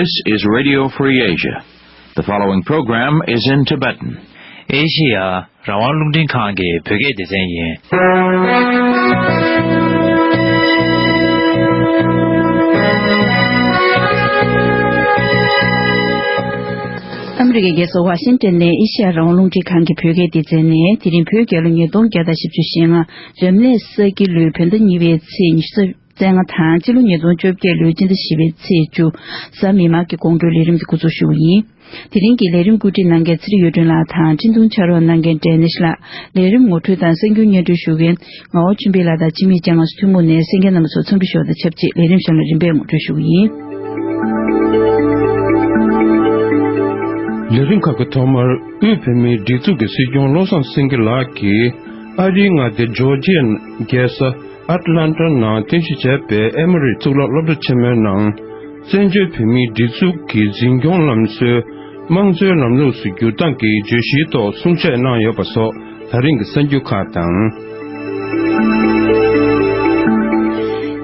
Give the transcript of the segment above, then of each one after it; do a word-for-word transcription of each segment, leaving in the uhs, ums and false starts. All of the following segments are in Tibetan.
This is Radio Free Asia. The following program is in Tibetan. ཨེ་ཤེ་ཡ་རང་དབང་རླུང་འཕྲིན་ཁང་གི་བོད་སྐད་སྡེ་ཚན་ཡིན། ཨ་མི་རི་ཀའི་རྒྱལ་ས་ཝ་ཤིང་ཏན་ནས་ཨེ་ཤེ་ཡ་རང་དབང་རླུང་འཕྲིན་ཁང་གི་བོད་སྐད་སྡེ་ཚན་ནས། དེ་རིང་བོད་རྒྱལ་ལོ་ཉིས་སྟོང་བརྒྱ་དང་བཞི་བཅུ་ཞེ་ལྔ། རབ་གནས་ས་ཁྱི་ལོའི་བོད་ཟླ་གཉིས་པའི་ཚེས་ཉི་ཤུ་རྩ་ལྔ་དང་། སྤྱི་ལོ་ཉིས་སྟོང་བཅོ་བརྒྱད་ལོའི་སྤྱི་ཟླ་བཞི་པའི་ཚེས་བཅུ། གཟའ་མིག་དམར་གྱི་དགོང་དྲོའི་ལས་རིམ་འདི་འགོ་འཛུགས་ཞུ་བ་ཡིན། དེ་རིང་གི་ལས་རིམ་བཀོད་སྒྲིག་གནང་མཁན་ཚེ་རིང་གཡུ་སྒྲོན་ལགས་དང་། འཕྲིན་ཐུང་ཕྱག་རོགས་གནང་མཁན་ཌེ་ནིཤ་ལགས། ལས་རིམ་ངོ་སྤྲོད་དང་གསར་འགྱུར་སྙན་སྒྲོན་ཞུ་མཁན་ངག་དབང་ཆོས་འཕེལ་ལགས་དང་། འཆི་མེད་སྐྱབས་ལྔ་སུ་ཐུན་མོང་ནས་གསན་མཁན་རྣམ་པ་ཚོ་འཚམས་འདྲི་ཞུ་བ་དང་ཆབས་ཅིག་ལས་རིམ་གཞན་ལ་རིམ་པས་ངོ་སྤྲོད་ཞུ་གི་ཡིན། ལས་རིམ་ཁག་གི་ཐོག་མར་དབུས་བོད་མིའི་སྒྲིག་འཛུགས་ཀྱི་སྲིད་སྐྱོང་བློ་བཟང་སེང་གེ་ལགས་ཀྱིས་ཨ་རིའི་མངའ་སྡེ་ཇོར་ཇི་ཡའི་རྒྱལ་ས་ཨེཊ་ལན་ཊ་ནང་རྟེན་གཞི་བྱས་པའི་ཨེ་མོ་རི་གཙུག་ལག་སློབ་གྲྭ་ཆེན་མོའི་ནང་། བཙན་བྱོལ་བོད་མིའི་སྒྲིག་འཛུགས་ཀྱི་འཛིན་སྐྱོང་ལམ་སྲོལ་དམངས་གཙོའི་ལམ་ལུགས་སུ་བསྒྱུར་སྟངས་ཀྱི་བརྗོད་གཞིའི་ཐོག་གསུང་བཤད་གནང་ཡོད་པ་སོགས་ད་རིང་གི་གསར་འགྱུར་ཁག་དང་།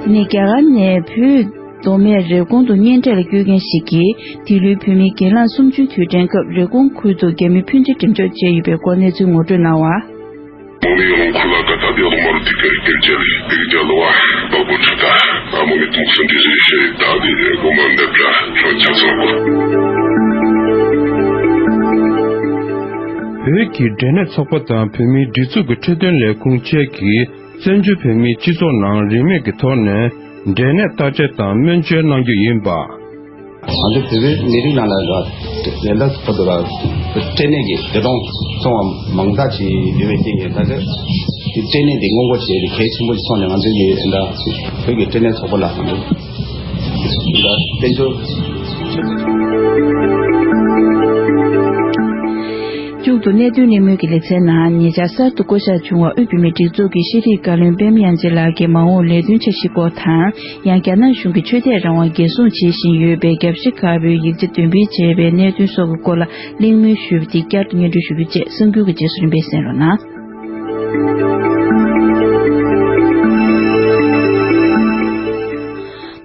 དེ་ནས་རྒྱ་གར་ནས་བོད་མདོ་སྨད་རེབ་གོང་དུ་གཉེན་འཕྲད་ལ་བསྐྱོད་མཁན་ཞིག་གིས། འདི་ལོའི་བོད་མིའི་སྒེར་ལངས་གསུམ་བཅུའི་དུས་དྲན་སྐབས་རེབ་གོང་ཁུལ་དུ་རྒྱ་མི་ཕོན་ཆེ་འགྲེམས་འཇོག་བྱས་ཡོད་པའི་སྐོར་གནས་ཚུལ་ངོ་སྤྲོད་གནང་བ། མོ་མི་རང་ཁུ་ལ་ཀ་ད་དེ་ལོ་མ་རུ་དི་ཀར་ཀེར་ཅེ་ལི་དེ་གི་ཅ་ལོ་བ་པ་པོ་ཆུ་ད་ཨ་མོ་མི་ཏུག་སུན་དི་ཟི་ཤེ་ད་དེ་གོ་མ་འདབ་ར་ཆོ་ཆ་ཚོ་གོ། བོད་ཀྱི་འབྲས་ནད་ཚོགས་པ་དང་བོད་མིའི་སྒྲིག་འཛུགས་ཀྱི་འཕྲོད་བསྟེན་ལས་ཁུངས་བཅས་ཀྱིས་བཙན་བྱོལ་བོད་མིའི་སྤྱི་ཚོགས་ནང་རིན་མེད་ཀྱི་ཐོག་ནས་འབྲས་ནད་བརྟག་དཔྱད་དང་སྨན་བཅོས་གནང་རྒྱུ་ཡིན་པ། ང་ཚོ་བོད་པའི་མི་རིགས་ནང་ལ་ཡོད་པ་དེ་འདྲ་ཁོ་ཚོ་ལ་སྐྲན་ནད་ཀྱི་བདེ་ཐང་སོང་བ་མང་དག་ཅིག་ཡོད་པའི་རྐྱེན་གྱིས། ད་ཆ་དེ་སྐྲན་ནད་འདི་སྔོན་འགོག་བྱེད་ཡས་དེ་གལ་ཆེན་པོ་ཞིག་མཐོང་ནས། ང་ཚོའི་གི་ད་བོད་ཀྱི་སྐྲན་ནད་ཚོགས་པ་ལ་ད་དཔལ་འབྱོར། མཇུག་ཏུ་གནད་དོན་གླེང་མོལ་གྱི་ལེ་ཚན་ནང་། ཉེ་ཆར་གསར་དུ་བསྐོ་གཞག་བྱུང་བ་དབུས་བོད་མིའི་སྒྲིག་འཛུགས་ཀྱི་ཤེས་རིག་བཀའ་བློན་པད་མ་དབྱངས་ཅན་ལགས་ཀྱི་མ་འོངས་ལས་དོན་འཆར་གཞིའི་སྐོར་དང་། ཡང་རྒྱ་ནག་གཞུང་གིས་ཆོས་དད་རང་དབང་འགན་སྲུང་བྱེད་བཞིན་ཡོད་པའི་རྒྱབ་ཤ་དཀར་པོའི་ཡིག་ཆ་འདོན་སྤེལ་བྱས་པའི་གནད་དོན་སོགས་ཀྱི་སྐོར་ལ་གླེང་མོལ་ཞུས་པ་དེ་བསྐྱར་དུ་སྙན་སྒྲོན་ཞུ་རྒྱུ་བཅས་གསར་འགྱུར་གྱི་རྗེས་སུ་རིམ་པས་གསན་རོགས་གནང་།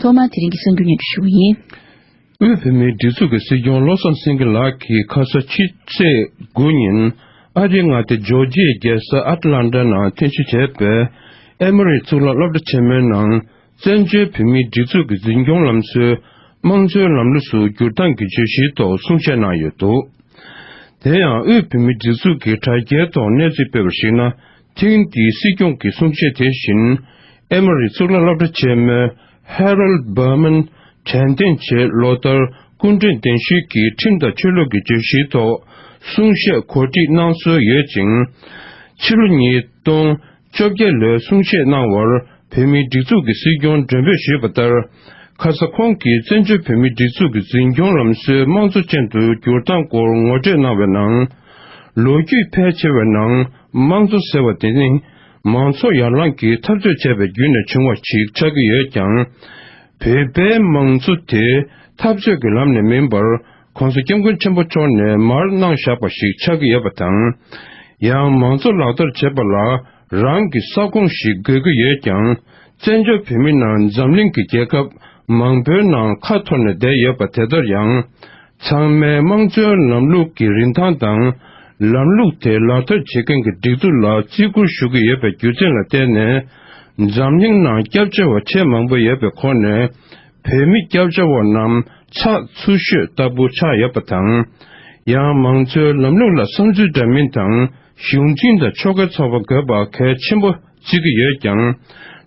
ཐོག་མར་དེ་རིང་གི་གསར་འགྱུར་སྙན་སྒྲོན་ཞུ་གི་ཡིན། དབུས་བོད་མིའི་སྒྲིག་འཛུགས་ཀྱི་སྲིད་སྐྱོང་བློ་བཟང་སེང་གེ་ལགས་ཀྱིས་ཁ་ས་ཕྱི་ཚེས་དགུ་ཉིན་ཨ་རིའི་མངའ་སྡེ་ཇོར་ཇི་ཡའི་རྒྱལ་ས་ཨེཊ་ལན་ཊ་ནང་རྟེན་གཞི་བྱས་པའི་ཨེ་མོ་རི་གཙུག་ལག་སློབ་གྲྭ་ཆེན་མོའི་ནང་། བཙན་བྱོལ་བོད་མིའི་སྒྲིག་འཛུགས་ཀྱི་འཛིན་སྐྱོང་ལམ་སྲོལ་དམངས་གཙོའི་ལམ་ལུགས་སུ་བསྒྱུར་སྟངས་ཀྱི་བརྗོད་གཞིའི་ཐོག་གསུང་བཤད་གནང་ཡོད་འདུག། དེ་ཡང་དབུས་བོད་མིའི་སྒྲིག་འཛུགས་ཀྱི་དྲ་རྒྱའི་ཐོག་གནས་ཚུལ་སྤེལ་བར་གཞིགས་ན། ཐེངས་འདིའི་སྲིད་སྐྱོང་གི་གསུང་བཤད་དེ་བཞིན། ཨེ་མོ་རི་གཙུག་ལག་སློབ་གྲྭ་ཆེན་མོའི་ཧེ་རལ་བྷར་མན་དྲན་རྟེན་ཆེད་ལོ་ལྟར་སྐུ་མགྲོན་གདན་ཞུས་ཀྱིས་ཁྲིམས་དང་ཆོས་ལུགས་ཀྱི་བརྗོད་གཞིའི་ཐོག་གསུང་བཤད་གོ་སྒྲིག་གནང་སྲོལ་ཡོད་ཅིང་། ཕྱི་ལོ་ཉིས་སྟོང་བཅོ་བརྒྱད་ལོའི་གསུང་བཤད་གནང་བར་བོད་མིའི་སྒྲིག་འཛུགས་ཀྱི་སྲིད་སྐྱོང་མགྲོན་འབོད་ཞུས་པ་ལྟར། ཁ་ས་ཁོང་གིས་བཙན་བྱོལ་བོད་མིའི་སྒྲིག་འཛུགས་ཀྱི་འཛིན་སྐྱོང་ལམ་སྲོལ་དམངས་གཙོ་ཅན་དུ་བསྒྱུར་སྟངས་སྐོར་ངོ་སྤྲོད་གནང་བའི་ནང་། ལོ་རྒྱུས་ཕལ་ཆེ་བའི་ནང་དམངས་གཙོ་ཟེར་བ་དེ་ནི་མང་ཚོགས་ཡར་ལངས་ཀྱིས་འཐབ་རྩོད་བྱས་པའི་བརྒྱུད་ནས་བྱུང་བ་ཞིག་ཆགས་ཀྱི་ཡོད་ཀྱང་། བོད་པའི་མང་གཙོ་དེ་འཐབ་རྩོད་ཀྱི་ལམ་ནས་མིན་པར། ༸གོང་ས་༸སྐྱབས་མགོན་ཆེན་པོ་མཆོག་ནས་མར་གནང་བཞག་པ་ཞིག་ཆགས་ཀྱི་ཡོད་པ་དང་། ཡང་མང་གཙོ་ལག་བསྟར་བྱེད་པ་ལ་རང་གི་ས་ཁོངས་ཤིག་དགོས་ཀྱི་ཡོད་ཀྱང་། བཙན་བྱོལ་བོད་མི་རྣམས་འཛམ་གླིང་གི་རྒྱལ་ཁབ་མང་པོའི་ནང་ཁ་འཐོར་ནས་བསྡད་ཡོད་པ་དེ་ལྟར་ཡང་། ཚང་མས་དམངས་གཙོའི་ལམ་ལུགས་ཀྱི་རིན་ཐང་དང་། ལམ་ལུགས་དེ་ལག་བསྟར་བྱེད་མཁན་གྱི་སྒྲིག་འཛུགས་ལ་བརྩི་བཀུར་ཞུ་གི་ཡོད་པའི་རྒྱུ་མཚན་ལ་བརྟེན་ནས། འཛམ་གླིང་ནང་སྐྱབས་བཅོལ་བ་ཆེས་མང་པོ་ཡོད་པའི་ཁོངས་ནས། བོད་མི་སྐྱབས་བཅོལ་བ་རྣམས་ཚགས་ཚུད་ཤོས་ལྟ་བུ་ཆགས་ཡོད་པ་དང་། ཡང་མང་གཙོའི་ལམ་ལུགས་ལ་བསམ་ཚུལ་འདྲ་མིན་དང་གཞུང་འཛིན་དང་ཕྱོགས་འགལ་ཚོགས་པ་དགོས་པ་གལ་ཆེན་པོ་བརྩི་གི་ཡོད་ཀྱང་།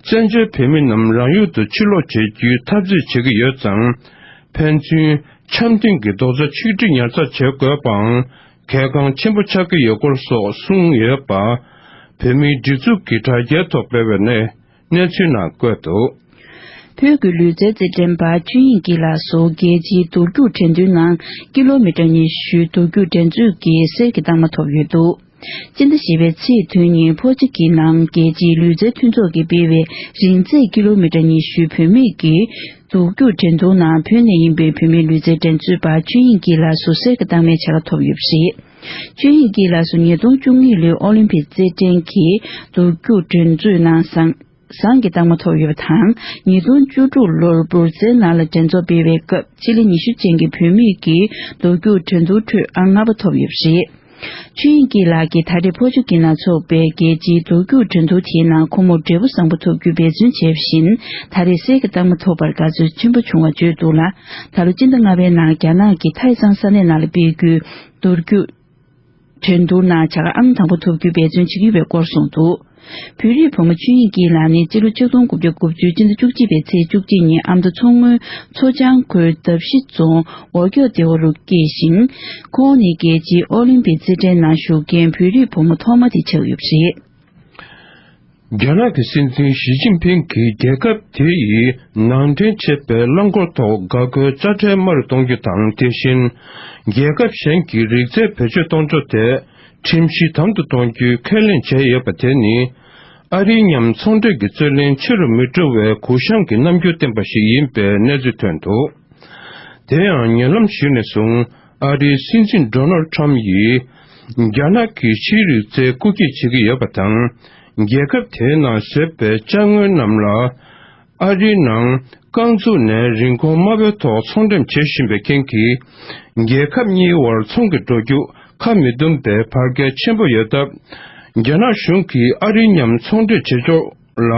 བཙན་བྱོལ་བོད་མི་རྣམས་རང་ཡུལ་དུ་ཕྱིར་ལོག་བྱེད་རྒྱུའི་འཐབ་རྩོད་བྱེད་ཀྱི་ཡོད་ཙང་། ཕན་ཚུན་འཆམ་མཐུན་གྱི་རྡོག་རྩ་ཆིག་སྒྲིལ་ཉར་ཚགས་བྱེད་དགོས་པའང་གལ་འགངས་ཆེན་པོ་ཆགས་ཀྱི་ཡོད་སྐོར་སོགས་གསུངས་ཡོད་པ། བོད་མིའི་སྒྲིག་འཛུགས་ཀྱི་དྲ་རྒྱའི་ཐོག་སྤེལ་བའི་གནས། གནས་ཚུལ་ནང་བཀོད་འདུག། བོད་ཀྱི་ལུས་རྩལ་རྩེད་འགྲན་པ་ཆོས་དབྱིངས་སྐྱིད་ལགས་སུ་རྒྱལ་སྤྱིའི་མདོ་རྒྱུགས་འགྲན་བསྡུར་ནང་ཀི་ལོ་མི་ཊར་ཉི་ཤུའི་མདོ་རྒྱུགས་འགྲན་རྩོད་ཀྱི་གསེར་གྱི་རྟགས་མ་ཐོབ་ཡོད་འདུག། སྤྱི་ཟླ་བཞི་པའི་ཚེས་བདུན་ཉིན་ཕོ་ཅི་གི་ནང་རྒྱལ་སྤྱིའི་ལུས་རྩལ་མཐུན་ཚོགས་ཀྱིས་སྤེལ་བའི་རིང་ཚད་ཀི་ལོ་མི་ཊར་ཉི་ཤུའི་བུད་མེད་ཀྱི་མདོ་རྒྱུགས་འགྲན་བསྡུར་ནང་བོད་ནས་ཡིན་པའི་བུད་མེད་ལུས་རྩལ་འགྲན་རྩོད་པ་ཆོས་དབྱིངས་སྐྱིད་ལགས་སུ་གསེར་གྱི་རྟགས་མའི་བྱ་དགའ་ཐོབ་ཡོད་པ་རེད། ཆོས་དབྱིངས་སྐྱིད་ལགས་སུ་ཉིས་སྟོང་བཅུ་གཉིས་ལོའི་ཨོ་ལིམ་ཕིག་རྩེད་འགྲན་གྱི་མདོ་རྒྱུགས་འགྲན་རྩོད་ནང་ཟངས་ བཟང་གི་རྟགས་མ་ཐོབ་ཡོད་པ་དང་། ཉིས་སྟོང་བཅུ་དྲུག་ལོར་སྦུར་རྩེའི་ནང་ལ་འགྲན་ཚོགས་སྤེལ་བའི་སྐབས། ཆེད་ལས་ཉི་ཤུ་ཅན་གྱི་བུད་མེད་ཀྱི་མདོ་རྒྱུགས་འགྲན་བསྡུར་ཁྲོད་ཨང་ལྔ་པ་ཐོབ་ཡོད་པ་རེད། ཆོས་དབྱིངས་སྐྱིད་ལགས་ཀྱིས་ད་རེས་ཕོ་ཆུ་གི་ནང་འཚོགས་པའི་རྒྱལ་སྤྱིའི་མདོ་རྒྱུགས་འགྲན་བསྡུར་དེའི་ནང་ཁོ་མོ་འབྲས་བུ་བཟང་པོ་ཐོབ་རྒྱུའི་འབད་བརྩོན་བྱས་པ་བཞིན། ད་རེས་གསེར་གྱི་རྟགས་མ་ཐོབ་པར་དགའ་ཚོར་ཆེན་པོ་བྱུང་བ་བརྗོད་འདུག་ལ། ད་ལོ་སྤྱི་ཟླ་ལྔ་པའི་ནང་རྒྱ་ནག་གི་ཐའེ་ཙང་ས་གནས་ནང་ལ་སྤེལ་རྒྱུའི་མདོ་རྒྱུགས་འགྲན་བསྡུར་ནང་བྱ་དགའ་ཨང་དང་པོ་ཐོབ་རྒྱུའི་འབད་བརྩོན་བྱེད་ཀྱི་ཡོད་པའི་སྐོར་གསུངས་འདུག། བོད་རིགས་བུ་མོ་ཆོས་དབྱིངས་སྐྱིད་ལགས་ནི་སྤྱི་ལོ་ཆིག་སྟོང་དགུ་བརྒྱ་དགུ་བཅུ་སྤྱི་ཟླ་བཅུ་གཅིག་པའི་ཚེས་བཅུ་གཅིག་ཉིན་ཨ་མདོ་མཚོ་སྔོན་མཚོ་བྱང་ཁུལ་འདབ་བཞི་རྫོང་འོ་སྐྱོག་སྡེ་བ་རུ་སྐྱེས་ཤིང་། ཁོང་ནི་རྒྱལ་སྤྱིའི་ཨོ་ལིམ་པིག་རྩེད་འགྲན་ནང་ཞུགས་མཁན་བོད་རིགས་བུ་མོ་ཐོག་མ་དེ་ཆགས་ཡོད་པ་རེད། རྒྱ་ནག་གི་སྲིད་འཛིན་ཞི་ཅིན་ཕིང་གིས་རྒྱལ་ཁབ་དེ་ཡི་ནང་འདྲེན་བྱེད་པའི་རླངས་འཁོར་ཐོག་འགག་སྒོའི་དཔྱ་ཁྲལ་དམའ་རུ་གཏོང་རྒྱུ་དང་། དེ་བཞིན་རྒྱལ་ཁབ་གཞན་གྱི་རིག་རྩལ་བེད་སྤྱོད་གཏོང་ཕྱོགས་དེ་ཁྲིམས་གཞི་དམ་དུ་གཏོང་རྒྱུའི་ཁས་ལེན་བྱས་ཡོད་པ་དེ་ནི། ཨ་རིའི་མཉམ་ཚོང་འབྲེལ་གྱི་རྩོད་གླེང་ཆེ་རུ་མི་འགྲོ་བའི་གུ་ཡངས་ཀྱི་རྣམ་འགྱུར་བསྟན་པ་ཞིག་ཡིན་པའི་གནས་ཚུལ་ཐོན་འདུག། དེ་ཡང་ཉེ་ལམ་ཞིག་ནས་བཟུང་ཨ་རིའི་སྲིད་འཛིན་ཌོ་ནལ་ཁྲམ་ཡིས་རྒྱ་ནག་གི་ཕྱིའི་རིག་རྩལ་རྐུ་འཁྱེར་བྱེད་ཀྱི་ཡོད་པ་དང་། རྒྱལ་ཁབ་དེའི་ནང་བཟོས་པའི་ཅ་དངོས་རྣམས་ལ་ཨ་རིའི་ནང་རྐང་བཙུགས་ནས་རིན་གོང་དམའ་བའི་ཐོག་ཚོང་འགྲེམས་བྱེད་བཞིན་པའི་རྐྱེན་གྱིས། རྒྱལ་ཁབ་གཉིས་དབར་ཚོང་གི་འགྲོ་རྒྱུ་ཁ་མི་འདུམ་པའི་བར་ཁྱད་ཆེན་པོ་ཡོད་སྟབས། རྒྱ་ནག་གཞུང་གིས་ཨ་རིའི་མཉམ་ཚོང་འབྲེལ་བྱེད་ཕྱོགས་ལ་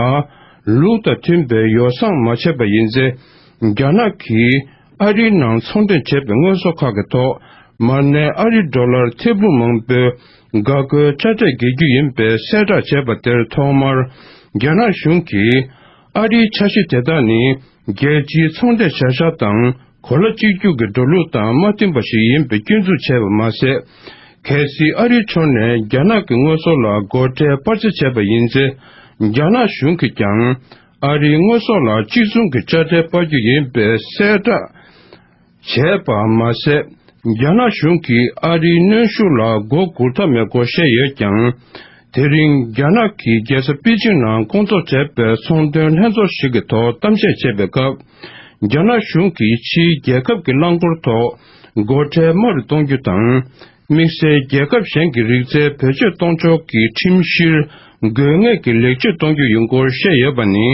ལུགས་དང་མཐུན་པའི་ཡོ་བསྲང་མ་བྱས་པ་ཡིན་ཚེ། རྒྱ་ནག་གིས་ཨ་རིའི་ནང་ཚོང་འབྲེལ་བྱས་པའི་དངོས་ཟོག་ཁག་གི་ཐོག་མར་ནས་ཨ་རིའི་ཌོ་ལར་ཐེར་འབུམ་མང་པོའི་འགག་སྒོའི་དཔྱ་ཁྲལ་འགེལ་རྒྱུ་ཡིན་པའི་གསལ་བསྒྲགས་བྱས་པ་དེར། ཐོག་མར་རྒྱ་ནག་གཞུང་གིས་ཨ་རིའི་འཆར་གཞི་དེ་དག་ནི་རྒྱལ་སྤྱིའི་ཚོང་འབྲེལ་བྱ་གཞག་དང་གོ་ལ་གཅིག་གྱུར་གྱི་འགྲོ་ལུགས་དང་མ་མཐུན་པ་ཞིག་ཡིན་པའི་སྐྱོན་འཛུགས་བྱས་པ་མ་ཟད། གལ་སྲིད་ཨ་རིའི་ཕྱོགས་ནས་རྒྱ་ནག་གི་དངོས་ཟོག་ལ་སྒོ་ཁྲལ་སྤར་ཆ་བྱས་པ་ཡིན་ཚེ། རྒྱ་ནག་གཞུང་གིས་ཀྱང་ཨ་རིའི་དངོས་ཟོག་ལ་གཅིག་མཚུངས་ཀྱི་དཔྱ་ཁྲལ་སྤར་རྒྱུ་ཡིན་པའི་གསལ་བསྒྲགས་བྱས་པ་མ་ཟད། རྒྱ་ནག་གཞུང་གིས་ཨ་རིའི་གནོན་ཤུགས་ལ་མགོ་སྒུར་ཐབས་མེད་སྐོར་བཤད་ཡོད་ཀྱང་། དེ་རིང་རྒྱ་ནག་གི་རྒྱལ་ས་པེ་ཅིང་ནང་སྐོང་ཚོགས་བྱས་པའི་ཚོང་དོན་ལྷན་ཚོགས་ཤིག་གི་ཐོག་གཏམ་བཤད་བྱས་པའི་སྐབས། རྒྱ་ནག་གཞུང་གིས་ཕྱིའི་རྒྱལ་ཁབ་ཀྱི་རླངས་འཁོར་ཐོག་སྒོ་ཁྲལ་དམའ་རུ་གཏོང་རྒྱུ་དང་། དམིགས་བསལ་རྒྱལ་ཁབ་གཞན་གྱི་རིག་རྩལ་བེད་སྤྱོད་གཏོང་ཕྱོགས་ཀྱི་ཁྲིམས་གཞིར་དགོས་ངེས་ཀྱི་ལེགས་བཅོས་གཏོང་རྒྱུ་ཡིན་སྐོར་བཤད་ཡོད་པ་ནི།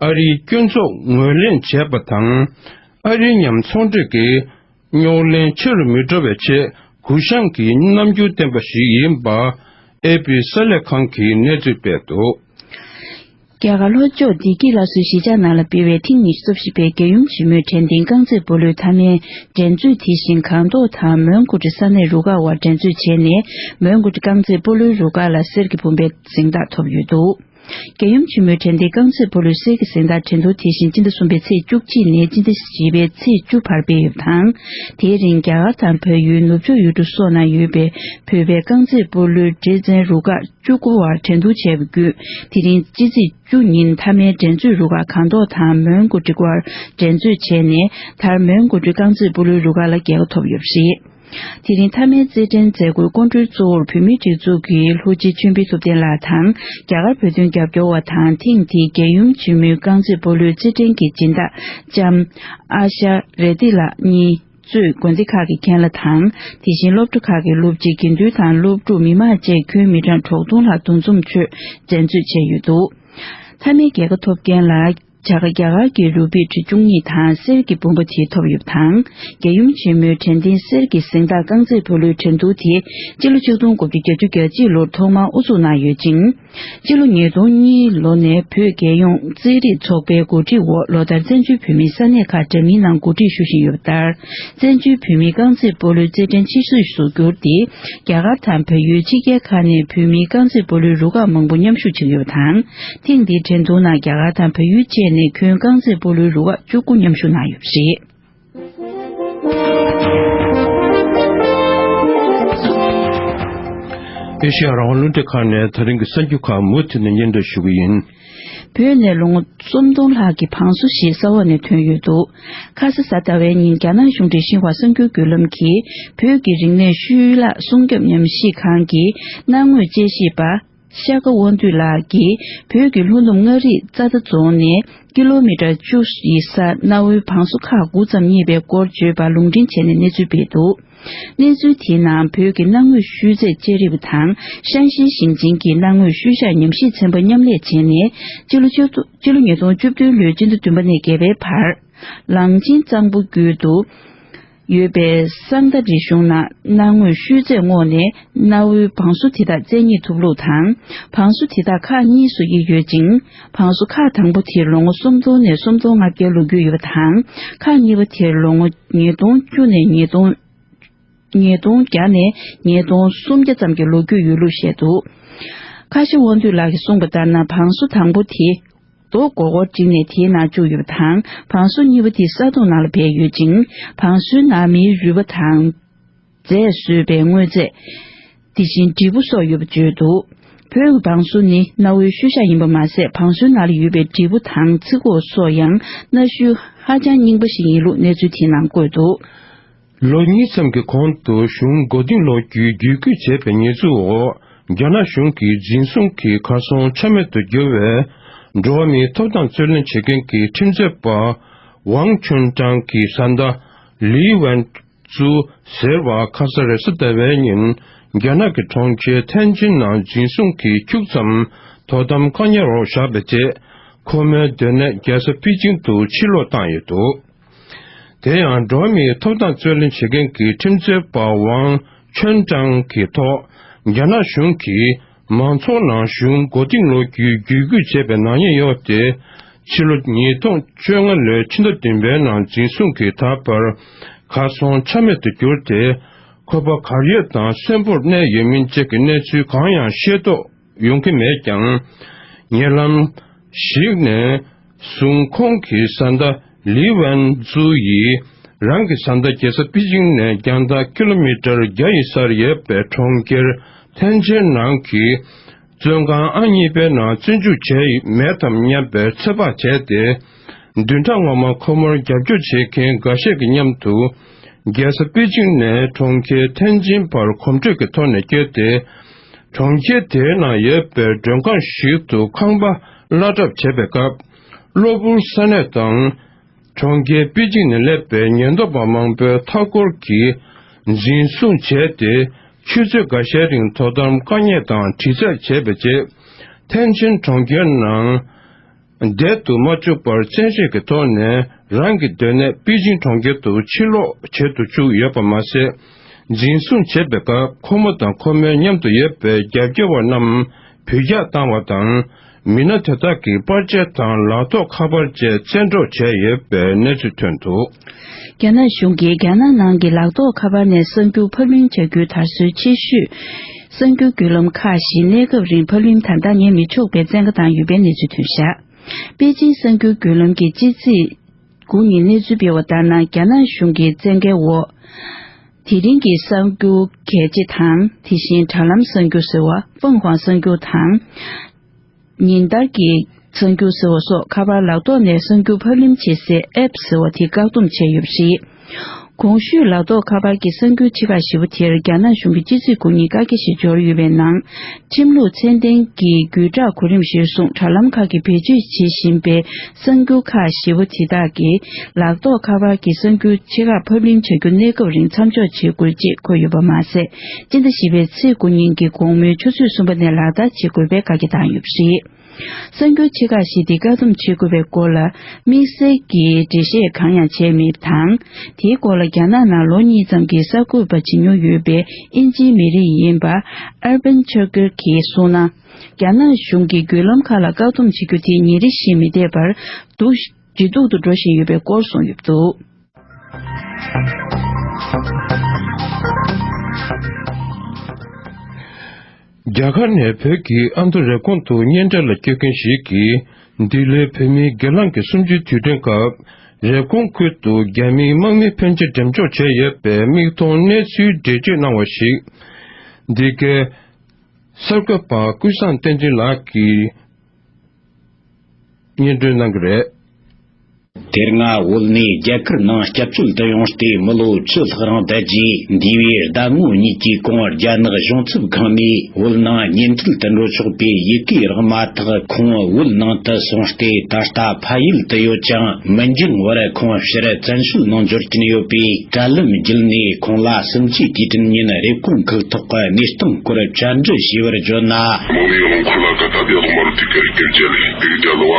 ཨ་རིའི་སྐྱོན་འཛུགས་ངོས་ལེན་བྱས་པ་དང་། ཨ་རིའི་མཉམ་ཚོང་འབྲེལ་གྱི་རྙོག་གླེང་ཆེ་རུ་མི་འགྲོ་བའི་ཆེད་གུ་ཡངས་ཀྱི་རྣམ་འགྱུར་བསྟན་པ་ཞིག་ཡིན་པ། ཨེ་པི་གསར་ལས་ཁང་གིས་གནས་ཚུལ་སྤེལ་འདུག། རྒྱ་གར་ལྷོ་ཕྱོགས་བདེ་སྐྱིད་ལ་སོགས་གཞིས་ཆགས་ནང་ལ་སྤེལ་བའི་ཐེངས་ཉི་ཤུ་རྩ་བཞི་པའི་རྒྱལ་ཡུམ་ཆེན་མོའི་དྲན་རྟེན་རྐང་རྩེད་སྤོ་ལོའི་མཐའ་མའི་འགྲན་རྩོད་དེ་བཞིན་སྒང་ཏོག་དང་མོན་གྷོ་ཊི་ས་གནས་རུ་ཁག་དབར་འགྲན་རྩོད་བྱས་ནས། མོན་གྷོ་ཊི་རྐང་རྩེད་སྤོ་ལོའི་རུ་ཁག་ལ་གསེར་གྱི་བུམ་པའི་གཟེངས་རྟགས་ཐོབ་ཡོད་འདུག། རྒྱལ་ཡུམ་ཆེན་མོའི་དྲན་རྟེན་རྐང་རྩེད་སྤོ་ལོའི་གསེར་གྱི་གཟེངས་རྟགས་འགྲན་བསྡུར་དེ་བཞིན་སྤྱི་ཟླ་གསུམ་པའི་ཚེས་བཅུ་གཅིག་ནས་སྤྱི་ཟླ་བཞི་པའི་ཚེས་བཅུ་བར་སྤེལ་ཡོད་པ་དང་། དེའི་རིང་རྒྱ་གར་དང་བལ་ཡུལ། ནུབ་ཕྱོགས་ཡུལ་གྲུ་སོགས་ནང་ཡོད་པའི་བོད་པའི་རྐང་རྩེད་སྤོ་ལོའི་སྡེ་ཚན་རུ་ཁག་བཅུ་དགུ་བར་འགྲན་བསྡུར་བྱས་པ་བརྒྱུད། དེ་རིང་སྤྱི་ཚེས་བཅུ་ཉིན་མཐའ་མའི་འགྲན་རྩོད་རུ་ཁག་སྒང་ཏོག་དང་མོན་གྷོ་ཊི་དབར་འགྲན་རྩོད་བྱས་ནས། མཐར་མོན་གྷོ་ཊི་རྐང་རྩེད་སྤོ་ལོའི་རུ་ཁག་ལ་རྒྱལ་ཁ་ཐོབ་ཡོད་པ་རེད། དེ་རིང་མཐའ་མའི་རྩེད་འགྲན་མཛད་སྒོའི་སྐུ་མགྲོན་གཙོ་བོར་བོད་མིའི་སྒྲིག་འཛུགས་ཀྱི་ལྷུ་ཆེན་ཆོས་འཕེལ་ཐུབ་བསྟན་ལགས་དང་། རྒྱ་གར་བོད་དོན་རྒྱབ་སྐྱོར་བ་དང་། ཐེངས་འདིའི་རྒྱལ་ཡུམ་ཆེན་མོའི་རྐང་རྩེད་སྤོ་ལོའི་རྩེད་འགྲན་གྱི་སྦྱིན་བདག་ལྕམ་ཨ་ཤ་རེ་ཏི་ལགས་གཉིས་གཙོས་དགོན་སྡེ་ཁག་གི་མཁན་བླ་དང་། དེ་བཞིན་སློབ་གྲྭ་ཁག་གི་སློབ་སྤྱི། དགེ་འདུན་དང་སློབ་ཕྲུག་མི་མང་བཅས་ཁྱོན་མི་གྲངས་དྲུག་སྟོང་ལྷག་འདུ་འཛོམས་ཆོས་འགྲན་རྩོད་བྱས་ཡོད་འདུག། མཐའ་མའི་རྒྱལ་ཁ་ཐོབ་མཁན་ལ་བྱ་དགའ་རྒྱ་གར་གྱི་རུ་པི་ཁྲི་བཅུ་གཉིས་དང་གསེར་གྱི་བུམ་པ་དེ་ཐོབ་ཡོད་པ་དང་། རྒྱལ་ཡུམ་ཆེན་མོའི་དྲན་རྟེན་གསེར་གྱི་གཟེངས་རྟགས་རྐང་རྩེད་སྤོ་ལོའི་འགྲན་བསྡུར་དེ་སྤྱི་ལོ་ཆིག་སྟོང་དགུ་བརྒྱ་བརྒྱད་ཅུ་གྱ་གཅིག་ལོར་ཐོག་མར་དབུ་འཛུགས་གནང་ཡོད་ཅིང་། སྤྱི་ལོ་ཉིས་སྟོང་གཉིས་ལོ་ནས་བོད་རྒྱལ་ཡོངས་རྩེད་རིགས་ཚོགས་པའི་འགོ་ཁྲིད་འོག་ལོ་ལྟར་བཙན་བྱོལ་བོད་མིའི་ས་གནས་ཁག་འདྲ་མིན་ནང་འགོ་ཁྲིད་ཞུ་བཞིན་ཡོད་པ་ལྟར། བཙན་བྱོལ་བོད་མིའི་རྐང་རྩེད་སྤོ་ལོའི་རྩེད་འགྲན་ཆེ་ཤོས་སུ་གྱུར་ཏེ། རྒྱ་གར་དང་བལ་ཡུལ་ཕྱི་རྒྱལ་ཁག་ནས་བོད་མིའི་རྐང་རྩེད་སྤོ་ལོའི་རུ་ཁག་མང་པོ་མཉམ་ཞུགས་བྱུང་ཡོད་པ་དང་། ཐེངས་འདིའི་འགྲན་བསྡུར་ནང་རྒྱ་གར་དང་བལ་ཡུལ་བཅས་ནས་ཁྱོན་རྐང་རྩེད་སྤོ་ལོའི་རུ་ཁག་བཅུ་དགུ་མཉམ་ཞུགས་གནང་ཡོད་པ་རེད། ཨེ་ཤེ་ཡ་རང་དབང་རླུང་འཕྲིན་ཁང་ནས་ད་རིང་གི་གསར་འགྱུར་ཁག་མུ་མཐུད་ནས་སྙན་སྒྲོན་ཞུ་གི་ཡིན། བོད་ནས་ལོ་ངོ་སུམ་སྟོང་ལྷག་གི་བང་སོ་ཞིག་ས་འོག་ནས་ཐོན་ཡོད་འདུག། ཁ་ས་གཟའ་ཟླ་བའི་ཉིན་རྒྱ་ནག་གཞུང་འབྲེལ་ཤིན་ཧྭ་གསར་འགྱུར་བརྒྱུད་ལམ་གྱིས་བོད་ཀྱི་རིག་གནས་ཤུལ་ལྷག་སྲུང་སྐྱོབ་ཉམས་ཞིབ་ཁང་གི་གནའ་དངོས་དཔྱད་ཞིབ་པ། ཤར་ཁ་དབང་འདུས་ལགས་ཀྱིས་བོད་ཀྱི་ལྷོ་ནུབ་མངའ་རིས་རྩ་མདའ་རྫོང་ནས་ཀི་ལོ་མི་ཊར་བཅུ་ཡི་སར་གནའ་བོའི་བང་སོ་ཁག་དགུ་ཙམ་རྙེད་པའི་སྐོར་བརྗོད་པ་ལུང་འདྲེན་བྱས་ནས་གནས་ཚུལ་སྤེལ་འདུག་གནས་ཚུལ་དེའི་ནང་བོད་ཀྱི་གནའ་དངོས་ཤུལ་རྫས་དཔྱད་རིག་པ་དང་ཤང་ཤིན་ཞིང་ཆེན་གྱི་གནའ་དངོས་ཤུལ་བཞག་ཉམས་ཞིབ་ཚན་པ་མཉམ་ལས་བྱས་ནས་སྤྱི་ལོ་བཅུ་སྤྱི་ལོ་ཉིས་སྟོང་བཅུ་བདུན་ལོའི་སྤྱི་ཟླ་བདུན་པ་ནས་བརྒྱད་པའི་བར། གླང་ཆེན་གཙང་པོ་རྒྱུད་དུ་ཡོད་པའི་གསང་མདའ་རིག་གཞུང་ནང་གནའ་དངོས་ཤུལ་རྫས་བསྔོགས་ནས་གནའ་བོའི་བང་སོ་དེ་དག་རྩལ་རྙེད་ཐུབ་ལུགས་དང་། བང་སོ་དེ་དག་ཁག་གཉིས་སུ་དབྱེ་ཡོད་ཅིང་། བང་སོ་ཁག་དང་པོ་དེར་ལོ་ངོ་སུམ་སྟོང་ནས་སུམ་སྟོང་ལྔ་བརྒྱའི་ལོ་རྒྱུས་ཡོད་པ་དང་། ཁག་གཉིས་པ་དེར་ལོ་ངོ་ཉིས་སྟོང་བཅུ་ནས་ཉིས་སྟོང་ཉིས་སྟོང་བརྒྱ་ནས་ཉིས་སྟོང་སུམ་བརྒྱ་ཙམ་གྱི་ལོ་རྒྱུས་ཡོད་ལུགས་བཤད་འདུག་ཁ་ཤ་དབང་འདུས་ལགས་ཀྱིས་གསུངས་པ་ལྟར་ན། བང་སོ་དང་པོ་དེ་རྡོ་སྒོར་སྒོར་བསྒྲིགས་ནས་དེའི་ནང་བཅུག་ཡོད་པ་དང་། བང་སོ་གཉིས་པ་དེ་ས་དོང་ནང་ལ་སྦས་ཡོད་ཅིང་། བང་སོའི་ནང་མིའི་རུས་པ་དང་། རྫས་བཟོས་པའི་དངོས་རྫས། དེ་བཞིན་འབྲས་བུ་སོགས་ཡོད་པ་བརྗོད་འདུག་བོད་ཀྱི་བང་སོ་ནི་གནའ་བོའི་ཤུལ་བཞག་ཡིན་པ་མ་ཟད། བང་སོའི་ནང་ལ་ཡོད་པའི་འབྲས་བུ་དང་ཚི་སྒོ་སོགས་ཡང་གནའ་ཤུལ་ཧ་ཅང་རྙིང་པ་ཞིག་ཡིན་ལུགས་གནས་ཚུལ་དེའི་ནང་བཀོད་འདུག་ལོ་གཉིས་ཙམ་གྱི་གོང་དུ་གཞུང་མགོ་རྟིང་སློག་རྒྱུའི་བརྒྱུད་སྐུལ་བྱས་པའི་ཉེས་འཛུགས་འོག་རྒྱ་ནག་གཞུང་གིས་འཛིན་བཟུང་གིས་གར་སོང་ཆ་མེད་དུ་གྱུར་བའི་འགྲོ་བ་མིའི་ཐོབ་ཐང་རྩོད་ལེན་བྱེད་མཁན་གྱི་ཁྲིམས་རྩོད་པ་ཝང་ཆོན་ཀྲང་གི་བཟའ་ཟླ་ལི་ཝན་ཙུའུ་ཟེར་བ་ཁ་ས་རེས་གཟའ་ཟླ་བའི་ཉིན་རྒྱ་ནག་གི་གྲོང་ཁྱེར་ཐེན་ཅིན་ནང་འཛིན་བཟུང་གིས་ཁྱུག་ཙམ་དོ་དམ་བཀག་ཉར་འོག་བཞག་པའི་རྗེས། ཁོ་མོའི་སྡོད་གནས་རྒྱལ་ས་པེ་ཅིང་དུ་ཕྱིར་ལོག་བཏང་ཡོད་འདུག་དེ་ཡང་འགྲོ་བ་མིའི་ཐོབ་ཐང་རྩོད་ལེན་བྱེད་མཁན་གྱི་ཁྲིམས་རྩོད་པ་ཝང་ཆོན་ཀྲང་གི་ཐོག་རྒྱ་ནག་གཞུང་གིས་མང་ཚོགས་ནང་གཞུང་མགོ་རྟིང་སློག་རྒྱུའི་བརྒྱུད་སྐུལ་བྱས་པའི་ནག་ཉེས་གཡོགས་ཏེ། ཕྱི་ལོ་ཉིས་སྟོང་བཅོ་ལྔ་ལོའི་ཕྱི་ཟླ་བདུན་པའི་ནང་འཛིན་བཟུང་གིས་ད་བར་གར་སོང་ཆ་མེད་དུ་གྱུར་ཏེ། ཁོ་པ་གར་ཡོད་དང་གསོན་པོར་གནས་ཡོད་མིན་བཅས་ཀྱི་གནས་ཚུལ་གང་ཡང་ཤེས་རྟོགས་ཡོང་གི་མེད་ཀྱང་། ཉེ་ལམ་ཞིག་ནས་བཟུང་ཁོང་གི་བཟའ་ཟླ་ལི་ཝན་ཙུའུ་ཡིས་རང་གི་བཟའ་ཟླ་རྒྱལ་ས་པེ་ཅིང་ནས་རྒྱང་ཐག་ཀི་ལོ་མི་ཊར་བརྒྱ་ཡི་སར་ཡོད་པའི་གྲོང་ཁྱེར་ཐེན་ཅིན་ནང་གི་བཙོན་ཁང་ཨང་གཉིས་པའི་ནང་བཙོན་འཇུག་བྱས་མེད་དམ་སྙམ་པའི་ཚོད་དཔག་བྱས་ཏེ། བདུན་ཕྲག་སྔོན་མ་ཁོ་མོར་རྒྱབ་སྐྱོར་བྱེད་མཁན་འགའ་ཤས་ཀྱི་མཉམ་དུ། རྒྱལ་ས་པེ་ཅིང་ནས་གྲོང་ཁྱེར་ཐེན་ཅིན་བར་གོམ་བགྲོད་ཀྱི་ཐོག་ནས་བསྐྱོད་དེ། གྲོང་ཁྱེར་དེའི་ནང་ཡོད་པའི་མགྲོན་ཁང་ཞིག་ཏུ་ཁང་པ་གླ་གྲབས་བྱས་པའི་སྐབས། གློ་བུར་ས་གནས་དང་། གྲོང་ཁྱེར་པེ་ཅིང་ནས་སླེབས་པའི་ཉེན་རྟོག་པ་མང་པོའི་མཐའ་འཁོར་གྱི་འཛིན་བཟུང་བྱས་ཏེ། ཆུ་ཚོད་འགའ་ཤས་རིང་དོ་དམ་བཀག་ཉར་དང་དྲི་རྩད་བྱས་པའི་རྗེས། ཐེན་ཅིན་གྲོང་ཁྱེར་ནང་བསྡད་དུ་མ་བཅུག་པར་བཙན་ཤེད་ཀྱི་ཐོག་ནས་རང་གི་སྡོད་གནས་པེ་ཅིང་གྲོང་ཁྱེར་དུ་ཕྱིར་ལོག་བྱེད་དུ་བཅུག་ཡོད་པ་མ་ཟད། འཛིན་བཟུང་བྱས་པའི་སྐབས་ཁོ་མོ་དང་ཁོ་མོའི་མཉམ་དུ་ཡོད་པའི་རྒྱབ་སྐྱོར་བ་རྣམས་འབུད་རྒྱག་བཏང་བ་དང་། མི་སྣ་དེ་དག་གི་པར་ཆས་དང་ལག་ཐོགས་ཁ་པར་བཅས་བཙན་འཕྲོག་བྱས་ཡོད་པའི་གནས་ཚུལ་ཐོན་འདུག་རྒྱ་ནག་གཞུང་གིས་རྒྱ་ནག་ནང་གི་ལག་ཐོགས་ཁ་པར་ནས་གསར་འགྱུར་ཕབ་ལེན་བྱ་རྒྱུའི་དར་སྲོལ་ཆེ་ཤོས་གསར་འགྱུར་བརྒྱུད་ལམ་ཁག་ཞིག་གནས་སྐབས་རིང་ཕབ་ལེན་ད་ལྟ་ཉན་མི་ཆོག་པའི་བཙན་བཀའ་བཏང་ཡོད་པའི་གནས་ཚུལ་ཐོན་བཞག་པེ་ཅིང་གསར་འགྱུར་བརྒྱུད་ལམ་གྱི་སྤྱི་ཚེས་དགུ་ཉིན་གནས་ཚུལ་སྤེལ་བ་ལྟར་ན། རྒྱ་ནག་གཞུང་གི་བཙན་འགེལ་འོག་དེ་རིང་གི་གསར་འགྱུར་གལ་ཆེ་དང་། དེ་བཞིན་དྲ་ལམ་གསར་འགྱུར་ཟེར་བ། ཧྥང་ཧུའང་གསར་འགྱུར་དང་། ཉིན་ལྟར་གྱི་གསར་འགྱུར་ཟེར་བ་སོགས་ཁ་པར་ལག་ཐོག་ནས་གསར་འགྱུར་ཕབ་ལེན་བྱེད་སའི་ཨེབ་ཟེར་བ་དེ་བཀག་སྡོམ་བྱས་ཡོད་པ་རེད། གོང་ཞུས་ལག་ཐོག་ཁ་པར་གྱི་གསར་འགྱུར་ཆེ་ཁག་བཞི་པོ་དེར་རྒྱ་ནག་གཞུང་གིས་སྤྱི་ཚེས་དགུ་ཉིན་བཀག་རྒྱ་ཞིག་འབྱོར་ཡོད་པའི་ནང་། ཁྲིམས་ལུགས་ཚད་ལྡན་གྱི་བརྒྱུད་བསྒྲགས་གོ་རིམ་གཞིར་བཟུང་དྲ་ལམ་ཁག་གིས་བེད་སྤྱོད་བྱེད་བཞིན་པའི་གསར་འགྱུར་ཁག་བཞི་པོ་དེ་དག་གི་ལག་ཐོག་ཁ་པར་གྱི་གསར་འགྱུར་ཆེ་ཁག་ཕབ་ལེན་བྱ་རྒྱུ་གནས་སྐབས་རིང་མཚམས་འཇོག་བྱེད་དགོས་ཅེས་འཁོད་ཡོད་པ་མ་ཟད། སྤྱི་ཟླ་བཞི་པའི་ཚེས་དགུ་ཉིན་གྱི་དགོང་མོའི་ཆུ་ཚོད་གསུམ་པ་ནས་ལག་བསྟར་བྱེད་དགོས་པའི་བཀའ་རྒྱ་བཏང་ཡོད་པ་རེད། གསར་འགྱུར་ཆེ་ཁག་ཞིག་དེ་བཀག་སྡོམ་བྱེད་དགོས་པའི་སྐོར་ལ་དམིགས་བསལ་གྱི་འགྲེལ་བཤད་གང་ཡང་བྱས་མེད་པ་དང་། དེའི་སྐོར་ལ་རྒྱ་ནག་ནང་ལོ་གཉིས་ཙམ་གྱི་གསར་འགོད་པ་བྱེད་མྱོང་ཡོད་པའི་དབྱིན་ཇིའི་མི་རིགས་ཡིན་པ་ཨར་བན་ཆར་ཀེར་གྱིས་གསུངས་ན། རྒྱ་ནག་གཞུང་གིས་བརྒྱུད་ལམ་ཁག་ལ་བཀག་སྡོམ་བྱེད་རྒྱུ་དེ་ཉིན་རེ་བཞིན་མི་བསྡད་པར་སྡུག་ཇེ་སྡུག་ཏུ་འགྲོ་བཞིན་ཡོད་པའི་སྐོར་གསུངས་ཡོད་འདུག་རྒྱ་གར་ནས་བོད་ཀྱི་ཨ་མདོ་རེབ་གོང་དུ་གཉེན་འཕྲད་ལ་སྐྱོད་མཁན་ཞིག་གིས། འདི་ལོའི་བོད་མིའི་སྒེར་ལངས་ཀྱི་གསུམ་བཅུའི་དུས་དྲན་སྐབས། རེབ་གོང་ཁུལ་དུ་རྒྱ་མིའི་དམག་མི་ཕོན་ཆེ་འགྲེམས་འཇོག་བྱས་ཡོད་པའི་མིག་མཐོང་གནས་ཚུལ་འགྲེལ་བརྗོད་གནང་བ་ཞིག་འདི་གའི་གསར་འགོད་པ་ཀུན་བཟང་བསྟན་འཛིན་ལགས་ཀྱིས་སྙན་སྒྲོན་གནང་གི་རེད། དེ་སྔ་བོད་ནས་རྒྱ་གར་ནང་སྐྱབས་བཅོལ་དུ་ཡོང་སྟེ་མི་ལོ་བཅུ་ལྷག་རིང་བསྡད་རྗེས། འདས་པའི་ཟླ་ངོ་གཉིས་ཀྱི་གོང་རྒྱ་ནག་གཞུང་ཚབ་ཁང་ནས་བོད་ནང་གཉེན་འཕྲད་དུ་འགྲོ་ཆོག་པའི་ཡི་གེ་རག་མ་ཐག་ཁོང་བོད་ནང་དུ་སོང་སྟེ། ད་ལྟ་ཕ་ཡུལ་དུ་ཡོད་ཅིང་། མི་འགྱངས་བར་ཁོང་ཕྱིར་བཙན་བྱོལ་ནང་འབྱོར་གྱིན་ཡོད་པས། དྲ་ལམ་བརྒྱུད་ནས་ཁོང་ལ་བསམ་སྐྱིད་དུས་དྲན་ཉིན་རེབ་གོང་ཁུལ་ཐོག་གི་གནས་སྟངས་སྐོར་བཅར་འདྲི་ཞུས་པར་བརྗོད་ན། མོ་མི་ཡོང་ཁུལ་ལ་ད་ལྟ་དེ་ལོ་མ་རུ་དེ་གར་སྐྱེལ་རྒྱལ་དེ་གི་རྒྱལ་བ་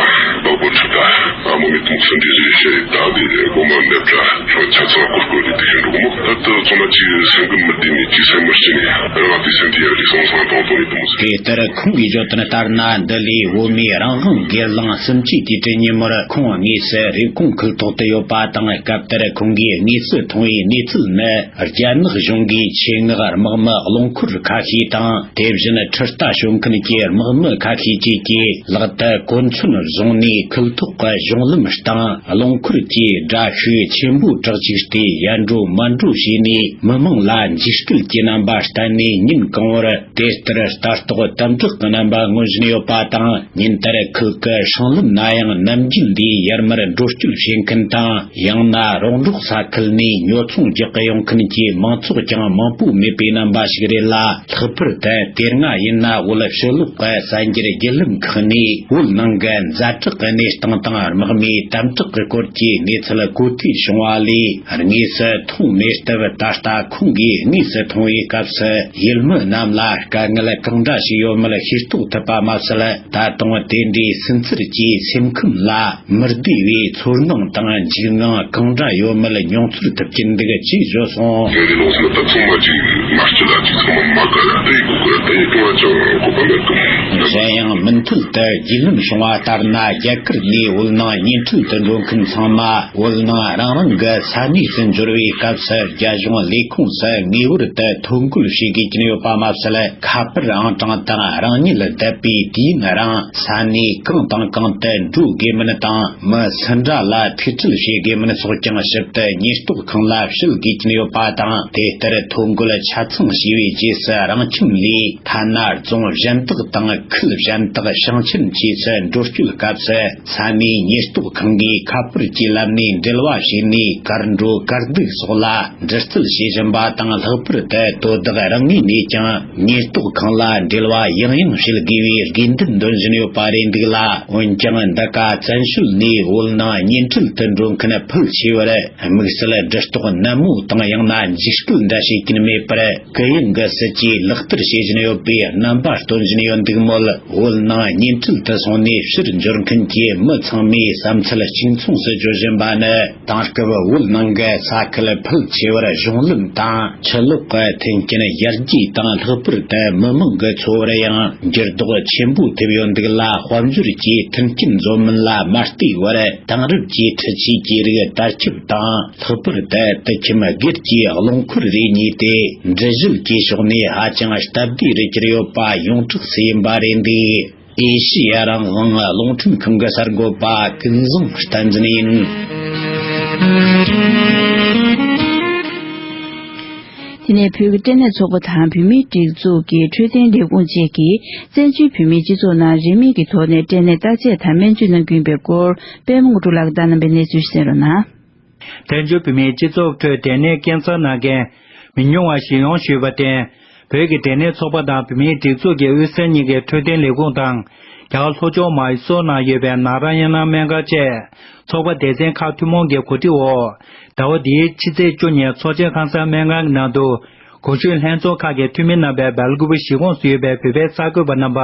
བག་པོ་ཆུ་ད་ཨ་མོ་མི་ཐུང་སུན་དེ་རེ་ཤེས་ད་དེ་གོ་མ་འདེབས་ད་ཆོ་ཆ་ཚང་སྐོར་སྐོར་དེ་དེ་ཤེས་འགྲོ་གི་མོ། ད་ལྟ་ཚོ་མ་ཅི་སེམས་ཀུན་མི་བདེ་ནས་ཅི་སེམས་མི་སྐྱིད་ནས་རང་དེ་སེམས་དེ་ཡར་རི་སོང་སང་དང་དོ་ནི་དུ་མོ་ཟེར། དེ་ལྟར་ཁོང་གིས་བརྗོད་དོན་ལྟར་ན། འདི་ལོའི་བོད་མིའི་རང་དབང་སྒེར་ལངས་བསམ་སྐྱིད་དུས་དྲན་ཉིན་མོར་ཁོང་དངོས་སུ་རེབ་གོང་ཁུལ་ཐོག་ཏུ་ཡོད་པ་དང་། སྐབས་དེར་ཁོང་གིས་དངོས་སུ་མཐོང་བའི་གནས་ཚུལ་ནི། རྒྱ་ནག་གཞུང་གིས་ཆེད་མངགས་དམག་མི་རླངས་འཁོར་ཁ་ཤས་དང་། དེ་བཞིན་འཕྲུལ་རྟ་ཞོན་མཁན་གྱི་དམག་མི་ཁ་ཤས་བཅས་ཀྱིས་ལག་ཏུ་གོ་མཚོན་བཟུང་ནས། ཁུལ་ཐོག་གི་གཞུང་ལམ་སྟེང་རླངས་འཁོར་གྱི་སྒྲ་ཤུགས་ཆེན་པོ་དྲག་ཅིག་སྟེ། ཡར་འགྲོ་མར་འགྲོ་བྱས་ནས། མི་མང་ལ་འཇིགས་སྐུལ་གྱི་རྣམ་པ་བསྟན་ནས། ཉིན་གང་བོར་དེ་ལྟར་ལྟ་རྟོག་དམ་དྲག་གི་རྣམ་པ་མངོན་བཞིན་ཡོད་པ་དང་། ཉིན་ལྟར་ཁུལ་གྱི་སྲང་ལམ་ན་ཡང་ནམ་རྒྱུན་ལས་ཡར་མར་འགྲོ་སྐྱོད་བྱེད་མཁན་དང་། ཡང་ན་རོང་འབྲོག་ས་ཁུལ་ནས་ཉོ་ཚོང་རྒྱག་གི་ཡོང་མཁན་གྱི་མང་ཚོགས་ཀྱང་མང་པོ་མེད་པའི་རྣམ་པ་ཞིག་རེད་ལ། ལྷག་པར་དུ་དེ་སྔ་ཡིན་ན། བོད་ཕྱི་ལོགས་ཀྱི་གསར་འགྱུར་བརྒྱུད་ལམ་ཁག་ནས་བོད་ནང་གི་ཛ་དྲག་གི་གནས་སྟངས་དང་། དམག་མིའི་དམ་དྲག་གི་སྐོར་གྱི་གནས་ཚུལ་གོ་ཐོས་བྱུང་བ་ལས། དངོས་སུ་མཐོང་མེད་སྟབས། ད་ལྟ་ཁོང་གིས་དངོས་སུ་མཐོང་བའི་སྐབས་སུ། ཡུལ་མི་རྣམས་ལ་དཀའ་ངལ་གང་འདྲ་ཞིག་ཡོད་མེད་ཤེས་རྟོགས་ཐུབ་པ་མ་ཟད། ད་དུང་དེ་འདྲའི་སུན་གཙེར་གྱི་སེམས་ཁམས་ལ་མི་བདེ་བའི་ཚོར་སྣང་དང་འཇིགས་དངངས་གང་འདྲ་ཡོད་མེད་མྱོང་ཚོར་ཐུབ་ཀྱིན་འདུག་ཅེས་བརྗོད་སོང་། ཡོད་རེད་ལོ་སོང་ད་ཚང་མ་ཅིག་མ་སྤྱི་ལ་ཅིག་ཚང་མ་མ་དགའ་ལ་དེ་གོ་དགོས་དེ་ཡི་ཀུན་ལ་ཅང་གོ་བ་མེད་དོ། གཞན་ཡང་མུ་མཐུད་དུ་རྒྱུས་ལོན་བྱུང་བ་ལྟར་ན། རྒྱ་གར་ནས་བོད་ནང་གཉེན་འཕྲད་དུ་འགྲོ་མཁན་ཚང་མ་བོད་ནང་རང་རང་གི་ས་གནས་སུ་འབྱོར་བའི་སྐབས་སུ། རྒྱ་གཞུང་ལས་ཁུངས་སུ་ངེས་པར་དུ་ཐོ་འགོད་བྱེད་དགོས་ཀྱིན་ཡོད་པ་མ་ཟད། ཁ་པར་ཨང་གྲངས་དང་རང་ཉིད་བསྡད་པའི་དུས་ཡུན་རིང་ས་གནས་གང་དང་གང་དུ་འགྲོ་དགོས་མིན་དང་། མི་སུ་འདྲ་ལ་ཐུག་འཕྲད་བྱེད་དགོས་མིན་སོགས་ཀྱང་ཞིབ་ཏུ་ཉེན་རྟོག་ཁང་ལ་ཞུ་དགོས་ཀྱིན་ཡོད་པ་དང་། དེ་ལྟར་ཐོ་འགོད་ཆ་ཚང་བྱས་པའི་རྗེས་སུ། རང་ཁྱིམ་ལས་ཐ་ན་རྫོང་གཞན་དག་དང་ཁུལ་གཞན་དག་ཞིང་ཆེན་བཅས་སུ་འགྲོ་སྐྱོད་སྐབས་སུ། ས་གནས་ཉེན་རྟོག་ཁང་གིས་ཁ་པར་གྱི་ལམ་ནས་འབྲེལ་བ་བྱས་ནས། གར་འགྲོ་གར་འདུག་སོགས་ལ་འདྲི་རྩད་བྱེད་བཞིན་པ་དང་། ལྷག་པར་དུ་དོ་བདག་རང་ངོས་ནས་ཀྱང་ཉེན་རྟོག་ཁང་ལ་འབྲེལ་བ་ཡང་ཡང་བྱེད་དགོས་པའི་དགོས་འདུན་འདོན་བཞིན་ཡོད་པ་རེད་འདུག་ལ། འོན་ཀྱང་། འདི་ག་བཙན་བྱོལ་ནས་བོད་ནང་གཉེན་འཕྲད་དུ་འགྲོ་མཁན་ཕལ་ཆེ་བར་དམིགས་བསལ་འདྲི་རྟོག་ནན་མོ་དང་། ཡང་ན་འཇིགས་སྐུལ་འདྲ་བྱེད་ཀྱིན་མེད་པར། གུ་ཡངས་ཀྱི་སྲིད་ཇུས་ལག་བསྟར་བྱེད་བཞིན་ཡོད་པའི་རྣམ་པ་སྟོན་བཞིན་ཡོད་འདུག་མོད། བོད་ནང་གཉེན་འཕྲད་དུ་སོང་ནས་ཕྱིར་འབྱོར་མཁན་གྱི་མི་ཚང་མའི་བསམ་ཚུལ་གཅིག་མཚུངས་སུ་བརྗོད་བཞིན་པ་ནི། དེང་སྐབས་བོད་ནང་གི་ས་ཁུལ་ཕལ་ཆེ་བར་གཞུང་ལམ་དང་ཕྱི་ལོགས་ཀྱི་མཐུན་རྐྱེན་ཡར་རྒྱས་དང་། ལྷག་པར་དུ་མི་མང་གི་འཚོ་བར་ཡང་འགྱུར་ལྡོག་ཆེན་པོ་ཐེབས་ཡོད་འདུག་ལ། དཔལ་འབྱོར་གྱི་མཐུན་རྐྱེན་འཛོམས་མིན་ལ་མ་ལྟོས་པར། དེང་རབས་ཀྱི་འཕྲུལ་ཆས་ཀྱི་རིགས་དར་ཁྱབ་དང་། ལྷག་པར་དུ་དུད་ཁྱིམ་སྒེར་གྱི་རླངས་འཁོར་རེ་གཉིས་ཏེ། འགྲུལ་བཞུད་ཀྱི་ཕྱོགས་ནས་ཧ་ཅང་སྟབས་བདེ་རུ་གྱུར་ཡོད་པ་ཡོངས་གྲགས་སུ་ཡིན་པ་རེད་འདུག་ཨེ་ཤི་ཡ་རང་དབང་རླུང་འཕྲིན་ཁང་གི་གསར་འགོད་པ་ཀུན་བཟང་བསྟན་འཛིན་ཡིན། དེ་ནས་བོད་ཀྱི་སྐྲན་ནད་ཚོགས་པ་དང་བོད་མིའི་སྒྲིག་འཛུགས་ཀྱི་འཕྲོད་བསྟེན་ལས་ཁུངས་བཅས་ཀྱིས་བཙན་བྱོལ་བོད་མིའི་སྤྱི་ཚོགས་ནང་རིན་མེད་ཀྱི་ཐོག་ནས་སྐྲན་ནད་བརྟག་དཔྱད་དང་སྨན་བཅོས་གནང་གི་ཡིན་པའི་སྐོར། པད་མ་དངོས་གྲུབ་ལགས་ཀྱིས་བཏང་གནང་བའི་གནས་ཚུལ་ཞིག་གསན་རོགས་གནང་། བཙན་བྱོལ་བོད་མིའི་སྤྱི་ཚོགས་ཁྲོད་སྐྲན་ནད་ཀེན་སར་ན་མཁན་མི་ཉུང་བ་ཞིག་ཡོང་བཞིན་པར་བརྟེན། བོད་ཀྱི་སྐྲན་ནད་ཚོགས་པ་དང་བོད་མིའི་སྒྲིག་འཛུགས་ཀྱི་དབུས་གཞུང་གཉིས་ཀྱི་འཕྲོད་བསྟེན་ལས་ཁུངས་དང་། རྒྱ་གར་ལྷོ་ཕྱོགས་མཱི་སོར་ནང་ཡོད་པའི་ནཱ་ར་ཡ་ན་སྨན་ཁང་བཅས་ཚོགས་པ་སྡེ་ཚན་ཁག་ཐུན་མོང་གི་གོ་སྒྲིག་འོག་ཟླ་བ་འདིའི་ཕྱི་ཚེས་བཅུ་ཉིན་ཚོགས་ཆེན་ཁང་གསར་སྨན་ཁང་གི་ནང་དུ། གོང་ཞུས་ལྷན་ཚོགས་ཁག་གི་འཐུས་མི་རྣམ་པས་སྦེལ་ཀོབ་གཞིས་ཁོངས་སུ་ཡོད་པའི་བོད་པའི་གསར་འགོད་པ་རྣམ་པ་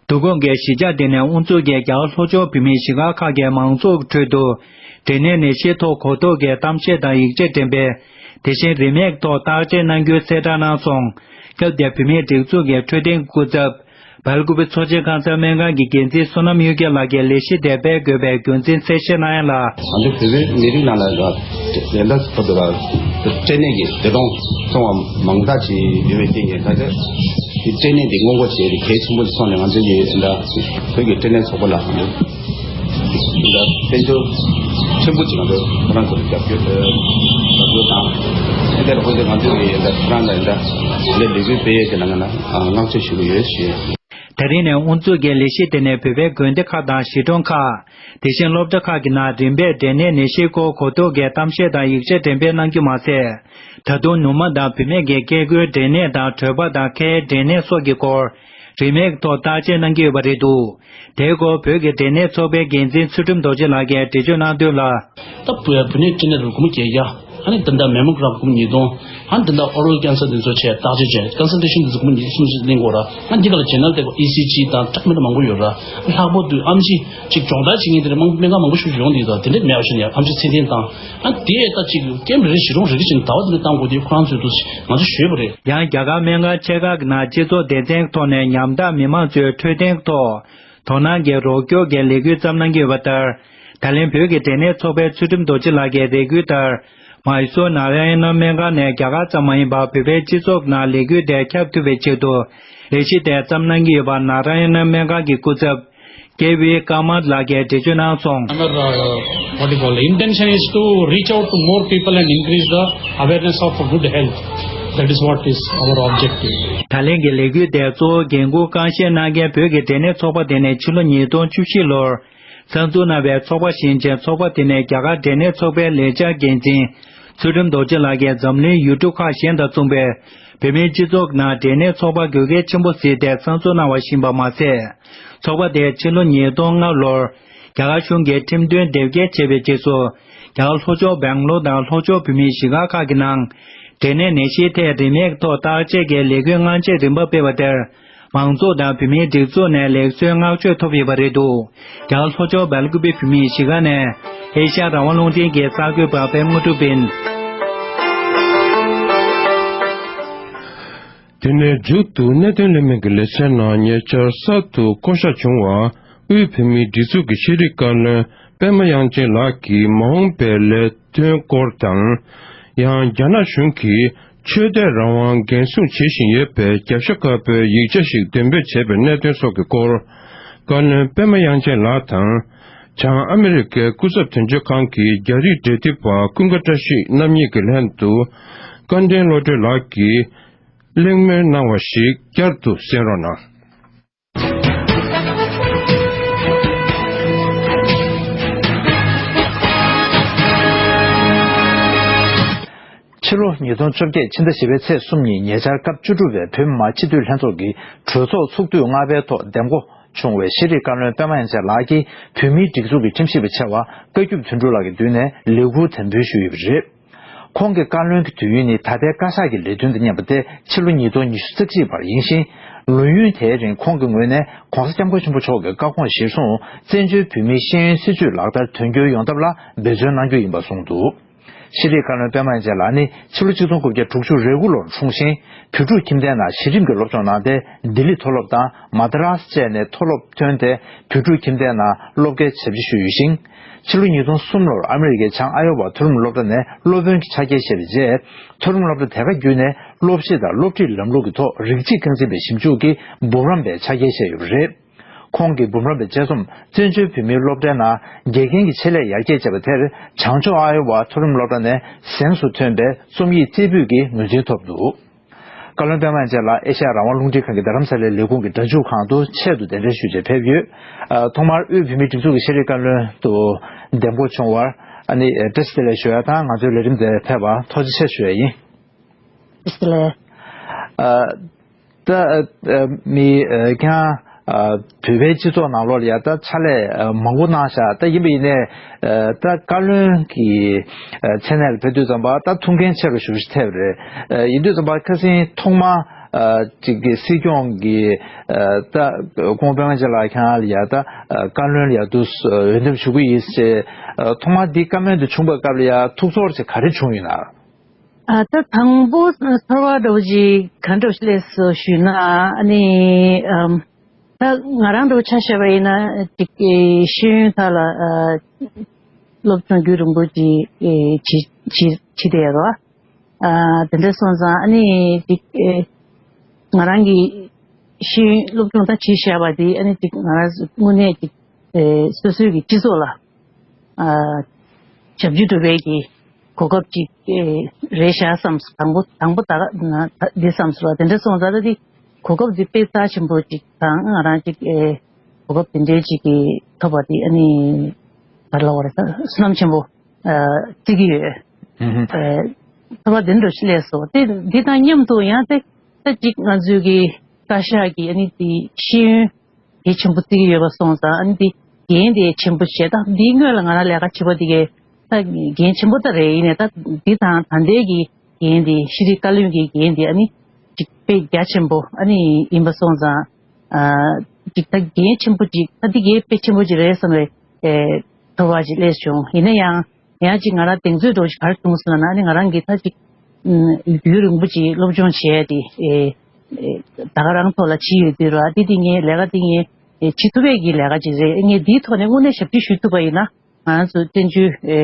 འདུ་ཁང་གི་གཞིས་ཆགས་དེ་ནས་དབུ་འཛུགས་ཀྱིས་རྒྱ་གར་ལྷོ་ཕྱོགས་བོད་མིའི་གཞིས་སྒར་ཁག་གི་མང་ཚོགས་ཁྲོད་དུ། སྐྲན་ནད་ནད་གཞིའི་ཐོག་གོ་རྟོགས་ཀྱི་གཏམ་བཤད་དང་ཡིག་ཆ་འགྲེམས་སྤེལ། དེ་བཞིན་རིན་མེད་ཐོག་བརྟག་དཔྱད་གནང་རྒྱུའི་གསལ་བསྒྲགས་གནང་སོང་། སྐབས་དེར་བོད་མིའི་སྒྲིག་འཛུགས་ཀྱི་འཕྲོད་བསྟེན་སྐུ་ཚབ། སྦེལ་ཀོབ་ཚོགས་ཆེན་ཁང་གསར་སྨན་ཁང་གི་འགན་འཛིན་བསོད་ནམས་གཡུ་རྒྱལ་ལགས་ཀྱིས་ལས་གཞི་དེ་སྤེལ་དགོས་པའི་རྒྱུ་མཚན་གསལ་བཤད་གནང་ཡ་ལ། ང་ཚོ་བོད་པའི་མི་རིགས་ནང་ལ་ཡ་ད་ལྟ་བར་དུ་ལ་སྐྲན་ནད་ཀྱི་བདེ་ཐང་སོང་བ་མང་དག་ཅིག་ཡོད་པའི་རྐྱེན་གྱིས། ད་ཆ་དེ་སྐྲན་ནད་འདི་སྔོན་འགོག་བྱེད་ཡ་དེ་གལ་ཆེན་པོ་ཞིག་སོང་ནས། ང་ཚོའི་ཡི་ད་བོད་ཀྱི་སྐྲན་ནད་ཚོགས་པ་ལ་ང་ཚོ་ཡི་ད་དཔལ་འབྱོར་ཆེན་པོ་ཅིག་ང་ཚོ་ཁོ་རང་ཚོར་རྒྱབ་སྐྱོར་རྒྱབ་སྐྱོར་དང་། དེ་ལྟར་ཁོང་ཚོས་ང་ཚོའི་ཡི་ད་ཁོ་རང་ལ་ཡི་ད་ལས་འགུལ་སྤེལ་ཡས་ཀྱི་ནང་ན་བསྔགས་བརྗོད་ཞུ་གི་ཡོད་ཞུ། ད་རིང་ནས་དབུ་འཛུགས་ཀྱིས་ལས་གཞི་དེ་ནས་བོད་པའི་དགོན་སྡེ་ཁག་དང་གཞིས་གྲོང་ཁག་དེ་བཞིན་སློབ་གྲྭ་ཁག་གི་ནང་རིམ་པས་འབྲས་ནད་ནད་གཞིའི་སྐོར་གོ་རྟོགས་ཀྱི་གཏམ་བཤད་དང་ཡིག་ཆ་འགྲེམས་སྤེལ་གནང་རྒྱུ་མ་ཟད། ད་དུང་ནུ་མ་དང་བུད་མེད་ཀྱི་སྐྱེ་དགུའི་འབྲས་ནད་དང་གྲོད་པ་དང་ཁའི་འབྲས་ནད་སོགས་ཀྱི་སྐོར་རིན་མེད་ཐོག་བརྟག་དཔྱད་གནང་གི་ཡོད་པ་རེད་འདུག་དེའི་སྐོར་བོད་ཀྱི་འབྲས་ནད་ཚོགས་པའི་འགན་འཛིན་ཚུལ་ཁྲིམས་རྡོ་རྗེ་ལགས་ཀྱིས་འགྲེལ་བརྗོད་གནང་དོན་ལ། ད་བུ་ཡ་བུ་ནས་ཅི་ནས་རུ་ཀུ་མུ་རྒྱལ་ཡ། ཨ་ནི་ད་ལྟ་མེ་མོ་གྷ་རམ་ཀུ་མུ་ཉིས་སྟོང་། ཨ་ནི་ད་ལྟ་ཨོ་རལ་ཀེན་སར་དེ་ཚོ་བྱས་བརྟག་དཔྱད་བྱས་ཀོན་སལ་ཊེ་ཤན་དེ་ཚོ་ཀུ་མུ་ཉིས་གསུམ་ཞིག་གླེང་དགོས་ར། ཨ་འདི་ག་ལ་ཇེ་ནལ་དེ་ཀོ་ཨི་སི་ཇི་དང་ཁྲག་སྨན་མང་པོ་ཡོད་ར། ལྷག་པར་དུ་ཨམ་ཆི་ཅིག་སྦྱོང་བརྡར་བྱེད་མཁན་དེ་འདྲ་མང་སྨན་ཁང་མང་པོ་ཞིག་ཡོང་དེ་དང་དེ་འདྲ་མེད་པ་ཞིག་ནས་ཨམ་ཆི་ཚད་ལྡན་དང་། ཨ་དེ་ད་ཅིག་ཀེམ་རེ་རེ་བཞི་སྟོང་རེ་རེ་བཞིན་ཟླ་བ་དེ་འདྲ་བཏང་དགོས་དེ་ཁོ་རང་ཚོས་དུ་ང་ཚོ་ཞུས་པ་རེད། ཡང་རྒྱ་གར་སྨན་ཁང་ཆེ་ཁག་གི་ནང་སྤྱི་ཚོགས་སྡེ་ཚན་གྱི་ཐོག་ནས་ཉམ་ཐག་མི་མང་ཚོའི་འཕྲོད་བསྟེན་གྱི་ཐོག་དོ་སྣང་གིས་རོགས་སྐྱོར་གྱི་ལས་འགུལ་བརྩམས་གནང་གི་ཡོད་པ་ལྟར། ད་ལན་བོད་ཀྱི་འབྲས་ནད་ཚོགས་པའི་ཚུལ་ཁྲིམས་རྡོ་རྗེ་ལགས་ཀྱི་རེ་སྐུལ་ལྟར། མ་ཧེ་སོར་ནཱ་ར་ཡ་ན་སྨན་ཁང་ནས་རྒྱ་གར་ཙམ་མ་ཡིན་པར་བོད་པའི་སྤྱི་ཚོགས་ནང་ལས་འགུལ་དེ་ཁྱབ་ཐུབ་པའི་ཆེད་དུ་ལས་གཞི་དེ་བརྩམས་གནང་གི་ཡོད་པ་ནཱ་ར་ཡ་ན་སྨན་ཁང་གི་སྐུ་ཚབ་ཀེ་བི་ཀ་མཱད་ལགས་ཀྱིས་འགྲེལ་བརྗོད་གནང་སོང་། Another, uh, what do you call it? Intention is to reach out to more people and increase the awareness of good health. That is what is our objective. ད་ལན་གྱི་ལས་འགུལ་དེ་གཙོ་བོ་འགན་འཁུར་རྐང་བཞེས་གནང་མཁན་བོད་ཀྱི་འབྲས་ནད་ཚོགས་པ་དེ་ནས་ཕྱི་ལོ་ཉིས་སྟོང་བཅུ་བཞི་ལོར་གསར་འཛུགས་གནང་བའི་ཚོགས་པ་བཞིན་ཅན་ཚོགས་པ་དེ་ནས་རྒྱ་གར་འབྲས་ནད་ཚོགས་པའི་ལས་འཆར་འགན་འཛིན་ཚུལ་ཁྲིམས་རྡོ་རྗེ་ལགས་ཀྱིས་འཛམ་གླིང་ཡུལ་གྲུ་ཁག་གཞན་དང་མཚུངས་པའི་བོད་མིའི་སྤྱི་ཚོགས་ནང་འབྲས་ནད་ཚོགས་པ་དགོས་གལ་ཆེན་པོ་གཟིགས་ཏེ་གསར་འཛུགས་གནང་བ་ཞིག་ཡིན་པ་མ་ཟད། ཚོགས་པ་དེས་ཕྱི་ལོ་ཉིས་སྟོང་ལྔ་ལོར་རྒྱ་གར་གཞུང་གིས་ཁྲིམས་དོན་དེབ་སྐྱེལ་བྱས་པའི་རྗེས་སུ། རྒྱ་གར་ལྷོ་ཕྱོགས་སྦེང་ལོར་དང་ལྷོ་ཕྱོགས་བོད་མིའི་གཞིས་སྒར་ཁག་གི་ནང་། འབྲས་ནད་ནད་གཞིའི་ཐད་རིན་མེད་ཐོག་བརྟག་དཔྱད་ཀྱི་ལས་འགུལ་སྔ་རྗེས་རིམ་པ་སྤེལ་བ་དེར། མང་ཚོགས་དང་བོད་མིའི་སྒྲིག་འཛུགས་ནས་ལེགས་གསོའི་བསྔགས་བརྗོད་ཐོབ་ཡོད་པ་རེད་འདུག་རྒྱ་གར་ལྷོ་ཕྱོགས་སྦེལ་ཀུ་པེ་བོད་མིའི་གཞིས་སྒར་ནས་ཨེ་ཤ་ཡ་རང་དབང་རླུང་འཕྲིན་གྱི་གསར་འགོད་པ་པད་མ་དངོས་གྲུབ་ཡིན། དེ་ནས་མཇུག་ཏུ་གནད་དོན་ལས་མི་གི་ལེ་ཚན་ནང་ཉེ་ཆར་གསར་དུ་བསྐོ་བཞག་བྱུང་བ་དབུས་བོད་མིའི་སྒྲིག་འཛུགས་ཀྱི་ཤེས་རིག་བཀའ་བློན་པད་མ་དབྱངས་ཅན་ལགས་ཀྱི་མ་འོངས་པའི་ལས་དོན་སྐོར་དང་། ཡང་རྒྱ་ནག་གཞུང་གིས་ཆོས་དད་རང་དབང་འགན་སྲུང་བྱེད་བཞིན་ཡོད་པའི་རྒྱབ་ཤ་དཀར་པོའི་ཡིག་ཆ་ཞིག་འདོན་སྤེལ་བྱས་པའི་གནད་དོན་སོགས་ཀྱི་སྐོར། བཀའ་བློན་པད་མ་དབྱངས་ཅན་ལགས་དང་། བྱང་ཨ་མི་རི་ཀའི་སྐུ་ཚབ་དོན་གཅོད་ཁང་གི་རྒྱ་རིགས་འབྲེལ་མཐུད་པ་ཀུན་དགའ་བཀྲ་ཤིས་རྣམ་གཉིས་ཀྱི་ལྷན་དུ། བཀའ་དྲིན་བློ་གྲོས་ལགས་ཀྱིས་གླེང་མོལ་གནང་བ་ཞིག་བསྐྱར་དུ་གསན་རོགས་གནང་། ཕྱི་ལོ་ཉིས་སྟོང་བཅོ་བརྒྱད་ཕྱི་ཟླ་བཞི་པའི་ཚེས་གསུམ་ཉིན་ཉེ་ཆར་སྐབས་བཅུ་དྲུག་པའི་བོད་མི་མང་སྤྱི་འཐུས་ལྷན་ཚོགས་ཀྱི་གྲོས་ཚོགས་ཚོགས་དུས་ལྔ་པའི་ཐོག་འདེམས་བསྐོ་བྱུང་བའི་ཤེས་རིག་བཀའ་བློན་པད་མ་དབྱངས་ཅན་ལགས་ཀྱིས་བོད་མིའི་སྒྲིག་འཛུགས་ཀྱི་ཁྲིམས་ཞིབ་པ་ཆེ་བ་བཀའ་བརྒྱུད་དོན་གྲུབ་ལགས་ཀྱི་མདུན་ནས་ལས་འཁུར་དམ་འབུལ་ཞུས་ཡོད་པ་རེད། ཁོང་གི་བཀའ་བློན་གྱི་དུས་ཡུན་ནི་ད་ལྟའི་བཀའ་ཤག་གི་ལས་དོན་དང་མཉམ་པ་སྟེ་ཕྱི་ལོ་ཉིས་སྟོང་ཉི་ཤུ་རྩ་གཅིག་བར་ཡིན་ཞིང་། ལོ་ཡུན་དེའི་རིང་ཁོང་གི་ངོས་ནས་༧གོང་ས་༧སྐྱབས་མགོན་ཆེན་པོ་མཆོག་གི་བཀའ་དགོངས་གཞིར་བཟུང་བཙན་བྱོལ་བོད་མིའི་ཤེས་ཡོན་སྲིད་བྱུས་ལག་བསྟར་དོན་འཁྱོལ་ཡོང་ཐབས་ལ་འབད་བརྩོན་གནང་རྒྱུ་ཡིན་པ་གསུངས་འདུག་ཤེས་རིག་བཀའ་བློན་པད་མ་དབྱངས་ཅན་ལགས་ནི་ཕྱི་ལོ་ཆིག་སྟོང་དགུ་བརྒྱ་དྲུག་ཅུ་རེ་དགུ་ལོར་འཁྲུངས་ཤིང་། བོད་ཕྲུག་ཁྱིམ་སྡེའི་ནང་གཞི་རིམ་གྱི་སློབ་སྦྱོང་གནང་སྟེ་ལྡི་ལི་མཐོ་སློབ་དང་མ་དྲ་སི་བཅས་ནས་མཐོ་སློབ་ཐོན་ཏེ་བོད་ཕྲུག་ཁྱིམ་སྡེའི་ནང་སློབ་དགེ་ཞབས་ཕྱི་ཞུས་ཡོད་ཅིང་། ཕྱི་ལོ་ཉིས་སྟོང་གསུམ་ལོར་ཨ་མི་རི་ཀའི་བྱང་ཨ་ཡོ་ཝ་མཐོ་རིམ་སློབ་གྲྭ་ནས་སློབ་དཔོན་གྱི་ཆ་རྐྱེན་བཞེས་པའི་རྗེས། མཐོ་རིམ་སློབ་གྲྭ་དེ་ག་བརྒྱུད་ནས་སློབ་གཞི་དང་སློབ་ཁྲིད་ལམ་ལུགས་ཀྱི་ཐོག་རིགས་གཅིག་རྐང་འཛིན་པའི་ཞིབ་འཇུག་གི་འབུམ་རམས་པའི་ཆ་རྐྱེན་བཞེས་ཡོད་པ་རེད། ཁོང་གིས་འབུམ་རམས་པའི་དཔྱད་རྩོམ་བཙན་བྱོལ་བོད་མིའི་སློབ་གྲྭའི་ནང་དགེ་རྒན་གྱི་ཆེད་ལས་ཡར་རྒྱས་བྱས་པ་དེར་བྱང་ཕྱོགས་ཨ་ཡོ་ཝ་མཐོ་རིམ་སློབ་གྲྭ་ནས་གཟེངས་སུ་ཐོན་པའི་རྩོམ་ཡིག་རྩེ་ཕུད་ཀྱི་ངོས་འཛིན་ཐོབ་འདུག་བཀའ་བློན་པད་མ་དབྱངས་ཅན་ལགས་ཨེ་ཤ་ཡ་རང་དབང་རླུང་འཕྲིན་ཁང་གི་རྡ་རམ་ས་ལའི་ལས་ཁུངས་ཀྱི་སྒྲ་འཇུག་ཁང་དུ་ཆེད་དུ་གདན་འདྲེན་ཞུས་རྗེས་ཕེབས་ཡོད། ཨ། ཐོག་མར་དབུས་བོད་མིའི་སྒྲིག་འཛུགས་ཀྱི་ཤེས་རིག་བཀའ་བློན་དུ་འདེམས་བསྐོ་བྱུང་བར་ཨ་ནི་བཀྲ་ཤིས་བདེ་ལེགས་ཞུ་ཡ་དང་ང་ཚོའི་ལས་རིམ་དེར་ཕེབས་པར་ཐུགས་རྗེ་ཆེ་ཞུ་ཡ་ཡིན། བཀྲ་ཤིས་བདེ་ལེགས། ཨ། ད་ཨ་མི་ཨ་ཁྱེད་རང་ཨ་བོད་པའི་སྤྱི་ཚོགས་ནང་ལོགས་ལ་ཡ་ད་ཕྱག་ལས་ཨ་མང་པོ་གནང་ཤག་ད་ཡིན་པ་ཡིན་ནའི་ཨ་ད་བཀའ་བློན་གྱི་ཨ་མཚན་གནས་ལ་ཕེབས་དུས་ཙམ་པ་ད་ཐུགས་འགན་ཆེ་རུ་ཞེ་པོ་ཅིག་ཐེབས་རེད། ཨ་ཡིན་དུས་ཙམ་པ་ཁ་སང་ཐོག་མ་ཨ་ཅིག་གི་སྲིད་སྐྱོང་གི་ཨ་ད་སྐུ་ངོ་པད་མ་ཅན་ལགས་ཁྱེད་རང་ལ་ཡ་ད་ཨ་བཀའ་བློན་ལ་ཡ་དུ་འོས་འདེམས་ཞུ་གི་ཡིན་ཞེས་ཨ་ཐོག་མ་འདི་བཀའ་མོལ་འདི་བྱུང་བའི་སྐབས་ལ་ཡ་ཐུགས་ཚོར་ཅིག་ག་རེ་བྱུང་ཡོད་ན། ཨ་ད་དང་པོ་ཚོར་བ་འདྲ་བོ་ཅིག་ག་འདྲ་བོ་ཞིག་སླེབས་སོང་ཞུས་ན་ཨ་ནི་ཨམ་ད་ང་རང་འདྲ་བོ་ཆ་བཞག་པ་ཡིན་ན་ཅིག་ཨེ་ཤེས་ཡོན་ཐོག་ལ་ཨ་སློབ་སྦྱོང་རྒྱུན་རིང་པོ་ཅིག་ཨེ་བྱེད་བྱེད་བྱེད་བསྡད་ཡོད་རེད་བ། ཨ་དེ་འདྲ་སོང་ཙང་ཨ་ནི་ཅིག་ཨེ་ང་རང་གི་ཤེས་ཡོན་སློབ་སྦྱོང་ད་བྱེད་བཞག་པ་དེ་ཨ་ནི་ཅིག་ང་རང་དངོས་གནས་ཅིག་ཨེ་སོ་སོའི་གི་སྤྱི་ཚོགས་ལ། ཨ་ཞབས་ཕྱི་སྒྲུབ་པའི་གི་གོ་སྐབས་ཅིག་ཨེ་རེད་ཤག་བསམ་སོང་། དང་པོ་དང་པོ་ད་ག་ན་ད་འདི་བསམ་སོང་ལ་དེ་འདྲ་སོང་ཙང་ད་འདི་ གོ་སྐབས་འདི་དཔེ་རྩ་ཆེན་པོ་ཅིག་དང་ང་རང་ཅིག་ཨེ་གོ་སྐབས་དེ་འདྲའི་ཅིག་གི་ཐོབ་པ་དེ་ཨ་ནི་ག་རེ་ལབ་དགོས་རེད། བསོད་ནམས་ཆེན་པོ་ཨ་བརྩི་གི་ཡོད། ཨུ་ཧུ། ཨེ་ཐོབ་པ་དེ་འདྲ་ཞིག་སླེབས་སོང་། དེ་འདི་དང་མཉམ་དུ་ཡང་དེ་ད་ཅིག་ང་ཚོའི་གི་བཀའ་ཤག་གི་ཨ་ནི་དེ་ཤེས་ཡོན་གལ་ཆེན་པོ་བརྩི་གི་ཡོད་པ་སོང་ཙང་། ཨ་ནི་དེ་འགན་དེ་ཆེན་པོ་བྱས། ད་འདིའི་སྔོན་ལ་ང་རང་ལས་ཀ་བྱེད་པ་དེ་གའི་ད་འགན་ཆེན་པོ་ད་རེད། ཡིན་ནའི་ད་འདི་དང་ད་ལྟའི་གི་འགན་དེ་ཤེས་རིག་བཀའ་བློན་གྱི་འགན་དེ་ཨ་ནི་ཅིག་དཔེ་རྒྱ་ཆེན་པོ་ཨ་ནི་ཡིན་པ་སོང་ཙང་། ཨ་ཅིག་ད་འགན་ཆེན་པོ་ཅིག་ད་འདི་འགན་དཔེ་ཆེན་པོ་ཅིག་རེད་བསམ་པའི་ཨེ་ཐོབ་པ་ཅིག་སླེབས་བྱུང་། ཡིན་ན་ཡང་ཡང་ཅིག་ང་རང་གདེང་ཚོད་འདྲ་བོ་ཅིག་ག་རེ་བྱུང་སོང་ལབ་ན། ཨ་ནི་ང་རང་གིས་ད་ཅིག་ཨུམ་ཡུན་རིང་པོ་ཅིག་སློབ་སྦྱོང་བྱས་ཏེ་ཨེ་ཨེ་ད་ག་རང་ཐོག་ལ་བྱས་ཡོད་དུས་ར། འདི་འདི་ངའི་ལས་ཀ་འདི་ངས་ཨེ་བྱེད་ཐུབ་པའི་གི་ལས་ཀ་ཅིག་རེད། ངས་འདིའི་ཐོག་ནས་དངོས་གནས་ཞབས་ཕྱི་ཞུ་ཐུབ་པ་ཡིན་ན། ང་རང་ཚོ་བཙན་བྱོལ་ཨེ་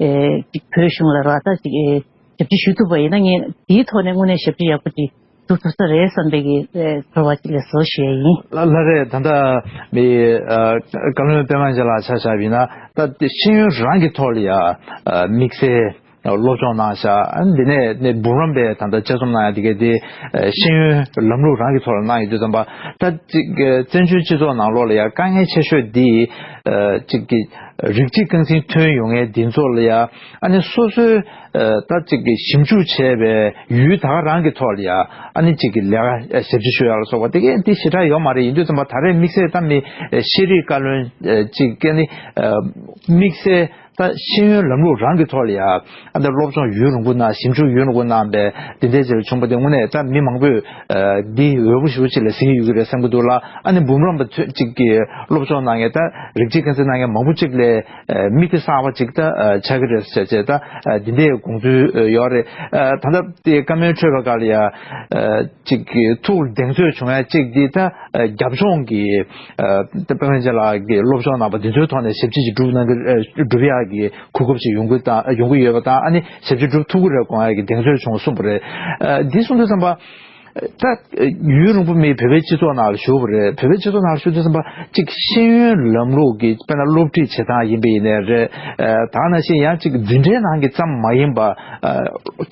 ཨེ་ཅིག་བོད་གཞུང་ལ་ར་ད་ཅིག་ཨེ་ཞབས་ཕྱི་ཞུ་ཐུབ་པ་ཡིན་ན། ངས་དེའི་ཐོག་ནས་དངོས་གནས་ཞབས་ཕྱི་ཡག་པོ་ཅིག་ཞུ་ཐུབ་ས་རེད་བསམ་པའི་གི་ཨེ་ཚོར་བ་ཅིག་ལས་བཟོ་ཞུ་ཡ་ཡིན། ལ་ལ་རེད། ད་ལྟ་མི་ཨ་བཀའ་བློན་པད་མ་རྒྱལ་ལགས་ཆ་བཞག་པ་ཡིན་ན། ད་ཤེས་ཡོན་རང་གི་ཐོག་ལ་ཡ་ཨ་དམིགས་བསལ་སློབ་སྦྱོང་གནང་བཞག། ཨ་འདི་ནས་ནས་འབུམ་རམས་པའི་ད་ལྟ་དཔྱད་རྩོམ་གནང་ཡ་དེ་གའི་དེ་ཨ་ཤེས་ཡོན་ལམ་ལུགས་རང་གི་ཐོག་ལ་གནང་ཡོད་དུས་ཙམ་པ། ད་ཅིག་ཨ་བཙན་བྱོལ་སྤྱི་ཚོགས་ནང་ལོགས་ལ་ཡ་དཀའ་ངལ་ཆེ་ཤོས་འདི་ཨ་ཅིག་གི་རིགས་གཅིག་རྐང་འཛིན་ཐོན་ཡོང་མཁན་འདི་ཚོ་ལ་ཡ། ཨ་ནི་སོ་སོའི་ཨ་ད་ཅིག་གི་ཞིབ་འཇུག་བྱས་པའི་ཡུལ་ད་ག་རང་གི་ཐོག་ལ་ཡ་ཨ་ནི་ཅིག་གི་ལས་ཀ་ཞབས་ཕྱི་ཞུ་ཡ་ལ་སོགས་པ་དེ་གས་འདི་ཞེ་དྲག་ཡོད་མ་རེད། ཡིན་དུས་ཙམ་པ་ད་རེས་དམིགས་བསལ་ད་མི་ཨ་ཤེས་རིག་བཀའ་བློན་ཨ་ཅིག་གི་ནི་ཨ་དམིགས་བསལ་ད་ཤེས་ཡོན་ལམ་ལུགས་རང་གི་ཐོག་ལ་ཡ་ཨ་ད་སློབ་སྦྱོང་ཡུན་རིང་པོ་གནང་། ཞིབ་འཇུག་ཡུན་རིང་པོ་གནང་པའི་འདི་འདྲའི་ཅིག་བྱུང་པ་དེ་དངོས་གནས་ད་མི་མང་པོས་ཨ་འདི་འོས་པོ་ཞེ་པོ་ཅིག་ལ་གཟིགས་ཀྱི་ཡོད་ཀྱི་རེད་བསམ་གྱི་འདུག་ལ། ཨ་ནི་འབུམ་རམས་པ་ཚོས་ཅིག་གི་སློབ་སྦྱོང་གནང་མཁན་ད་རིགས་གཅིག་རྐང་འཛིན་གནང་མཁན་མང་པོ་ཅིག་ལས་ཨ་མིག་དཔེ་གསར་པ་ཅིག་ད་ཨ་ཆགས་ཀྱི་རེད་ཟེར་བྱས། ད་ཨ་འདི་འདྲའི་དགོངས་ཚུལ་ཨ་ཡོད་རེད། ཨ་ད་ལྟ་དེ་བཀའ་མོལ་འཕྲོས་པ་སྒང་ལ་ཡ་ཨ་ཅིག་གི་ཐུགས་གདེང་ཚོད་བྱུང་ཡ་ཅིག་འདི་ད་ཨ་རྒྱབ་ལྗོངས་ཀྱི་ཨ་ད་དཔེ་མེད་ཅིག་ལ་གི་སློབ་སྦྱོང་གནང་པ་འདི་ཚོའི་ཐོག་ནས་ཞབས་ཕྱི་ཅིག་སྒྲུབ་གནང་གི་ཨ་སྒྲུབ་ཡག་གི་གོ་སྐབས་ཅིག་ཡོང་གི་དང་ཡོང་གི་ཡོད་པ་དང་། ཨ་ནི་ཞབས་ཕྱི་སྒྲུབ་ཐུབ་ཀྱི་རེད་དགོངས་ཡག་གི་གདེང་ཚོད་བྱུང་གསུངས་པ་རེད། ཨ་འདི་གསུངས་དུས་ཙམ་པ། ད་ཡུན་རིང་པོ་མི་བོད་པའི་སྤྱི་ཚོགས་ནང་ལ་བཞུགས་པ་རེད། བོད་པའི་སྤྱི་ཚོགས་ནང་ལ་བཞུགས་དུས་ཙམ་པ་ཅིག་ཤེས་ཡོན་ལམ་ལུགས་ཀྱི་དཔེར་ན་སློབ་ཁྲིད་བྱེད་སྟངས་ཡིན་པ་ཡིན་ནའི་རེད། ཨ་ད་ག་ནང་བཞིན་ཡང་ཅིག་འཛིན་གྲྭའི་ནང་གི་ཙམ་མ་ཡིན་པ་ཨ་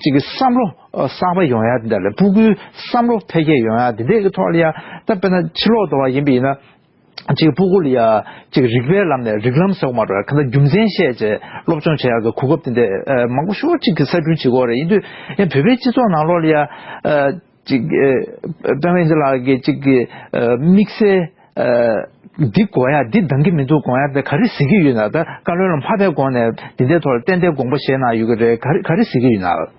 ཅིག་གི་བསམ་བློ་གསར་པ་ཡོང་ཡ་དེ་འདྲ་ལས་སྤུ་གུའི་བསམ་བློ་འཕེལ་རྒྱས་ཡོང་ཡ་དེ་འདྲའི་གི་ཐོག་ལ་ཡ། ད་དཔེར་ན་ཕྱི་ལོགས་དུ་བ་ཡིན་པ་ཡིན་ན། ཅིག་སྤུ་གུ་ལ་ཡ་ཅིག་རིག་པའི་ལམ་ནས་རིགས་ལམ་ཟེར་བ་མ་གཏོགས་གང་ལྟར་རྒྱུ་མཚན་བཤད་བྱས་སློབ་སྦྱོང་བྱེད་ཡག་གི་གོ་སྐབས་དེ་འདྲ་ཨ་མང་པོ་ཞེ་པོ་ཅིག་གི་གསར་སྐྲུན་བྱེད་ཀྱི་ཡོད་རེད། ཡིན་དུས་ཡང་བོད་པའི་སྤྱི་ཚོགས་ནང་ལོགས་ལ་ཡ་ཨ་ཅིག་ཨ་དཔེ་མེད་ཅིག་ལ་གི་ཅིག་གི་ཨ་དམིགས་བསལ་ཨ་འདི་དགོས་ཡ་འདི་འདང་གི་མི་འདུག་དགོངས་ཡ་དེ་ག་རེ་གཟིགས་ཀྱི་ཡོད་ན། ད་བཀའ་བློན་ལ་མ་ཕེབས་གོང་ནས་འདི་འདྲའི་ཐོག་ལ་ཏན་ཏན་དགོངས་པ་བཞེས་གནང་ཡོད་ཀྱི་རེད། ག་རེ་ག་རེ་གཟིགས་ཀྱི་ཡོད་ན།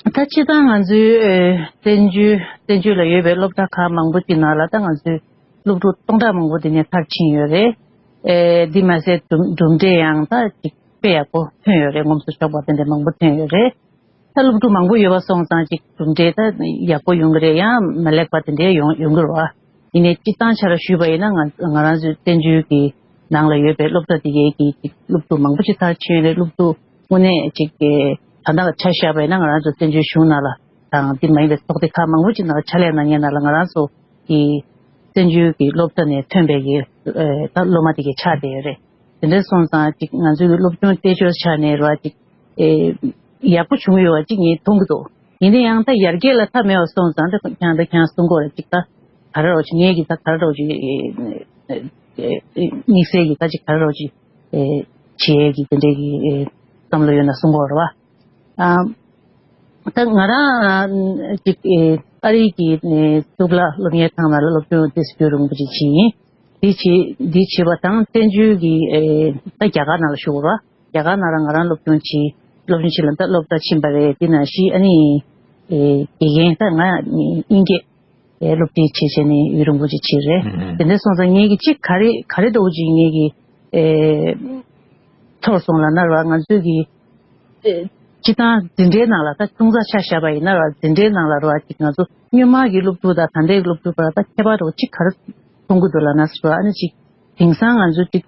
ད་སྤྱིར་བཏང་ང་ཚོའི་ཨེ་བཙན་བྱོལ་བཙན་བྱོལ་ལ་ཡོད་པའི་སློབ་གྲྭ་ཁག་མང་པོ་ཅིག་ནང་ལ་ད་ང་ཚོའི་སློབ་ཕྲུག་སྟོང་ཕྲག་མང་པོ་དེ་ནས་མཐར་ཕྱིན་ཡོད་རེད། ཨེ་འདི་མ་ཟད་གྲུབ་གྲུབ་འབྲས་ཡང་ད་ཅིག་དཔེ་ཡག་པོ་ཐོན་ཡོད་རེད། ངོམ་སོ་ཆོག་པ་དེ་འདྲ་མང་པོ་ཐོན་ཡོད་རེད། ད་སློབ་ཕྲུག་མང་པོ་ཡོད་པ་སོང་ཙང་ཅིག་གྲུབ་འབྲས་ད་ཡག་པོ་ཡོང་གི་རེད། ཡང་མ་ལེགས་པ་དེ་འདྲ་ཡོང་ཡོང་གི་རེད་བ། ཡིན་ནའི་སྤྱིར་བཏང་ཆ་ལ་ཞུས་པ་ཡིན་ན་ང་ང་རང་ཚོའི་བཙན་བྱོལ་གྱི་ནང་ལ་ཡོད་པའི་སློབ་གྲྭ་དེ་གའི་གི་ཅིག་སློབ་ཕྲུག་མང་པོ་ཅིག་མཐར་ཕྱིན་རེད། སློབ་ཕྲུག་དངོས་གནས་ཅིག་གི་ད་ལྟ་ཆ་བཞག་པ་ཡིན་ན་ང་རང་ཚོ་བཙན་བྱོལ་གཞུང་ནང་ལ་དང་འདི་མ་ཡིན་པའི་ཚོགས་སྡེ་ཁག་མང་པོ་ཅིག་ནང་ལ་ཕྱག་ལས་གནང་མཁན་ནང་ལ་ང་རང་ཚོ་གི་བཙན་བྱོལ་གྱི་སློབ་གྲྭ་ནས་ཐོན་པའི་གི་ཨེ་ད་སློབ་མ་དེ་གའི་ཆགས་བསྡད་ཡོད་རེད། དེ་འདྲ་སོང་ཙང་ཅིག་ང་ཚོའི་གི་སློབ་སྦྱོང་བལྟས་ཕྱོགས་ཆ་ནས་ར་ཅིག་ཨེ་ཡག་པོ་བྱུང་ཡོད་པ་ཅིག་ངས་མཐོང་གི་འདུག་ཡིན་ན་ཡང་ད་ཡར་རྒྱས་ལ་མཐའ་མེད་པ་སོང་ཙང་ད་ཁྱང་ད་ཁྱང་གསུང་གོ་ར་ཅིག་ད་ག་རེ་རོགས་ཅིག་ངས་ཀྱི་ད་ག་རེ་རོགས་ཅིག་དམིགས་བསལ་གྱི་ད་ཅིག་ག་རེ་རོགས་ཅིག་བྱེད་ཀྱི་དེ་འདྲའི་གི་བསམ་བློ་ཡོད་ན་གསུང་གོ་ར་བ། ཨ་ད་ང་རང་ཅིག་ཨ་རི་གི་གཙུག་ལག་སློབ་གཉེར་ཁང་ནང་ལ་སློབ་སྦྱོང་ཏོག་ཙམ་རྒྱུན་རིང་པོ་ཅིག་བྱས་ཡིན། འདི་བྱེད་འདི་བྱེད་པ་དང་བཙན་བྱོལ་གྱི་ཨེ་ད་རྒྱ་གར་ནང་ལ་བཞུགས་ར། རྒྱ་གར་ནང་ལ་ང་རང་སློབ་སྦྱོང་བྱས། སློབ་སྦྱོང་བྱས་ལ་ད་སློབ་གྲྭ་ཕྱིན་པ་རེད། དེ་ནང་བཞིན་ཨ་ནི་ཨེ་དགེ་རྒན་ད་ང་དབྱིན་སྐད་ཨེ་སློབ་ཁྲིད་བྱས་བྱས་ནས་ཡུན་རིང་པོ་ཅིག་བྱས་རེད། ཨུ་ཨུ། དེ་འདྲ་སོང་ཙང་ངེད་ཀྱི་གཅིག་ག་རེ་ག་རེ་འདྲ་བོ་ཅིག་ངེད་ཀྱི་ཨེ་ཚོར་སོང་ལབ་ན་ར་ང་ཚོས་ཀྱི་ཨེ་སྤྱི་བཏང་འཛིན་གྲྭའི་ནང་ལ་ད་ཆུང་ཙག་ཆ་བཞག་པ་ཡིན་ན་ར་འཛིན་གྲྭའི་ནང་ལ་ར་ཅིག་ང་ཚོ་སྔོན་མ་གི་སློབ་ཕྲུག་དང་ད་ལྟའི་སློབ་ཕྲུག་བར་ད་ཁྱད་པར་འདྲ་བོ་ཅིག་ག་རེ་མཐོང་གི་འདུག་ལབ་ན་སོ་ཨ་ནི་ཅིག་དེང་སང་ང་ཚོ་ཅིག་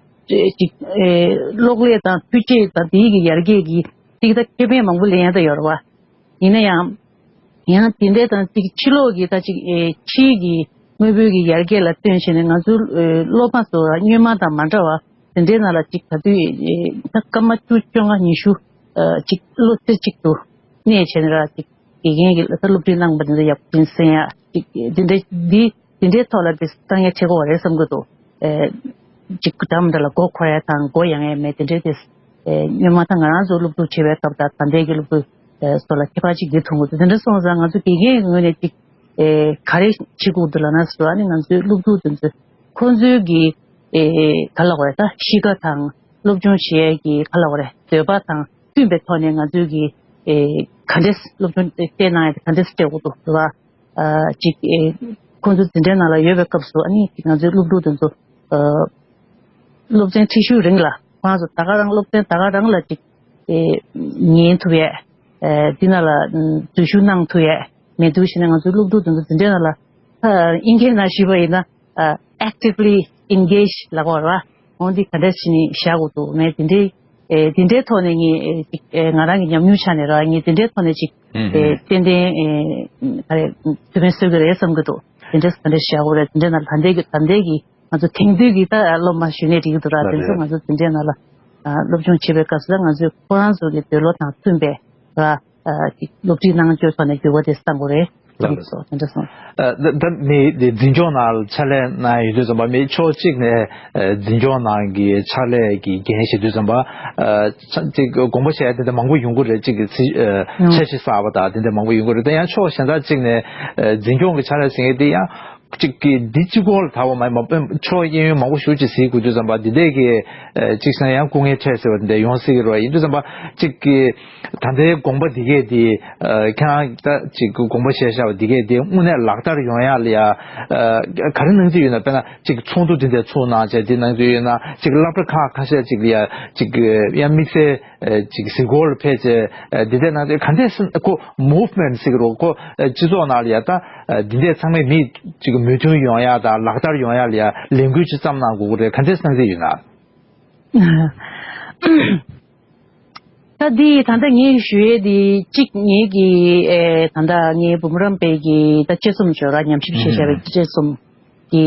ཅིག་ཨེ་གློག་ཀླད་དང་འཕྲུལ་ཆས་དང་དེའི་གི་ཡར་རྒྱས་ཀྱི་ཅིག་ད་ཁེ་ཕན་མང་པོ་ལེན་ཡ་ད་ཡོད་རེད་བ། ཡིན་ན་ཡང་ཡང་དེ་འདྲའི་དང་ཅིག་ཕྱི་ལོགས་ཀྱི་ད་ཅིག་ཨེ་ཕྱིའི་གི་དངོས་པོའི་གི་ཡར་རྒྱས་ལ་བརྟེན་བྱས་ནས་ང་ཚོའི་ཨེ་སློབ་མ་ཚོ་སྔོན་མ་དང་མ་འདྲ་བ་དེ་འདྲའི་ནང་ལ་ཅིག་ག་དུས་ཨེ་ད་སྐར་མ་བཅུ་བཅོ་ལྔ་ཉི་ཤུ་ཨེ་ཅིག་བློ་རྩེ་གཅིག་ཏུ་གནས་བྱས་ནས་ར་ཅིག་དགེ་རྒན་གྱིས་ད་སློབ་ཁྲིད་གནང་པ་འདི་ཚོ་ཡག་པོ་ཡིན་གསན་ཡ་ཅིག་འདི་འདྲའི་འདི་འདི་འདྲའི་ཐོག་ལ་འདི་བཏང་ཡ་བྱེད་དགོས་པ་རེད་བསམ་གྱི་འདུག་ཨེ། ཅིག་འདྲ་མི་འདྲ་ལ་མགོ་འཁོར་ཡ་དང་མགོ་ཡང་ཡ་མེད་དེ་འདྲའི་དེ། ཨེ། སྔོན་མ་ད་ང་རང་ཚོ་སློབ་ཕྲུག་བྱེད་པའི་སྐབས་དང་ད་ལྟའི་གི་སློབ་ཕྲུག་ཨེ། སོགས་ལ་ཁྱད་པར་ཅིག་འདི་མཐོང་གི་འདུག་དེ་འདྲ་སོང་ཙང་ང་ཚོ་དགེ་རྒན་གྱི་ངོས་ནས་ཅིག་ཨེ། ག་རེ་བྱེད་དགོས་འདུག་ལབ་ན་ཟེར་བ་ནི་ང་ཚོའི་སློབ་ཕྲུག་དེ་ཚོ་ཁོང་ཚོའི་གི་ཨེ། ག་ལབ་དགོས་རེད། ད་གཤིས་ཀ་དང་སློབ་སྦྱོང་བྱེད་ཡས་ཀྱི་ག་ལབ་དགོས་རེད། འདོད་པ་དང་མཐུན་པའི་ཐོག་ནས་ང་ཚོའི་གི་ཨེ། ག་འདྲས་སློབ་སྦྱོང་སྤྲད་གནང་ཡས་དེ་ག་འདྲས་སྤྲད་དགོས་འདུག་ཟེར་བ། ཨ། ཅིག་ཨེ། ཁོང་ཚོ་འཛིན་གྲྭའི་ནང་ལ་ཡོད་པའི་སྐབས་སུ་ཨ་ནི་ང་ཚོའི་སློབ་ཕྲུག་དེ་ཚོ་ཨ། སློབ་ཚན་ཁྲིད་ཤུལ་རིང་ལ་ཁོ་རང་ཚོ་ད་ག་རང་སློབ་ཚན་ད་ག་རང་ལ་ཅིག་ཨེ། ཉན་ཐུབ་ཡས། ཨེ། འདི་ནང་ལ་འཛུལ་ཞུགས་གནང་ཐུབ་ཡས་མེད་འདུག་བྱས་ན་ང་ཚོའི་སློབ་ཕྲུག་དེ་ཚོ་འཛིན་གྲྭའི་ནང་ལ་ཨ། དབྱིན་སྐད་ནང་ཞུས་པ་ཡིན་ན་ཨ། actively engage ལབ་དགོས་རེད་བ། འོ་འདི་ག་འདྲ་བྱས་ནས་བཞག་དགོས་འདུག་ངས་འདི་འདྲའི་ཨེ། འདི་འདྲའི་ཐོག་ནས་ངས་ཨེ། ཅིག་ཨེ། ང་རང་གི་ཉམས་མྱོང་ཆ་ནས་ར་ངས་འདི་འདྲའི་ཐོག་ནས་ཅིག་ཨེ། ཏན་ཏན་ཨེ། ག་རེ་དེ་བས་བཟོ་གི་རེད་བསམ་གི་འདུག་དེ་འདྲ་ག་འདྲ་བྱ་དགོས་རེད། དེ་འདྲ་ན་ད་ལྟའི་གི་ད་ལྟའི་གི་ང་ཚོ་དེང་དུས་ཀྱི་ད་སློབ་མ་ཞུས་ནས་འགྲིག་གི་འདུག་ར། དེ་ཚོ་ང་ཚོ་དེ་འདྲའི་ནང་ལ་ཨ། སློབ་སྦྱོང་བྱེད་པའི་སྐབས་སུ་ད་ང་ཚོས་ཁོ་རང་ཚོ་གི་འདོད་བློ་དང་མཐུན་པའི་ར། ཨ། ཅིག་སློབ་ཁྲིད་གནང་སྤྱོད་ཐོག་ནས་འགྱུར་བ་དེ་གཏང་དགོས་རེད། ལགས་ལགས། སོ་དེ་འདྲ་སོང་། ཨ། ད་ད་མི་དེ་འཛིན་སྐྱོང་ནང་ཕྱག་ལས་གནང་ཡོད་དུས་ཙམ་པ་མི་ཕྱོགས་གཅིག་ནས་ཨ། འཛིན་སྐྱོང་ནང་གི་ཕྱག་ལས་ཀྱི་འགན་བཞེས་དུས་ཙམ་པ་ཨ། ཅིག་དགོངས་པ་བཞེས་དེ་འདྲ་མང་པོ་ཡོང་གི་རེད། ཅིག་གི་ཚི་ཨ། འཆར་གཞི་གསར་པ་དང་དེ་འདྲ་མང་པོ་ཡོང་གི་རེད། དེ་ཡང་ཕྱོགས་གཞན་དག་ཅིག་ནས་ཨ། འཛིན་སྐྱོང་གི་ཕྱག་ལས་ཟེར་མཁན་དེ་ཡང་གཅིག་གིས་འདི་གཅིག་པོ་ལ་དག་པ་མ་ཡིན་པ་ཕྱོགས་གཡས་གཡོན་མང་པོ་ཞེ་ཅིག་གཟིགས་དགོས་དུས་ཙམ་པ་འདི་འདྲས་ཀྱི་ཨ། གཅིག་བྱས་ན་ཡང་སྐུ་ངལ་འཕྲད་ཟེར་བ་འདི་འདྲ་ཡོང་སྲིད་ཀྱི་རེད་བ། ཡིན་དུས་ཙམ་པ་གཅིག་གིས་ད་ལྟའི་དགོངས་པ་འདི་གས་འདི་ཨ། ཁྱེད་རང་ད་གཅིག་གི་དགོངས་པ་བཞེས་བཞག་པ་འདི་གས་འདི་དངོས་གནས་ལག་བསྟར་ཡོང་ཡག་ལ་ཡ་ཨ། ག་རེ་གནང་རྩིས་ཡོད་ན། དཔེར་ན་གཅིག་ཚོགས་འདུ་འདི་འདྲ་ཚོགས་གནང་བྱས་འདི་གནང་རྩིས་ཡོད་ན། གཅིག་སློབ་གྲྭ་ཁག་ཁ་ཤས་གཅིག་ལ་ཡ་གཅིག་ཡང་དམིགས་བསལ་ཨ། ཅིག་གཟིགས་སྐོར་ལ་ཕེབས་བྱས་ཨ། འདི་འདྲ་གནང་དུས་ག་འདྲས་སེ་ཁོ་movement་ཟེར་གི་རོ། ཁོ་ཨ། སྤྱི་ཚོགས་ནང་ལ་ཡ་ད་ཨ། འདི་འདྲས་ཚང་མས་མི་ཅིག་མོས་མཐུན་ཡོང་ཡ་དང་ལག་བསྟར་ཡོང་ཡ་ལ་ཡ་ལས་འགུལ་ཅིག་བརྩམས་གནང་དགོས་ཀྱི་རེད། ག་འདྲས་གནང་གི་ཡོད་ན། ད་འདི་ད་ལྟ་ངས་ཞུ་ཡས་འདི་གཅིག་ངེད་ཀྱི་ཨེ། ད་ལྟ་ངའི་འབུམ་རམས་པའི་གི་ད་དཔྱད་རྩོམ་ཅིག་ཡོད་ར། ཉམས་ཞིབ་བྱས་བཞག་པའི་དཔྱད་རྩོམ་གི་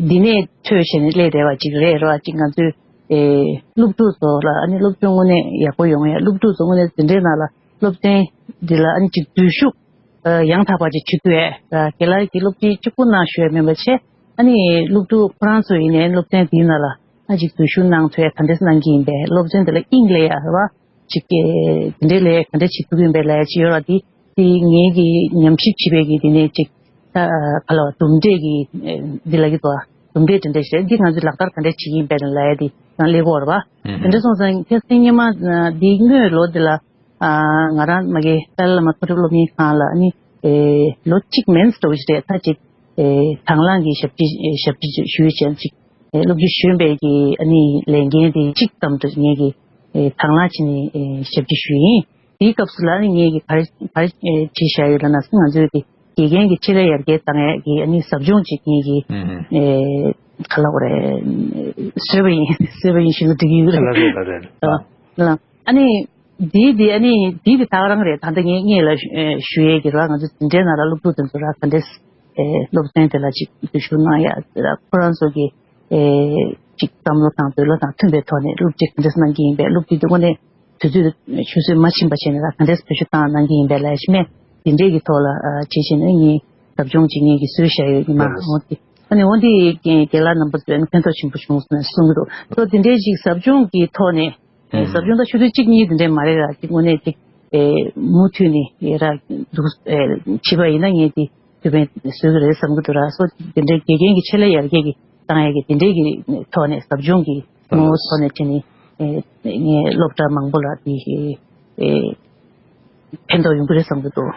འདི་ནས་ཐོས་བྱས་ནས་སླེབས་བསྡད་པ་ཅིག་རེད་ར། ཅིག་ང་ཚོས་ཨེ། སློབ་ཕྲུག་ཚོ་ལ་ཨ་ནི་སློབ་སྦྱོང་དངོས་གནས་ཡག་པོ་ཡོང་ཡ། སློབ་ཕྲུག་ཚོ་དངོས་གནས་འཛིན་གྲྭའི་ནང་ལ་སློབ་ཚན་འདི་ལ་ཨ་ནི་ཅིག་འཛུལ་ཞུགས་ཨ། ཡང་དག་པ་ཅིག་བྱེད་ཐུབ་ཡས། ཨ། རྒན་ལགས་ཀྱིས་སློབ་ཁྲིད་གཅིག་པུ་གནང་ཞུ་ཡས་མིན་པ་བྱས། ཨ་ནི་སློབ་ཕྲུག་ཁོ་རང་ཚོ་ཡིན་ནའི་སློབ་ཚན་འདིའི་ནང་ལ་ཨ་ཅིག་འཛུལ་ཞུགས་གནང་ཐུབ་ཡས་ག་འདྲས་གནང་གི་ཡིན་པས། སློབ་ཚན་འདི་ལ་དབྱིངས་ལེན་ཡ་རེད་བ། ཅིག་གི་འདི་འདྲས་ལས་ག་འདྲས་བྱེད་ཐུབ་ཀྱི་ཡིན་པས་ལབ་ཡ་ཅིག་ཡོད་ར། འདི་འདི་ངེད་ཀྱིས་ཉམས་ཞིབ་བྱེད་པའི་གི་འདི་ནས་ཅིག་ད་ག་ལ་བ་གྲུབ་འབྲས་ཀྱི་འདི་ལ་གི་དོ་གྲུབ་འབྲས་འདི་འདྲས་ཞེས་འདི་ང་ཚོས་ལག་བསྟར་ག་འདྲས་བྱེད་ཀྱི་ཡིན་པས་ལབ་ཡ་འདི་ཡང་སླེབས་ཀྱི་ཡོད་རེད་བ། དེ་འདྲ་སོང་ཙང་ཁ་སང་སྔོན་མ་འདི་སྔོན་ལོ་འདི་ལ། ཨ། ང་རང་མ་གི་ཏཱ་ལའི་བླ་མ་མཐོ་སློབ་སློབ་གཉེར་ཁང་ལ་ཨ་ནི་ཨེ། ལོ་གཅིག་མིན་འགྲོ་གི་རེད། ད་ཅིག་ཨེ། དང་བླངས་ཀྱི་ཞབས་ཕྱི་ཞབས་ཕྱི་ཞུས་བྱས་ཅིག་ཨེ། སློབ་སྤྱི་གཞོན་པའི་གི་ཨ་ནི་ལས་འགན་དེ་གཅིག་ཙམ་དུ་ངེད་ཀྱིས་ཨེ། དང་བླངས་བྱས་ནས་ཨེ། ཞབས་ཕྱི་ཞུས་ཡིན། དེའི་སྐབས་སུ་ལ་ཨ་ནི་ངེད་ཀྱིས་ག་རེ་ག་རེ་ཨེ། བྲིས་བཞག་ཡོད་ལབ་ན། ང་ཚོའི་གི་དགེ་རྒན་གྱི་ཆེད་ལས་ཡར་རྒྱས་བཏང་ཡས་ཀྱི་ཨ་ནི་ཟབ་སྦྱོང་ཅིག་ངེད་ཀྱིས་ཨེ། ག་ལབ་དགོས་རེད། བཟོས་པ་ཡིན། བཟོས་པ་ཡིན་ཞུས་ན་འགྲིག་གི་ཡོད་རེད། ལགས་རེད། ལགས་རེད། ལགས། ལགས། ཨ་ནི། འདི་འདི་ཨ་ནི་འདི་འདི་ད་ག་རང་རེད། ད་ལྟ་ངས་སྔོན་ལ་ཞུ་ཡས་ཀྱི་ར། ང་ཚོ་འཛིན་གྲྭའི་ནང་ལ་སློབ་ཕྲུག་དེ་ཚོ་ར་ག་འདྲས་ཨེ། སློབ་ཚན་དེ་ལ་ཅིག་འཛུལ་ཞུགས་གནང་ཡ་ར། ཁོ་རང་ཚོ་གི་ཨེ། ཅིག་བསམ་བློ་དང་འདོད་བློ་དང་མཐུན་པའི་ཐོག་ནས་སློབ་ཁྲིད་ག་འདྲས་གནང་གི་ཡིན་པས། སློབ་ཁྲིད་དེ་དངོས་གནས་དུས་ཚོད་ཆུད་ཟོས་མ་ཕྱིན་པ་བྱས་ནས་ར་ག་འདྲས་བེད་སྤྱོད་བཏང་གནང་གི་ཡིན་པས་ལབ་ཡ་ཞིག་མེད། འདི་འདྲས་ཀྱི་ཐོག་ལ་ཨ། བྱེད་བྱས་ནས་ངས་ཟབ་སྦྱོང་ཅིག་ངས་ཀྱི་བཟོས་བཞག་ཡོད་ཀྱི་མ། འོ་དེ་ཨ་ནི་འོ་དེ་རྒན་ལགས་རྣམ་པ་ཚོས་ཕན་ཐོགས་ཆེན་པོ་བྱུང་ཟེར་ནས་གསུང་གི་འདུག་སོ་དེ་འདྲས་ཅིག་ཟབ་སྦྱོང་གི་ཐོག་ནས། ཨེ། ཟབ་སྦྱོང་ད་ཆུ་ཚོད་གཅིག་གཉིས་དེ་འདྲས་མ་རེད་ར། ཅིག་དངོས་གནས་ཅིག་ཨེ། མུ་མཐུད་ནས་ཨེ། ར་འདུག་ཨེ། བྱེད་པ་ཡིན་ན་ངས་དེ་ཐུགས་ཕན་གསོས་ཀྱི་རེད་བསམ་གྱི་འདུག་ར། སོ་དེ་འདྲའི་དགེ་རྒན་གྱི་ཆེད་ལས་ཡར་རྒྱས་ཀྱི་བཏང་ཡས་ཀྱི་དེ་འདྲའི་གི་ཐོག་ནས་ཟབ་སྦྱོང་གི་ངོ་བོ་ཐོག་ནས་བྱས་ནས་ཨེ། ངས་སློབ་གྲྭ་མང་པོ་ལ་དེ་ཨེ། ཕན་ཐོགས་ཡོང་གི་རེད་བསམ་གྱི་འདུག་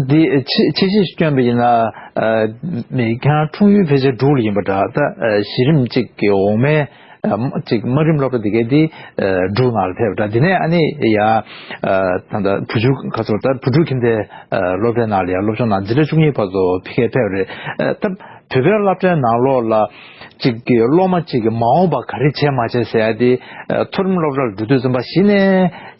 འདི་ཆེ་ཆེ་ཞིག་སྐྱོན་པ་ཡིན་ན། ཨ། མི་ཁྱེད་རང་འཁྲུངས་ཡུལ་ཕལ་ཆེར་འབྲུག་ལ་ཡིན་པ་འདྲ། ད་ཨ། གཞི་རིམ་གཅིག་གི་འོག་མའི་ཨ། གཅིག་དམའ་རིམ་སློབ་གྲྭ་འདི་གའི་འདི་ཨ། འབྲུག་ནང་ལ་ཕེབས་པ་འདྲ། འདི་ནས་ཨ་ནི་ཡ་ཨ། ད་ལྟ་བུ་ཕྲུག་ཁ་སོ་ད་བུ་ཕྲུག་ཁྱིམ་སྡེ་ཨ། སློབ་གྲྭའི་ནང་ལ་ཡ་སློབ་སྦྱོང་ནང་འཛིན་གྲྭ་བཅུ་གཉིས་བར་དུ་ཕ་གིར་ཕེབས་པ་རེད། ཨ། ད་ བོད་པའི་སློབ་གྲྭའི་ནང་ལོགས་ལ་གཅིག་གི་སློབ་མ་གཅིག་གི་མ་འོངས་པ་ག་རེ་བྱས་མ་བྱས་ཟེར་ཡ་དེ། ཨ། མཐོ་རིམ་སློབ་གྲྭར་འགྲོ་དུས་ཙམ་པ་གཞི་ནས་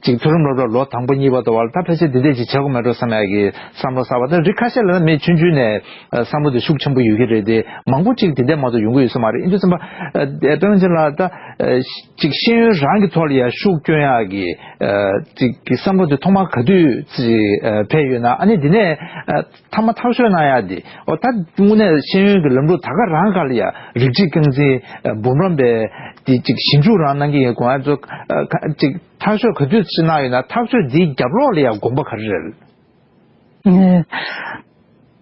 གཅིག་མཐོ་རིམ་སློབ་གྲྭ་ལོ་དང་པོ་གཉིས་པ་དུ་བ་ལ་ད་ཕལ་ཆེར་འདི་འདྲས་ཅིག་བྱེད་དགོས་མེད་འགྲོ་བསམ་ཡ་གི་བསམ་བློ་གསར་པ། ད་རིགས་ཁ་ཤས་ལ་ད་མི་ཆུང་ཆུང་ནས་ཨ། བསམ་བློ་དེ་ཤུགས་ཆེན་པོ་ཡོད་ཀྱི་རེད་དེ། མང་པོ་གཅིག་དེ་འདྲས་མ་གཏོགས་ཡོང་གི་ཡོད་ས་མ་རེད། ཡིན་དུས་ཙམ་པ་ཨ། དཔེ་མཚོན་ལ་ད་ཨ། གཅིག་ཤེས་ཡོན་རང་གི་ཐོག་ལ་ཡ་ཤུགས་སྐྱོན་ཡ་གི་ཨ། གཅིག་གི་བསམ་བློ་དེ་ཐོག་མར་ག་དུས་ཅིག་ཨ། འཕེལ་ཡོད་ན། ཨ་ནི་དེ་ནས་ཨ། མཐའ་མ་ཐག་གཅོད་གནང་ཡ་དེ། འོ་ད་དངོས་གནས་ཤེས་ཡོན་གྱི་ལམ་ལུགས་ད་ག་རང་སྒང་ལ་ཡ་རིགས་གཅིག་རྐང་འཛིན་འབུམ་རམས་པའི་དེ་གཅིག་ཞིབ་འཇུག་རང་གནང་གི་ཡིན། དགོངས་ཡ་ཚོ་ཨ། གཅིག་ཐག་གཅོད་ག་དུས་ཅིག་གནང་ཡོད་ན། ཐག་གཅོད་འདིའི་རྒྱབ་ལོགས་ལ་ཡ་དགོངས་པ་ག་རེ་རེད།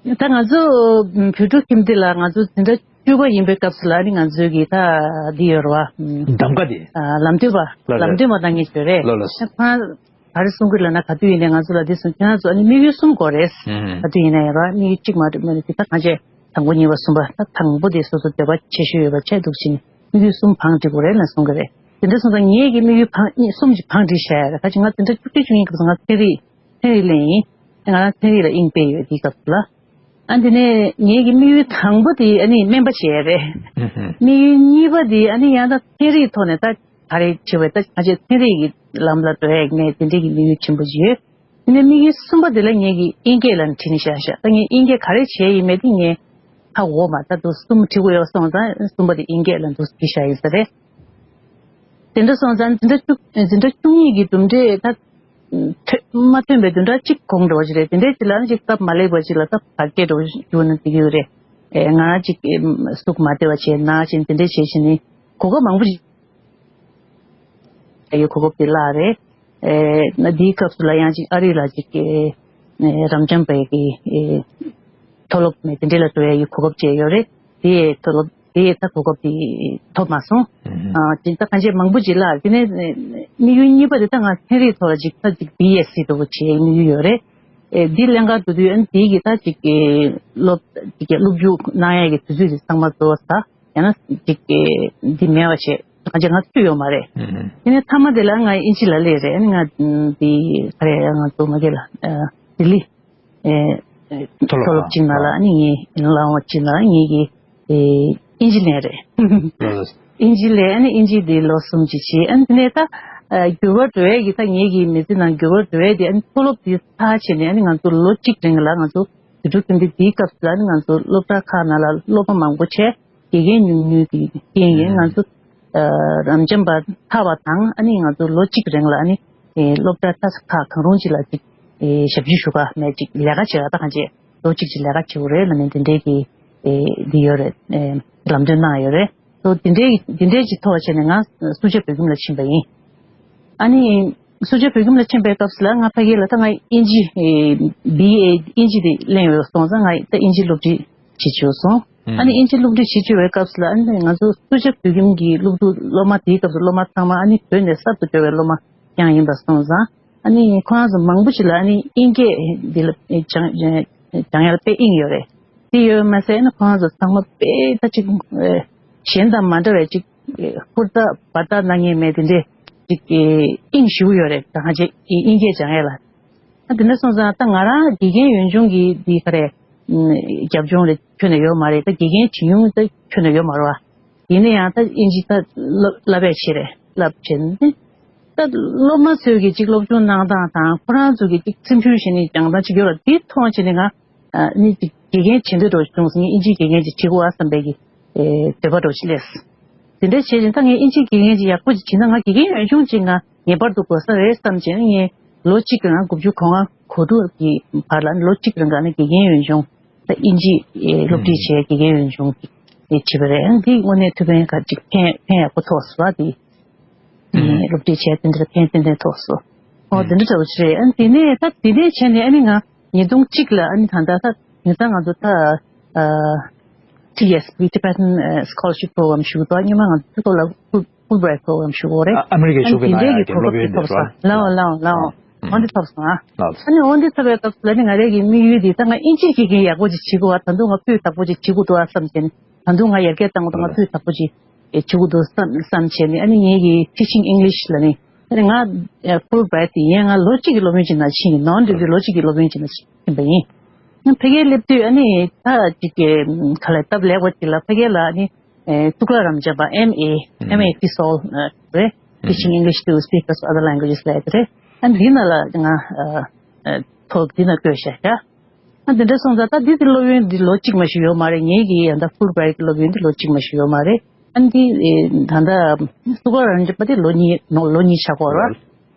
ད་ང་ཚོ་བོད་ཕྲུག་ཁྱིམ་སྡེ་ལ་ང་ཚོ་འཛིན་གྲྭ་བཅུ་པ་ཡིན་པའི་སྐབས་སུ་ལ་ནི་ང་ཚོའི་གི་ད་འདི་ཡོད་རེད་བ། གདམ་ག་དེ། ལམ་སྟོན་པ། ལགས་རེད། ལམ་སྟོན་པ་གནང་མཁན་ཞིག་ཡོད་རེད། ལགས་ལགས། ཁོང་ག་རེ་གསུང་གི་ལབ་ན། ག་དུས་ཡིན་ནའི་ང་ཚོ་ལ་འདི་གསུང་། ཁྱེད་རང་ཚོ་ཨ་ནི་དམིགས་ཡུལ་གསུམ་དགོས་རེད། ཨུམ། ག་དུས་ཡིན་ན་ཡང་ར། དམིགས་ཡུལ་གཅིག་མ་གཏོགས་མེད་ནས་དེ་ད་གང་བྱས་དང་པོ་གཉིས་པ་གསུམ་པ། ད་དང་པོ་དེ་སོ་སོ་འདོད་པ་ཆེ་ཤོས་ཡོད་པ་བྱས་འདུག་ཕྱིན་དམིགས་ཡུལ་གསུམ་བང་སྒྲིག་དགོས་རེད་ལབ་གསུང་གི་རེད། དེ་འདྲ་སོང་ཙང་ངས་ཀྱི་དམིགས་ཡུལ་བང་གཉིས་གསུམ་གྱི་བང་སྒྲིག་བྱས་ཡ་རེད། ཁ་ཅིག་ང་འཛིན་གྲྭ་བཅུ་གཅིག་བཅུ་གཉིས་སྐབས་སུ་ང་ཚན་རིག་ཚན་རིག་ལེན་ཡིན། ང་རང་ཚན་རིག་ལ་དབྱིངས་སྤེལ་ཡོད་དེའི་སྐབས་སུ་ལ། ཨ་འདི་ནས་ངེད་ཀྱི་དམིགས་ཡུལ་དང་པོ་དེ་ཨ་ནི་སྨན་པ་བྱེད་ཡ་རེད། ཨུ་ཧུམ། དམིགས་ཡུལ་གཉིས་པ་དེ་ཨ་ནི་ཡང་ད་ཚན་རིག་ཐོག་ནས་ད་ག་རེ་བྱེད་པ། ད་ང་ཚོའི་ཚན་རིག་གི་ལམ་ལ་འགྲོ་ཡ་ངས་དེ་འདྲའི་གི་དམིགས་ཡུལ་ཆེན་པོ་ཅིག་ཡོད། དེ་ནས་དམིགས་ཡུལ་གསུམ་པ་དེ་ལ་ངེད་ཀྱི་དབྱིན་སྐད་ལ་ཁྲིད་ནས་བཞག་བཞག་ད་ངས་དབྱིན་སྐད་ག་རེ་བྱས་ཡིན་མེད་དེ་ངས་ཧ་གོ་མ། ད་དུ་གསུམ་ཁྲིད་དགོས་ཡོད་སོང་ཙང་གསུམ་པ་དེ་དབྱིན་སྐད་ལ་འདུག་ཁྲིད་བཞག་ཡིན་ས་རེད། དེ་འདྲ་སོང་ཙང་འཛིན་གྲྭ་བཅུ་འཛིན་གྲྭ་བཅུ་གཉིས་ཀྱི་དུམ་གྲས་ད་ཐོན་མ་ཐོན་པའི་བདུན་ཕྲག་གཅིག་གོང་འགྲོ་བ་ཞིག་རེད། དེ་འདྲའི་ཅིག་ལ་ནི་ཅིག་སྟབས་མ་ལེགས་པ་ཅིག་ལ་སྟབས་བར་ཆད་འགྲོ་བ་ཞིག་འགྱུར་ན་འགྲིག་གི་ཡོད་རེད། ཨེ་ང་ཅིག་ཨེ་ཟུག་མ་བདེ་བ་བྱས་ན་ཅིག་དེ་འདྲའི་བྱས་བྱས་ནི་གོ་སྐབས་མང་པོ་ཞིག་ཨེ་གོ་སྐབས་དེ་བརླག་རེད། ཨེ་ན་དེའི་སྐབས་སུ་ལ་ཡང་ཅིག་ཨ་རི་ལ་ཅིག་ཨེ་རབ་འབྱམས་པའི་གི་ཨེ་མཐོ་སློབ་མེད་དེ་འདྲའི་ལ་འགྲོ་ཡ་ཡི་གོ་སྐབས་བཅས་ཡོད་རེད། དེ་མཐོ་སློབ་དེ་ད་གོ་སྐབས་དེ་ཐོབ་མ་སོང་། ཨ་ཅིག་ད་གང་ཅི་མང་པོ་ཅིག་ལ་དེ་ནས་དམིགས་ཡུལ་གཉིས་པ་དེ་ད་ང་ཚན་རིག་ཐོག་ལ་ཅིག་ད་ཅིག་བི་ཨེས་སི་འདྲ་བོ་བྱེད་དམིགས་ཡུལ་ཡོད་རེད། ཨེ་འདི་ལྷན་ཁང་དུ་དུས་ཨ་ནི་དེའི་གི་ད་ཅིག་གི་སློབ་ཅིག་གི་སློབ་འཇུག་གནང་ཡ་གི་དུས་ཚོད་དེ་ཚང་མ་རྫོགས་ས། ཡང་ན་ཅིག་གི་འདི་མེད་པ་བྱས་གང་ཅི་ང་ཚོ་ཡོད་མ་རེད། དེ་ནས་མཐའ་མ་དེ་ལ་ང་དབྱིན་ཇི་ལ་སླེབས་རེད། ཨ་ནི་ང་འདི་ག་རེ་ང་ཚོ་མ་གི་ལ་ལྡི་ལི་ཨེ་ཨེ་མཐོ་སློབ་མཐོ་སློབ་ཅིག་ནང་ལ་ཨ་ནི་ངའི་ལམ་བ་ཅིག་ནང་ལ་ངའི་གི་ཨེ་དབྱིན་ཇི་ལེན་རེད། ལགས། དབྱིན་ཇི་ལས་ཨ་ནི་དབྱིན་ཇི་དེ་ལོ་གསུམ་ཅིག་བྱས། ཨ་ནི་དེ་ནས་ད་ཨ་འགྱུར་བ་འགྲོ་ཡས་ཀྱི་ད་ངེད་ཀྱི་མི་ཚེ་ནང་འགྱུར་བ་འགྲོ་ཡས་དེ་ཨ་ནི་མཐོ་སློབ་དེ་ཚར་བྱས་ནས་ཨ་ནི་ང་ཚོ་ལོ་གཅིག་རིང་ལ་ང་ཚོ་དུས་འགྲོ་གི་འདི་དེའི་སྐབས་སུ་ཨ་ནི་ང་ཚོ་སློབ་གྲྭ་ཁག་ནང་ལ་སློབ་མ་མང་པོ་བྱས་དགེ་རྒན་ཉུང་ཉུང་གི་རྐྱེན་ཡིན། ང་ཚོ་ཨ་རབ་འབྱམས་པ་ཚར་བ་དང་ཨ་ནི་ང་ཚོ་ལོ་གཅིག་རིང་ལ་ཨ་ནི་ཨེ་སློབ་གྲྭ་ཁག་གང་རུང་ཅིག་ལ་ཅིག་ཨེ་ཞབས་ཞུ་ཞུ་ག་མེད་ཅིག་ལས་ཀ་བྱེད་ག་ད་གང་བྱེད། ལོ་གཅིག་ཅིག་ལས་ཀ་བྱེད་དགོས་རེད་ལབ་ནས་འདི་འདྲའི་གི་ཨེ་འདི་ཡོད་རེད། ཨེ་ལམ་སྟོན་གནང་ཡོད་རེད། སོ་འདི་འདྲའི་འདི་འདྲའི་ཅིག་ཐོག་བྱས་ནས་ང་སུ་ཇཱ་བོད་ཁྱིམ་ལ་ཕྱིན་པ་ཡིན། ཨ་ནི་སུ་ཇཱ་བོད་ཁྱིམ་ལ་ཕྱིན་པའི་སྐབས་སུ་ལ་ང་ཕ་གི་ལ་ད་ང་དབྱིན་ཇི་ཨེ་བི་ཨེ་དབྱིན་ཇི་དེ་ལེན་ཡོད་སོང་ཙང་ང་ད་དབྱིན་ཇི་སློབ་ཁྲིད་བྱེད་བཅུག་སོང་། ཨ་ནི་དབྱིན་ཇི་སློབ་ཁྲིད་བྱེད་བཅུག་པའི་སྐབས་སུ་ལ་ཨ་ནི་ང་ཚོ་སུ་ཇཱ་བོད་ཁྱིམ་གྱི་སློབ་ཕྲུག་སློབ་མ་དེའི་སྐབས་སུ་སློབ་མ་ཚང་མ་ཨ་ནི་བོད་ནས་གསར་དུ་འབྱོར་བའི་སློབ་མ་རྐྱང་ཡིན་པ་སོང་ཙང་། ཨ་ནི་ཁོ་རང་ཚོ་མང་པོ་ཞིག་ལ་ཨ་ནི་དབྱིན་སྐད་འདི་ལ་སྦྱང་སྦྱང་ཡ་ལ་དཔེ་དབྱིངས་ཡོད་རེད། དེ་ཡོད་མ་ཟད་ཨ་ནི་ཁོ་རང་ཚོ་ཚང་མ་དཔེ་ད་ཅིག་གཞན་དང་མ་འདྲ་བའི་ཅིག་ཧུར་ཐག་འབད་ཐག་གནང་མཁན་མེད་དེ་འདྲས་ཅིག་དབྱིངས་ཞེ་པོ་ཡོད་རེད། ད་ང་ཅིག་དབྱིན་སྐད་སྦྱང་ཡ་ལ། ཨ་དེ་འདྲ་སོང་ཙང་ད་ང་རང་དགེ་རྒན་ཡོན་ཆུང་གི་འདི་ག་རེ་རྒྱབ་ལྗོངས་ལ་ཁྱོན་ནས་ཡོད་མ་རེད། ད་དགེ་རྒན་བྱེད་མྱོང་ད་ཁྱོན་ནས་ཡོད་མ་རེད་བ། ཡིན་ན་ཡང་ད་དབྱིན་ཇི་ད་བསླབ་བསླབ་པས་ཆེ་རེད། བསླབ་བྱས་ནས་ད་སློབ་མ་ཚོས་ཀྱི་ཅིག་སློབ་སྦྱོང་གནང་སྟངས་དང་ཁོ་རང་ཚོ་གི་ཅིག་སེམས་ཤུགས་བྱས་ནས་སྦྱང་སྟངས་ཅིག་ཡོད་ལ། དེ་མཐོང་བྱས་ནས་ང་ནི་ཅིག་དགེ་རྒན་བྱེད་འདོད་འདྲ་བྱུང་སོང་། ངས་དབྱིན་ཇིའི་དགེ་རྒན་ཅིག་བྱེད་དགོས་ཨ་བསམ་པའི་གི་འདོད་པ་འདྲ་ཅིག་སླེབས། དེ་འདྲ་བྱས་ནས་ད་ངས་དབྱིན་ཇིའི་དགེ་རྒན་ཅིག་ཡག་པོ་ཅིག་བྱེད་ན་ང་དགེ་རྒན་ཡོན་ཆུང་ཅིག་ང་ངེས་པར་དུ་དགོས་ས་རེད་བསམ་བྱས་ནས་ངས་ལོ་གཅིག་གི་ནང་དགུ་བཅུ་གོ་ལྔ་གོ་དྲུག་གི་བར་ལ་ལོ་གཅིག་རིང་ག་ནས་དགེ་རྒན་ཡོན་ཆུང་ད་དབྱིན་ཇི་ཨེ་སློབ་ཁྲིད་བྱས་དགེ་རྒན་ཡོན་ཆུང་གི་ཨེ་བྱས་པ་རེད། ཨ་འདི་དངོས་གནས་ཐུགས་ཕན་ག་ཅིག་ཕན་ཕན་ཡག་པོ་ཐོགས་སོང་བ་དེ། ཨེ་སློབ་ཁྲིད་བྱས་དེ་འདྲ་ཕན་ཏན་ཏན་ཐོགས་སོང་། ཨོ་དེ་འདྲ་འདྲ་བོ་ཞིག་རེད། ཨ་དེ་ནས་ད་དེ་ནས་བྱས་ནས་ཨ་ནི་ང་ཉིས་སྟོང་གཅིག་ལ་ཨ་ནི་ད་ལྟ་ད་ཉིས་སྟོང་ང་ཚོ་ད་ཨ་ཊི་ཨེས་པི་Tibetan Scholarship Program ཞུ་འདུག་སྔོན་མ་ང་ཚོ་ཕྱི་ལོགས་ལ་Fulbright Program ཞུ་དགོས་རེད། ཨ་ཨ་མི་རི་ཀའི་གཞུང་གི་ནང་ཡང་གི་སློབ་ཡོན་འདི་ཐོབ་སོང་། ལའོ་ལའོ་ལའོ། ཨོ་འདི་ཐོབ་སོང་ཨ། ཨ་ནི་ཨོ་འདི་ཐོབ་པའི་སྐབས་སུ་ལ་ནི་ང་རའི་གི་དམིགས་ཡུལ་འདི་ད་ང་དབྱིན་ཇིའི་དགེ་རྒན་ཡག་པོ་ཅིག་བྱེད་དགོས་ཨ། ད་དུང་ང་སྤུས་དག་པོ་ཅིག་བྱེད་དགོས་འདུག་ཨ་བསམ་བྱས་ནས་ད་དུང་ང་ཡར་རྒྱས་གཏང་དགོས་འདུག་ང་སྤུས་དག་པོ་ཅིག་བྱེད་དགོས་འདུག་བསམ་བསམ་བྱས་ནས་ཨ་ནི་ངའི་གི་Teaching English ལ་ནི་ཨ་ནི་ང་Fulbright དེ་ཡན་ང་ལོ་གཅིག་གི་སློབ་ཡོན་ཅིག་ནང་ཕྱིན་གི་non degree ལོ་གཅིག་གི་སློབ་ཡོན་ཅིག་ནང་ཕྱིན་པ་ཡིན། ཕ་གིར་སླེབས་དུས་ཨ་ནི་ད་ཅིག་གི་ག་ལ་སྟབས་ལེགས་པ་ཅིག་ལ་ཕ་གིར་ལ་ཨ་ནི་ཨེ་ཐུགས་ལ་རམ་བྱམས་པ་ཨེམ་ཨེ་ཨེམ་ཨེ་ཏི་སོལ་རེད། Teaching English to Speakers of Other Languages ལབ་ཡ་དེ་རེད། ཨ་འདི་ན་ལ་ང་ཨ་ཨ་ཐོག་འདི་ན་བཀོད་བཞག་ཡ། ཨ་འདི་འདྲ་སོང་ཙང་ད་འདི་དེ་སློབ་ཡོན་འདི་ལོ་གཅིག་མ་ཞིག་ཡོད་མ་རེད། ངེད་ཀྱི་ཡང་ད་ཕུལ་བྷི་རའིཊ་སློབ་ཡོན་འདི་ལོ་གཅིག་མ་ཞིག་ཡོད་མ་རེད། ཨ་འདི་ཨེ་ད་ད་ཐུགས་ལ་རམ་བྱམས་པ་དེ་ལོ་གཉིས་ནོ་ལོ་གཉིས་ཆགས་ཀྱི་ཡོད་རེད།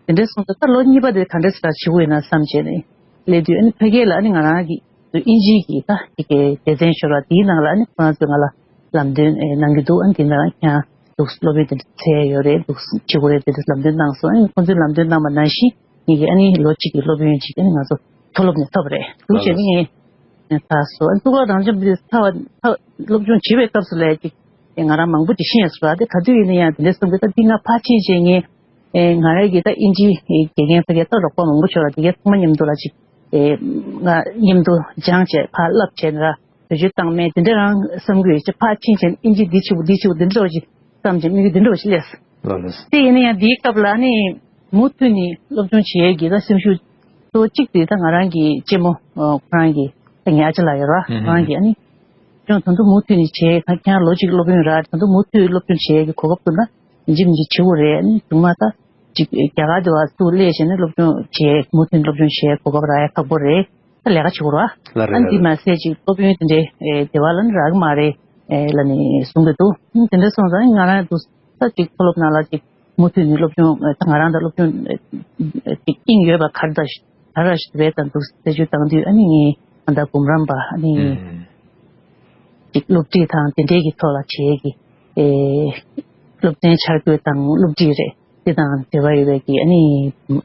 དེ་འདྲ་སོང་ཙང་ད་ལོ་གཉིས་པ་དེ་ག་འདྲ་སེ་ད་བྱེད་དགོས་ཡིན་ན་བསམ་བྱས་ནས་སླེབས་དུས་ཨ་ནི་ཕ་གི་ལ་ཨ་ནི་ང་རང་གི་དབྱིན་ཇིའི་གི་ད་དེ་གའི་སྡེ་ཚན་ཤོར་བ་དེའི་ནང་ལ་ཨ་ནི་ཁོ་རང་ཚོས་ང་ལ་ལམ་སྟོན་ཨེ་གནང་གི་འདུག་ཨ་ནི་དེ་ནང་ཁྱེད་རང་འདུག་སློབ་ཡོན་དེ་འདྲ་འཚོལ་ཡ་ཡོད་རེད་འདུག་བྱེད་དགོས་རེད་དེ་འདྲ་ལམ་སྟོན་གནང་སོང་། ཨ་ནི་ཁོ་ཚོས་ལམ་སྟོན་གནང་བ་ནང་བཞིན་ངེད་ཀྱིས་ཨ་ནི་ལོ་གཅིག་གི་སློབ་ཡོན་ཅིག་ཨ་ནི་ང་ཚོ་མཐོ་སློབ་ནས་ཐོབ་རེད་འདུག་བྱས་ནས་ངས་ད་སོ་ཨ་ནི་ཐུགས་ལ་རང་འཇམ་དེ་ཚ་བ་ཚ་སློབ་སྦྱོང་བྱེད་པའི་སྐབས་སུ་ལས་ཅིག་ང་རང་མང་པོ་དེ་ཤེས་སོང་ར། དེ་ག་དུས་ཡིན་ན་ཡང་དེ་འདྲ་བསམ་གི་ད་འདི་ང་ཕར་ཕྱིན་བྱས་ངས། ཨེ་ང་རང་གིས་ད་དབྱིན་ཇི་དགེ་རྒན་ཕ་གིར་ད་རོགས་པ་མང་པོ་ཅིག་ཡོད་ར། དེ་གའི་ཚང་མ་མཉམ་དུ་ལ་ཅིག་ཨེ་ང་མཉམ་དུ་སྦྱངས་བྱས་ཕར་བསླབ་བྱས་ནས་ར་བེད་སྤྱོད་བཏང་མེད་དེ་འདྲ་རང་བསམ་གི་ཡོད་ཅེ། ཕར་ཕྱིན་བྱས་ནས་དབྱིན་ཇི་འདི་ཆེ་བོ་འདི་ཆེ་བོ་འདི་འདྲ་བ་ཅིག་བསམ་བྱས་དམིགས་ཡུལ་འདི་འདྲ་བ་ཞིག་སླེབས་སོང་། ལགས་ལགས། དེ་ཡིན་ན་ཡང་དེའི་སྐབས་ལ་ཨ་ནི་མུ་མཐུད་ནས་སློབ་སྦྱོང་བྱེད་ཡས་ཀྱི་ད་སེམས་ཤུགས་གཙོ་བོ་གཅིག་དེ་ད་ང་རང་གི་གཅེན་མོ་ཁོ་རང་གི་ད་ངའི་ཨ་ཅག་ལགས་ཡོད་ར། ཁོ་རང་གིས་ཨ་ནི་སློབ་སྦྱོང་ད་དུང་མུ་མཐུད་ནས་བྱེད་ཡས་ཁྱེད་རང་ལོ་གཅིག་སློབ་ཡོན་ར་ད་དུང་མུ་མཐུད་སློབ་སྦྱོང་བྱེད་ཡས་ཀྱི་གོ་སྐབས་འདུག་ན། ཡིན་གཅིག་མིན་གཅིག་བྱེད་དགོས་རེད། ཨ་ནི་གཞུག་མ་ད་ཅིག་རྒྱ་གར་དེ་བ་ཚུར་སླེབས་བྱས་ནས་སློབ་སྦྱོང་བྱེད་མུ་མཐུད་སློབ་སྦྱོང་བྱེད་གོ་སྐབས་རག་ཡ་ཁག་པོ་རེད། ད་ལས་ཀ་བྱེད་དགོས་ར། ལ་རེད། ཨ་ནི་དེ་མ་ཟད་ཅིག་སློབ་ཡོན་དེ་འདྲའི་དེ་བ་ལ་ནི་རག་གི་མ་རེད་ལ་ནི་གསུང་གི་འདུག་དེ་འདྲ་སོང་ཙང་ང་རང་དུ་ད་ཅིག་མཐོ་སློབ་ནང་ལ་ཅིག་མུ་མཐུད་ནས་སློབ་སྦྱོང་ད་ང་རང་དང་སློབ་སྦྱོང་ཅིག་དབྱིངས་ཡོད་པ་ག་རེ་ད་ད་ར་ཞིག་རེད་དང་འདུག་ཟེར་ཞུ་བཏང་དུས་ཨ་ནི་ངས་ད་ལྟ་འབུམ་རམས་པ་ཨ་ནི་ཅིག་སློབ་ཁྲིད་དང་དེ་འདྲའི་གི་ཐོག་ལ་བྱེད་ཀྱི་ཨེ་སློབ་ཚན་འཆར་འགོད་དང་སློབ་ཁྲིད་རེད་དེ་དང་འབྲེལ་བ་ཡོད་པའི་གི་ཨ་ནི་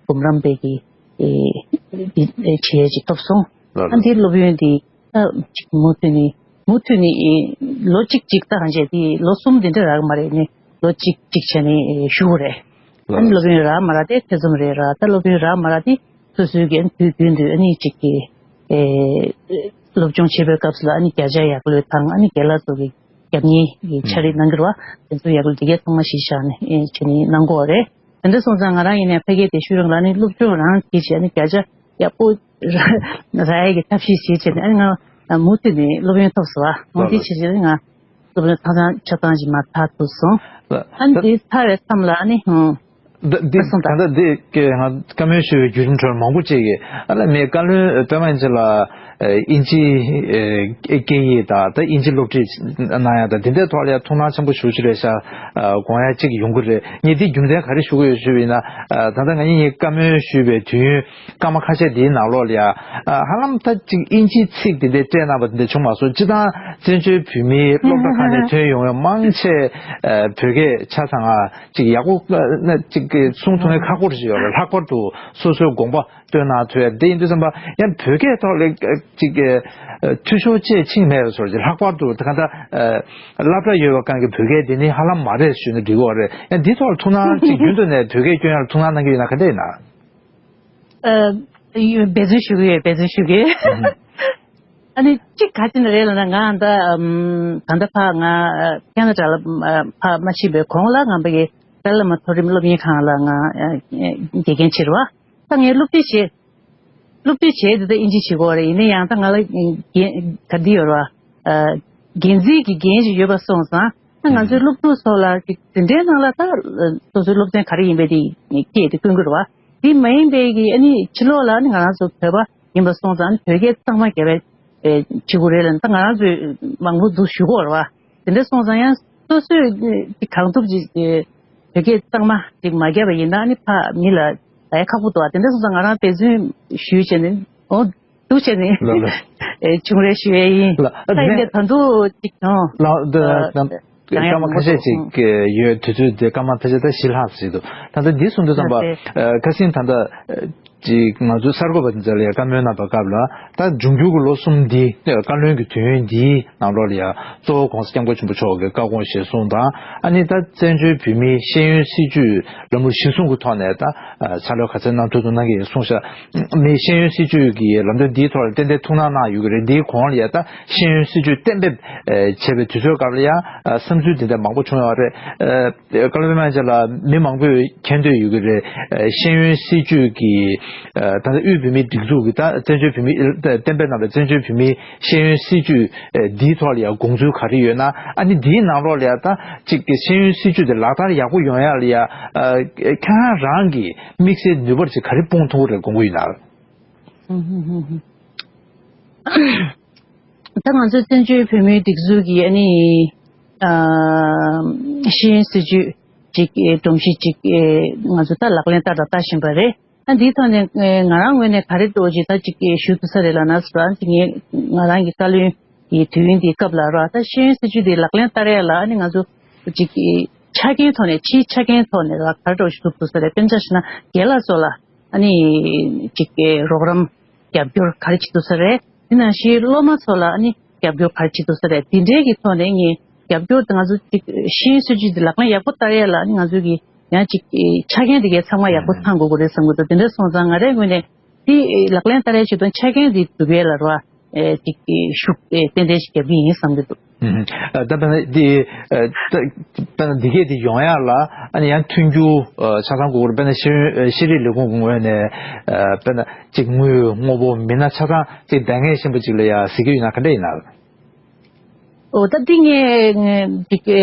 འབུམ་རམས་པའི་གི་ཨེ་འདི་ཨེ་བྱེད་ཡས་ཅིག་ཐོབ་སོང་། ལགས་ཨ་འདི་སློབ་ཡོན་འདི་ད་ཅིག་མུ་མཐུད་ནས་མུ་མཐུད་ནས་ཨེ་ལོ་གཅིག་གཅིག་ད་གང་བྱས་དེ་ལོ་གསུམ་དེ་འདྲ་རག་གི་མ་རེད། ནི་ལོ་གཅིག་གཅིག་བྱས་ནས་ཨེ་ཞུ་དགོས་རེད། ཨ་ནི་ལགས་སློབ་ཡོན་རག་མ་རག་དེ་ཐེ་ཚོམ་རེད་ར། ད་སློབ་ཡོན་རག་མ་རག་དེ་སོ་སོའི་གི་ཨ་ནི་དུས་རྒྱུན་དུ་ཨ་ནི་གཅིག་གི་ཨེ་སློབ་སྦྱོང་བྱེད་པའི་སྐབས་སུ་ལ་ཨ་ནི་བརྒྱ་ཆ་ཡག་ལོས་དང་ཨ་ནི་རྒན་ལགས་ཚོ་གི་རྒྱབ་གཉེར་གྱི་ཕྱག་རེས་གནང་གི་རེད་བ། དེ་ཚོ་ཡག་ལོས་དེ་གས་ཚང་མ་གཞི་བཞག་ནས་ཨེ་བྱས་ནས་གནང་དགོས་རེད། དེ་འདྲ་སོང་ཙང་ང་རང་ཡིན་ནའི་ཕ་གིའི་དེ་ཤུལ་རང་ལ་ནི་སློབ་སྦྱོང་རང་བྱེད་བྱས་ནས་བརྒྱ་ཆ་ཡག་པོ་རག་ཡས་ཀྱི་ཐབས་ཤེས་བྱེད་བྱས་ནས་ཨ་ནི་ང་མུ་མཐུད་ནས་སློབ་ཡོན་ཐོབ་སོང་བ། འོ་དེ་བྱེད་བྱས་ནས་ང་སློབ་ཡོན་ཐང་ཐང་ཆ་ཚང་ཞིག་མར་ཐག་ཐུག་སོང་། ཨ་ནི་དེ་ཚར་བའི་མཚམས་ལ་ཨ་ནི་ཧུང་། ད་འདི་ད་ལྟ་འདི་སྐད་ང་བཀའ་མོལ་ཞུ་བའི་བརྒྱུད་རིམ་ཁྲོད་མང་པོ་ཅིག་གིས་ཨ་ལ་མི་བཀའ་བློན་པད་མ་ཡན་ཆད་ལ་དབྱིན་ཇི་སྐད་ཡིག་དང་ད་དབྱིན་ཇི་སློབ་ཁྲིད་གནང་ཡ་དང་དེ་འདྲའི་ཐོག་ལ་ཡ་ཐུགས་སྣང་ཆེན་པོ་ཞེ་པོ་ཅིག་རེད་ཤག་དགོངས་ཡ་ཅིག་ཡོང་གི་རེད། ངས་འདི་རྒྱུ་མཚན་ག་རེ་ཞུ་གི་ཡོད་ཞུས་པ་ཡིན་ན་ད་ལྟ་ང་གཉིས་བཀའ་མོལ་ཞུས་པའི་དུས་ཡུན་སྐར་མ་ཁ་ཤས་འདིའི་ནང་ལོགས་ལ་ཡ་ཧ་ལམ་ད་ཅིག་དབྱིན་ཇིའི་ཚིག་དེ་འདྲའི་སྤྲད་གནང་བ་དེ་འདྲ་བྱུང་མ་སོང་། སྤྱིར་བཏང་བཙན་བྱོལ་བོད་མིའི་སློབ་གྲྭ་ཁག་ནས་ཐོན་ཡོང་བའི་མང་ཆེ་བོད་སྐད་ཆ་ཚང་ང་ཅིག་ཡག་པོ་ན་ཅིག་གི་གསུང་ཐུབ་མཁན་ཁག་པོ་རེ་ཞིག་ཡོད་རེད། ལྷག་པར་དུ་སོ་སོའི་དགོངས་པ་བཏོན་གནང་ཐུབ་ཡ་དེ་ཡིན་དུས་ཙམ་པ་ཡང་བོད་སྐད་ཐོག་ལ་ཅིག་གི་འཐུས་ཤོར་ཅིག་ཕྱིན་མེད་པའི་བཟོ་ཅིག་ལྷག་པར་དུ་ད་ག་ད་སློབ་གྲྭ་ཡོད་པ་གང་གི་བོད་སྐད་དེ་ནི་ཧ་ལམ་མ་རེད་ཞུས་ན་འགྲིག་གི་རེད། ཡང་འདི་ཐོག་ལ་ཐུགས་སྣང་ཅིག་རྒྱུན་དུ་ནས་བོད་སྐད་སྐྱོན་ཡ་ལ་ཐུགས་སྣང་གནང་གི་ཡོད་ན་ག་འདྲ་ཡིན་ན། ཨ། འབད་བརྩོན་ཞུ་གི་ཡོད། འབད་བརྩོན་ཞུ་གི་ཡོད། ཨ་ནི་གཅིག་ག་ཅི་ནས་རེད་ལབ་ན་ང་ད་ཨམ་ད་ལྟ་ཕ་ང་ཁེ་ན་ཌ་ལ་ཕ་མ་ཕྱིན་པའི་གོང་ལ་ང་ཕ་གི་ཏཱ་ལའི་བླ་མ་མཐོ་རིམ་སློབ་གཉེར་ཁང་ལ་ང་དགེ་རྒན་བྱེད་རེད་བ། ད་ངས་སློབ་ཁྲིད་བྱེད། སློབ་ཁྲིད་བྱས་དེ་ད་དབྱིན་ཇི་བྱེད་དགོས་རེད། ཡིན་ན་ཡང་ད་ང་ལ་འགན་ག་འདི་ཡོད་རེད་བ། འགན་འཛིན་གྱི་འགན་ཞིག་ཡོད་པ་སོང་ཙང་ད་ང་ཚོའི་སློབ་ཕྲུག་ཚོ་ལ་ཅིག་འཛིན་གྲྭའི་ནང་ལ་ད་སོ་སོའི་སློབ་ཚན་ག་རེ་ཡིན་པའི་དེ་སྐྱེས་དེ་བསྐུལ་དགོས་རེད་བ། དེ་མ་ཡིན་པའི་གི་ཨ་ནི་ཕྱི་ལོགས་ལ་ཨ་ནི་ང་རང་ཚོ་བོད་པ་ཡིན་པ་སོང་ཙང་ཨ་ནི་བོད་སྐད་གཙང་མ་རྒྱབ་པའི་བྱེད་དགོས་རེད་ལབ་ན་ད་ང་རང་ཚོས་མང་པོ་འདུག་ཞུ་དགོས་རེད་བ། དེ་འདྲ་སོང་ཙང་ཡང་སོ་སོས་ཅིག་གང་ཐུབ་ཅིག་བོད་སྐད་གཙང་མ་ཅིག་མ་རྒྱབ་པ་ཡིན་ན་ཨ་ནི་ཕ་མི་ལ་ད་ཡ་ཁག་པོ་འདུག་བ། དེ་འདྲ་སོང་ཙང་ང་རང་འབད་བརྩོན་ཞུས་བྱས་ནས་འོ། འདུག་བྱས་ནས་ལ་ལ། ཨེ་བྱུང་རེ་ཞུ་ཡས་ཡིན། ལ་ད་ཡིན་ནས་ད་དུང་ཅིག་ཀྱང་ལ་ད་ཨ་ད་ཡང་སྐར་མ་ཡང་ཁ་ཤས་ཅིག་ཡོད། དུས་ཚོད་དེ་སྐར་མ་ཕལ་ཆེར་ད་བཞི་ལྷག་ཙམ་ཞིག་འདུག་ད་ལྟ་འདི་གསུང་དུས་ཙམ་པ་ཨ་ཁ་སང་ད་ལྟ་ཅིག་ང་ཚོའི་གསར་འགོད་པ་འདི་ཚོ་ལ་ཡང་བཀའ་མོལ་གནང་པའི་སྐབས་ལ་ད་འབྱུང་འགྱུར་གྱི་ལོ་གསུམ་འདི་བཀའ་བློན་གྱི་དུས་ཡུན་འདིའི་ནང་ལོགས་ལ་ཡང་གཙོ་བོ་༸གོང་ས་༸སྐྱབས་མགོན་ཆེན་པོ་མཆོག་གི་བཀའ་དགོངས་གཞིར་བཟུང་དང་ཨ་ནི་ད་བཙན་བྱོལ་བོད་མིའི་ཤེས་ཡོན་སྲིད་བྱུས་ལམ་ལུགས་གཞིར་བཟུང་གི་ཐོག་ནས་ད་ཨ་ཕྱག་ལས་ག་ཚད་གནང་ཐུབ་ཐུབ་གནང་གི་ཡོད་གསུངས་ཤག་མི་ཤེས་ཡོན་སྲིད་བྱུས་ཀྱི་ལམ་སྟོན་འདིའི་ཐོག་ལ་ཏན་ཏན་ཐུགས་སྣང་གནང་ཡོད་ཀྱི་རེད། འདིའི་གོང་ལ་ཡ་ད་ཤེས་ཡོན་སྲིད་བྱུས་གཏན་འབེབས་ཨེ་བྱས་པའི་དུས་ཚོད་སྐབས་ལ་ཡ་ཨ་བསམ་ཚུལ་དེ་འདྲ་མང་པོ་བྱུང་ཡོད་རེད། ཨེ་བཀའ་བློན་པད་མ་ཡན་ཆད་ལགས་མི་མང་པོས་མཁྱེན་འདོད་ཡོད་ཀྱི་རེད། ཨེ་ཤེས་ཡོན་སྲིད་བྱུས་ཀྱི་ ད་ལྟ་དབུས་བོད་མིའི་སྒྲིག་འཛུགས་ཀྱི་ད་བཙན་བྱོལ་བོད་མི་གཏན་འབེབས་གནང་བའི་བཙན་བྱོལ་བོད་མིའི་ཤེས་ཡོན་སྲིད་བྱུས་འདིའི་ཐོག་ལ་ཡང་དགོངས་ཚུལ་ག་རེ་ཡོད་ན། ཨ་ནི་འདིའི་ནང་ལོགས་ལ་ཡང་ད་ཅིག་ཤེས་ཡོན་སྲིད་བྱུས་འདི་ལག་བསྟར་ཡག་པོ་ཡོང་ཡག་ལ་ཡང་ཁྱེད་རང་རང་གི་དམིགས་བསལ་ནུས་པར་ཅིག་ག་རེ་སྤུངས་ཐུབ་ཀྱི་རེད་དགོངས་ཀྱི་ཡོད་ན། ད་ང་ཚོ་བཙན་བྱོལ་བོད་མིའི་སྒྲིག་འཛུགས་ཀྱི་ཨ་ནི་ཤེས་ཡོན་སྲིད་བྱུས་ཅིག་སྒྲོམ་གཞི་ཅིག་ང་ཚོ་ད་ལག་ལེན་བསྟར་དང་བསྟར་བཞིན་པ་རེད། ཨ་འདིའི་ཐོག་ནས་ང་རང་ངོས་ནས་ག་རེ་འདྲ་ཅིག་ད་ཅིག་ཞུ་ཐུབ་ས་རེད་ལབ་ན་ཟེར་བ་ཅིག་ངས་ང་རང་གི་བཀའ་བློན་གྱི་དུས་ཡུན་འདིའི་སྐབས་ལ་ར་ད་ཤེས་ཡོན་སྲིད་བྱུས་འདི་ལག་ལེན་བསྟར་ཡ་ལ་ཨ་ནི་ང་ཚོ་ཅིག་ཆ་རྐྱེན་ཐོག་ནས་ཕྱིའི་ཆ་རྐྱེན་ཐོག་ནས་ར་ག་རེ་འདྲ་ཞུ་ཐུབ་ས་རེད། དཔེར་ན་ཆ་བཞག་ན་རྒན་ལགས་ཚོ་ལ་ཨ་ནི་ཅིག་རོགས་རམ་རྒྱབ་སྐྱོར་ག་རེ་བྱེད་ཐུབ་ས་རེད། དེ་ནང་བཞིན་སློབ་མ་ཚོ་ལ་ཨ་ནི་རྒྱབ་སྐྱོར་ག་རེ་བྱེད་ཐུབ་ས་རེད། དེ་འདྲའི་གི་ཐོག་ནས་ངས་རྒྱབ་སྐྱོར་དེ་ང་ཚོ་ཅིག་ཤེས་ཡོན་སྲིད་བྱུས་དེ་ལག་ལེན་ཡག་པོ་བསྟར་ཡ་ལ་ཨ་ནི་ང་ཚོ་གི་ཡང་ཅིག་ཆ་རྐྱེན་དེ་གའི་ཚང་མ་ཡག་པོ་ཚང་དགོས་ཀྱི་རེད་བསམ་གྱི་འདུག་དེ་འདྲ་སོང་ཙང་ང་རའི་ངོས་ནས་དེ་ལག་ལེན་བསྟར་ཡ་ཆེད་དུ་ཆ་རྐྱེན་དེ་སྒྲུབ་ཡས་ལ་ར་ཅིག་ཤུགས་ཏན་ཏན་ཞིག་རྒྱབ་ཀྱི་ཡིན་བསམ་གྱི་འདུག་ཨ་ད་དཔེར་ན་འདི་ཨ་ད་དཔེར་ན་འདི་གས་འདི་ཡོང་ཡག་ལ་ཨ་ནི་ཡང་མཐུན་འགྱུར་ཨ་ཆ་ཚང་དགོས་ཀྱི་རེད། དཔེར་ན་ཤེས་ཡོན་ཨ་ཤེས་རིག་ལས་ཁུངས་ཀྱི་ངོས་ནས་ཨ་དཔེར་ན་ཅིག་དངུལ་དངོས་པོ་མི་སྣ་ཆ་ཚང་ཅིག་འདང་ངེས་ཆེན་པོ་ཅིག་ལ་ཡ་གཟིགས་ཀྱི་ཡོད་ན་ག་འདྲ་ཡིན་ན། འོ་ད་འདི་ངས་ཅིག་ཨ་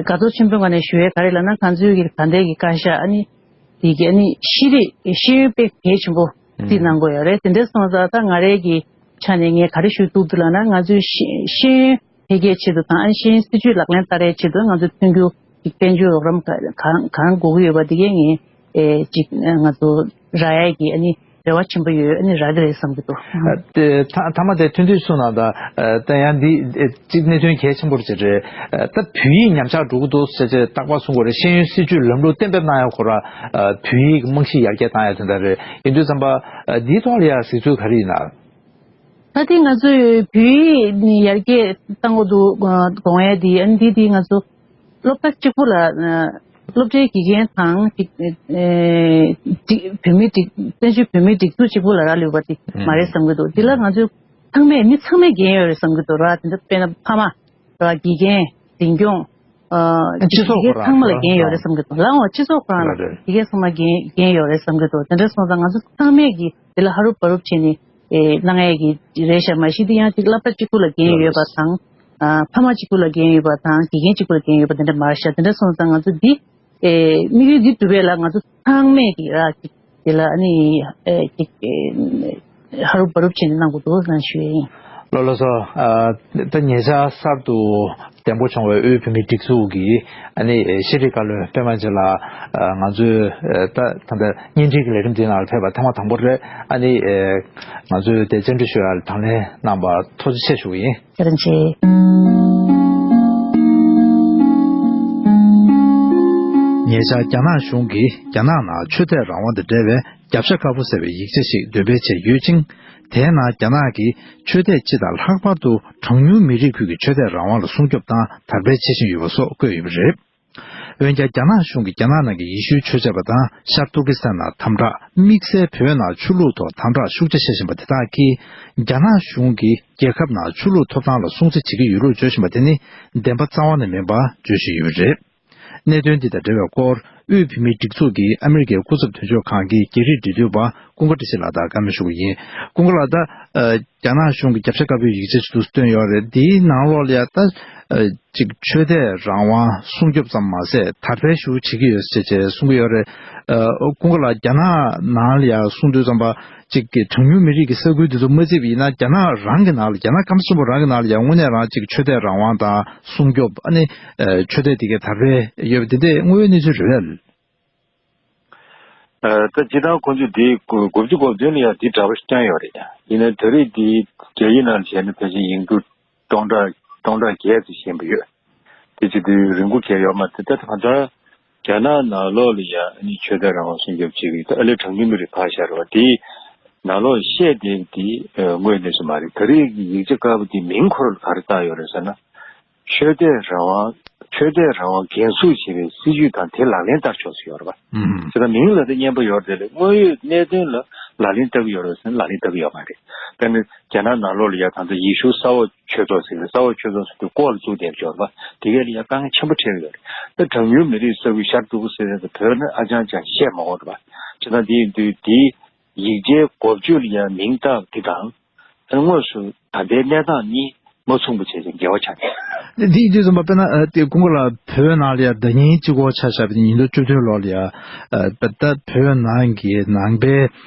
དགའ་ཚོར་ཆེན་པོའི་ངང་ནས་ཞུ་ཡས་ག་རེ་ལབ་ན་ང་ཚོའི་གི་ད་ལྟའི་གི་བཀའ་ཤག་ཨ་ནི་དེ་གི་ཨ་ནི་ཤེས་རིག་ཤེས་ཡོན་དཔེ་གལ་ཆེན་པོ་རྩིས་གནང་དགོས་ཡོད་རེད། དེ་འདྲ་སོང་ཙང་ད་ང་རའི་གི་ཆ་ནས་ངས་ག་རེ་ཞུ་ཐུབ་འདུག་ལབ་ན་ང་ཚོའི་ཤེས་ཤེས་ཡོན་འཕེལ་རྒྱས་ཆེད་དུ་དང་ཨ་ཤེས་ཡོན་སྲིད་བྱུས་ལག་ལེན་བསྟར་ཡའི་ཆེད་དུ་ང་ཚོ་མཐུན་འགྱུར་གཅིག་དཔལ་འབྱོར་རོགས་རམ་ག་གང་གང་དགོས་ཀྱི་ཡོད་པ་དེ་གས་ངས་ཨེ་གཅིག་ང་ཚོ་རག་ཡ་གི་ཨ་ནི་རེ་བ་ཆེན་པོ་ཡོད། ཨ་ནི་རག་གི་རེད་བསམ་གྱི་འདུག་ཨ་དེ་ཐ་མཐའ་མ་དེ་ཐུང་ཐུང་གསུངས་གནང་དང་། ཨ་ད་ཡང་འདི་ཨེ་གཅིག་གནད་དོན་གལ་ཆེན་པོ་རེད་ཅེས་རེད། ཨ་ད་བོད་ཡིག་ཉམས་ཆག་འགྲོ་གི་འདུག་ཟེར་ཅེས་རྟག་པར་གསུང་གི་རེད། ཤེས་ཡོན་སྲིད་བྱུས་ལམ་ལུགས་གཏན་འབེབས་གནང་ཡ་ཁོ་ར་ཨ་བོད་ཡིག་རྨང་གཞི་ཡར་རྒྱས་བཏང་ཡ་དེ་འདྲ་རེད། ཡིན་དུས་ཙམ་པ་ཨ་འདིའི་ཐོག་ལ་ཡ་གཟིགས་ཚུལ་ག་རེ་ཡིན་ན། ད་ལྟའི་ང་ཚོས་བོད་ཡིག་ནི་ཡར་རྒྱས་བཏང་དགོས་འདུག་དགོངས་ཡ་འདི་ཨ་ནི་འདི་འདི་ང་ཚོ་སློབ་གྲྭ་གཅིག་པུ་ལ་སློབ་གྲྭའི་དགེ་རྒན་དང་ཅིག་ཨེ་ཅིག་བོད་མིའི་སྒྲིག་བཙན་བྱོལ་བོད་མིའི་སྒྲིག་འཛུགས་གཅིག་པུ་ལ་རག་ལུས་པ་དེ་མ་རེད་བསམ་གྱི་འདུག་འདི་ལ་ང་ཚོས་ཚང་མས་མི་ཚང་མས་འགན་ཡོད་རེད་བསམ་གྱི་འདུག་ར། དེ་འདྲ་དཔེར་ན་ཕ་མ་ར་དགེ་རྒན་འཛིན་སྐྱོང་ཨ་སྤྱི་ཚོགས་ཁོ་རང་དེ་གས་ཚང་མ་ལ་འགན་ཡོད་རེད་བསམ་གྱི་འདུག་ལའང་སྤྱི་ཚོགས་ཁོ་རང་ལ་རེད། དེ་གས་ཚང་མ་འགན་འགན་ཡོད་རེད་བསམ་གྱི་འདུག་དེ་འདྲ་སོང་ཙང་ང་ཚོ་ཚང་མས་ཀྱི་དེ་ལ་ཧ་རུབ་བ་རུབ་བྱས་ནས་ཨེ་གནང་ཡས་ཀྱི་རེད་ཤག་མ་གཞི་དེ་ཡང་ཅིག་སློབ་གྲྭ་གཅིག་པུ་ལ་འགན་ཡོད་པ་དང་ཨ་ཕ་མ་གཅིག་པུ་ལ་འགན་ཡོད་པ་དང་དགེ་རྒན་གཅིག་པུ་ལ་འགན་ཡོད་པ་དེ་འདྲ་མ་རེད་ཤག་དེ་འདྲ་སོང་ཙང་ང་ཚོ་འདི་ཨེ་དམིགས་ཡུལ་འདི་འགྲུབ་པའི་ལ་ང་ཚོ་ཚང་མས་ཀྱི་ར་ཅིག་དེ་ལ་ཨ་ནི་ཨེ་ཅིག་ཨེ་ཧ་རུབ་བ་རུབ་བྱས་ནས་གནང་དགོས་འདུག་ལབ་ཞུ་ཡས་ཡིན། ལགས་ལགས་སོ། ཨ་ད་ཉེ་ཆར་གསར་དུ་འདེམས་བསྐོ་བྱུང་བའི་དབུས་བོད་མིའི་སྒྲིག་འཛུགས་ཀྱི་ཨ་ནི་ཤེས་རིག་བཀའ་བློན་པད་མ་རྗེ་ལགས་ང་ཚོའི་ཨ་ད་ད་ལྟ་བརྙན་འཕྲིན་གྱི་ལས་རིམ་འདི་ནང་ལ་ཕེབས་པ་ཐེངས་མ་དང་པོ་རེད། ཨ་ནི་ཨེ་ང་ཚོས་དེ་བཅར་འདྲི་ཞུ་ཡག་ལ་དང་ལེན་གནང་བར་ཐུགས་རྗེ་ཆེ་ཞུ་གི་ཡིན། བཀའ་དྲིན་ཆེ། ཉེ་ཆར་རྒྱ་ནག་གཞུང་གིས་རྒྱ་ནག་ནང་ཆོས་དད་རང་དབང་དང་འབྲེལ་བའི་རྒྱབ་ཤ་དཀར་པོ་ཟེར་བའི་ཡིག་ཆ་ཞིག་འདོན་སྤེལ་བྱས་ཡོད་ཅིང་། དེའི་ནང་རྒྱ་ནག་གིས་ཆོས་དད་སྤྱི་དང་ལྷག་པར་དུ་གྲངས་ཉུང་མི་རིགས་ཁུལ་གྱི་ཆོས་དད་རང་དབང་ལ་སྲུང་སྐྱོབ་དང་དར་སྤེལ་བྱེད་བཞིན་ཡོད་པ་སོགས་བཀོད་ཡོད་པ་རེད། འོན་ཀྱང་རྒྱ་ནག་གཞུང་གིས་རྒྱ་ནག་ནང་གི་ཡེ་ཤུའི་ཆོས་བྱེད་པ་དང་ཤར་ཏུར་ཀི་སི་ཐན་ནང་དམ་དྲག་དམིགས་བསལ་བོད་ནང་ཆོས་ལུགས་ཐོག་དམ་དྲག་ཤུགས་ཆེ་བྱེད་བཞིན་པ་དེ་དག་གིས་རྒྱ་ནག་གཞུང་གིས་རྒྱལ་ཁབ་ནང་ཆོས་ལུགས་ཐོབ་ཐང་ལ་སྲུང་བརྩི་བྱེད་ཀྱི་ཡོད་ལུགས་བརྗོད་བཞིན་པ་དེ་ནི་བདེན་པ་རྩ་བ་ནས་མིན་པ་བརྗོད་བཞིན་ཡོད་པ་རེད། གནད་དོན་འདི་དང་འབྲེལ་བའི་སྐོར་དབུས་བོད་མིའི་སྒྲིག་འཛུགས་ཀྱི་ཨ་མི་རི་ཀའི་སྐུ་ཚབ་དོན་གཅོད་ཁང་གི་རྒྱ་རིགས་འབྲེལ་མཐུད་པ་ཀུན་དགའ་བཀྲ་ཤིས་ལགས་དང་བཀའ་མོལ་ཞུ་གི་ཡིན། ཀུན་དགའ་ལགས། ད་ཨ་རྒྱ་ནག་གཞུང་གིས་རྒྱབ་ཤ་དཀར་པོའི་ཡིག་ཆ་ཞིག་ཏུ་བཏོན་ཡོད་རེད། འདིའི་ནང་ལོགས་ལ་ཡ་ད་ཨ་ཅིག་ཆོས་དད་རང་དབང་སྲུང་སྐྱོབ་ཙམ་མ་ཟད་དར་སྤེལ་ཞུ་བྱེད་ཀྱི་ཡོད་ཅེས་ཅེས་གསུང་གི་ཡོད་རེད། ཨ་ཀུན་དགའ་ལགས། རྒྱ་ནག་ནང་ལ་ཡ་གསུང་དུས་ཙམ་པ། གཅིག་གི་གྲངས་ཉུང་མི་རིགས་ཀྱི་ས་ཁུལ་དེ་ཚོ་མ་བརྩིས་པ་ཡིན་ན། རྒྱ་ནག་རང་གི་ནང་ལ། རྒྱ་ནག་སྐམ་ས་ཆེན་པོ་རང་གི་ནང་ལ་ཡང་དངོས་གནས་རང་གཅིག་ཆོས་དད་རང་དབང་དང་སྲུང་སྐྱོབ། ཨ་ནི་ཨ་ཆོས་དད་དེ་གའི་དར་སྤེལ་ཡོད་པ་དེ་འདྲའི་དངོས་ཡོད་གནས་ཚུལ་རེད་པས། ཨ་ད་སྤྱིར་བཏང་ཁོང་ཚོས་དེ་དགུ་བཅུ་གོ་བདུན་ལ་ཡང་དེ་འདྲ་པོ་ཞིག་བསྐྱངས་ཡོད་རེད། ཡིན་ནའི་ད་རེས་དེ་རྒྱ་ཡིག་ནང་བྱས་ན་ཕལ་ཆེར་ཡིག་འབྲུ་སྟོང་ཕྲག་སྟོང་ཕྲག་བརྒྱད་ཙམ་ཞིག་ཡིན་པ་ཡོད། དེ་བྱེད་དུས་རིང་པོ་གང་ཡང་ཡོད་མ་རེད། ད་ད་གང་ལྟར་རྒྱ་ནག་ནང་ལོགས་ལ་ཡང་ཨ་ནི་ཆོས་དད་རང་དབང་སྲུང་སྐྱོབ་བྱེད་ཀྱི་ཡོད། ད་ཨ་ལས་གྲངས་ཉུང་མི་རིགས་ཕར་བཞག་རོགས། དེ་ནང་ལོགས་བཤད་བསྡད་པ་དེ་དངོས་གནས་སུ་མ་རེད། ད་རེས་ཀྱི་ཡིག་ཆ་དཀར་པོ་དེ་མིང་ཁོ་རང་ལ་ག་རེ་བཏགས་ཡོད་རེད་ཟེར་ན། ཆོས་དད་རང་དབང་། ཆོས་དད་རང་དབང་འགན་སྲུང་བྱེད་པའི་སྲིད་ཇུས་དང་དེ་ལག་ལེན་བསྟར་ཕྱོགས་སུ་ཡོད་རེད་པ། ཨུམ། དེ་ལ་མིང་ལ་དེ་སྙན་པོ་ཡོད་རེད་དེ། དངོས་ཡོད་གནད་དོན་ལ་ལག་ལེན་བསྟར་གྱི་ཡོད་རེད་ཟེར་ན་ལག་ལེན་བསྟར་གྱི་ཡོད་མ་རེད། དཔེར་ན་རྒྱ་ནག་ནང་ལོགས་ལ་ཡ་ད་ལྟ་ཡེ་ཤུ་གསར་པ་ཆོས་ཚོགས་ཟེར་གྱི་རེད། གསར་པ་ཆོས་ཚོགས་ཟེར་དུས་ལྐོག་ལ་བཙུགས་བསྡད་ཡོད་རེད་པ། དེ་གས་ལ་ཡ་དཀའ་ངལ་ཆེན་པོ་འཕྲད་ཀྱི་ཡོད་རེད། ད་གྲངས་ཉུང་མི་རིགས་ས་ཁུལ་ཤར་ཏུར་ཀི་སི་ཐན་དང་བོད་ནི་ཨ་ཅང་ཅང་བཤད་མ་དགོས་རེད་པ། བྱས་ཙང་དེ་ཡིན་དུས་དེ། ཡིག་ཆའི་འགོ་བརྗོད་ལ་ཡང་མིང་བཏགས་འདི་དང་། ཨ་ནི་དངོས་སུ་ད་ལྟའི་གནས་སྟངས་གཉིས་མ་མཚུངས་པ་བྱས་ཀྱང་འགལ་བ་ཆགས་ཀྱི་རེད། འདི་ཡིན་དུས་ཙམ་པ་དཔེར་ན་ཨ་དེ་སྐུ་ངོ་ལགས་བོད་ནང་ལ་ཡང་ཟླ་ཉིན་གཅིག་པོ་ཆ་བཞག་པ་ཡིན་ན་ཉིས་སྟོང་བཅུ་བདུན་ལོ་ལ་ཡང་ཨ་ད་བོད་ནང་གི་ནང་པའི་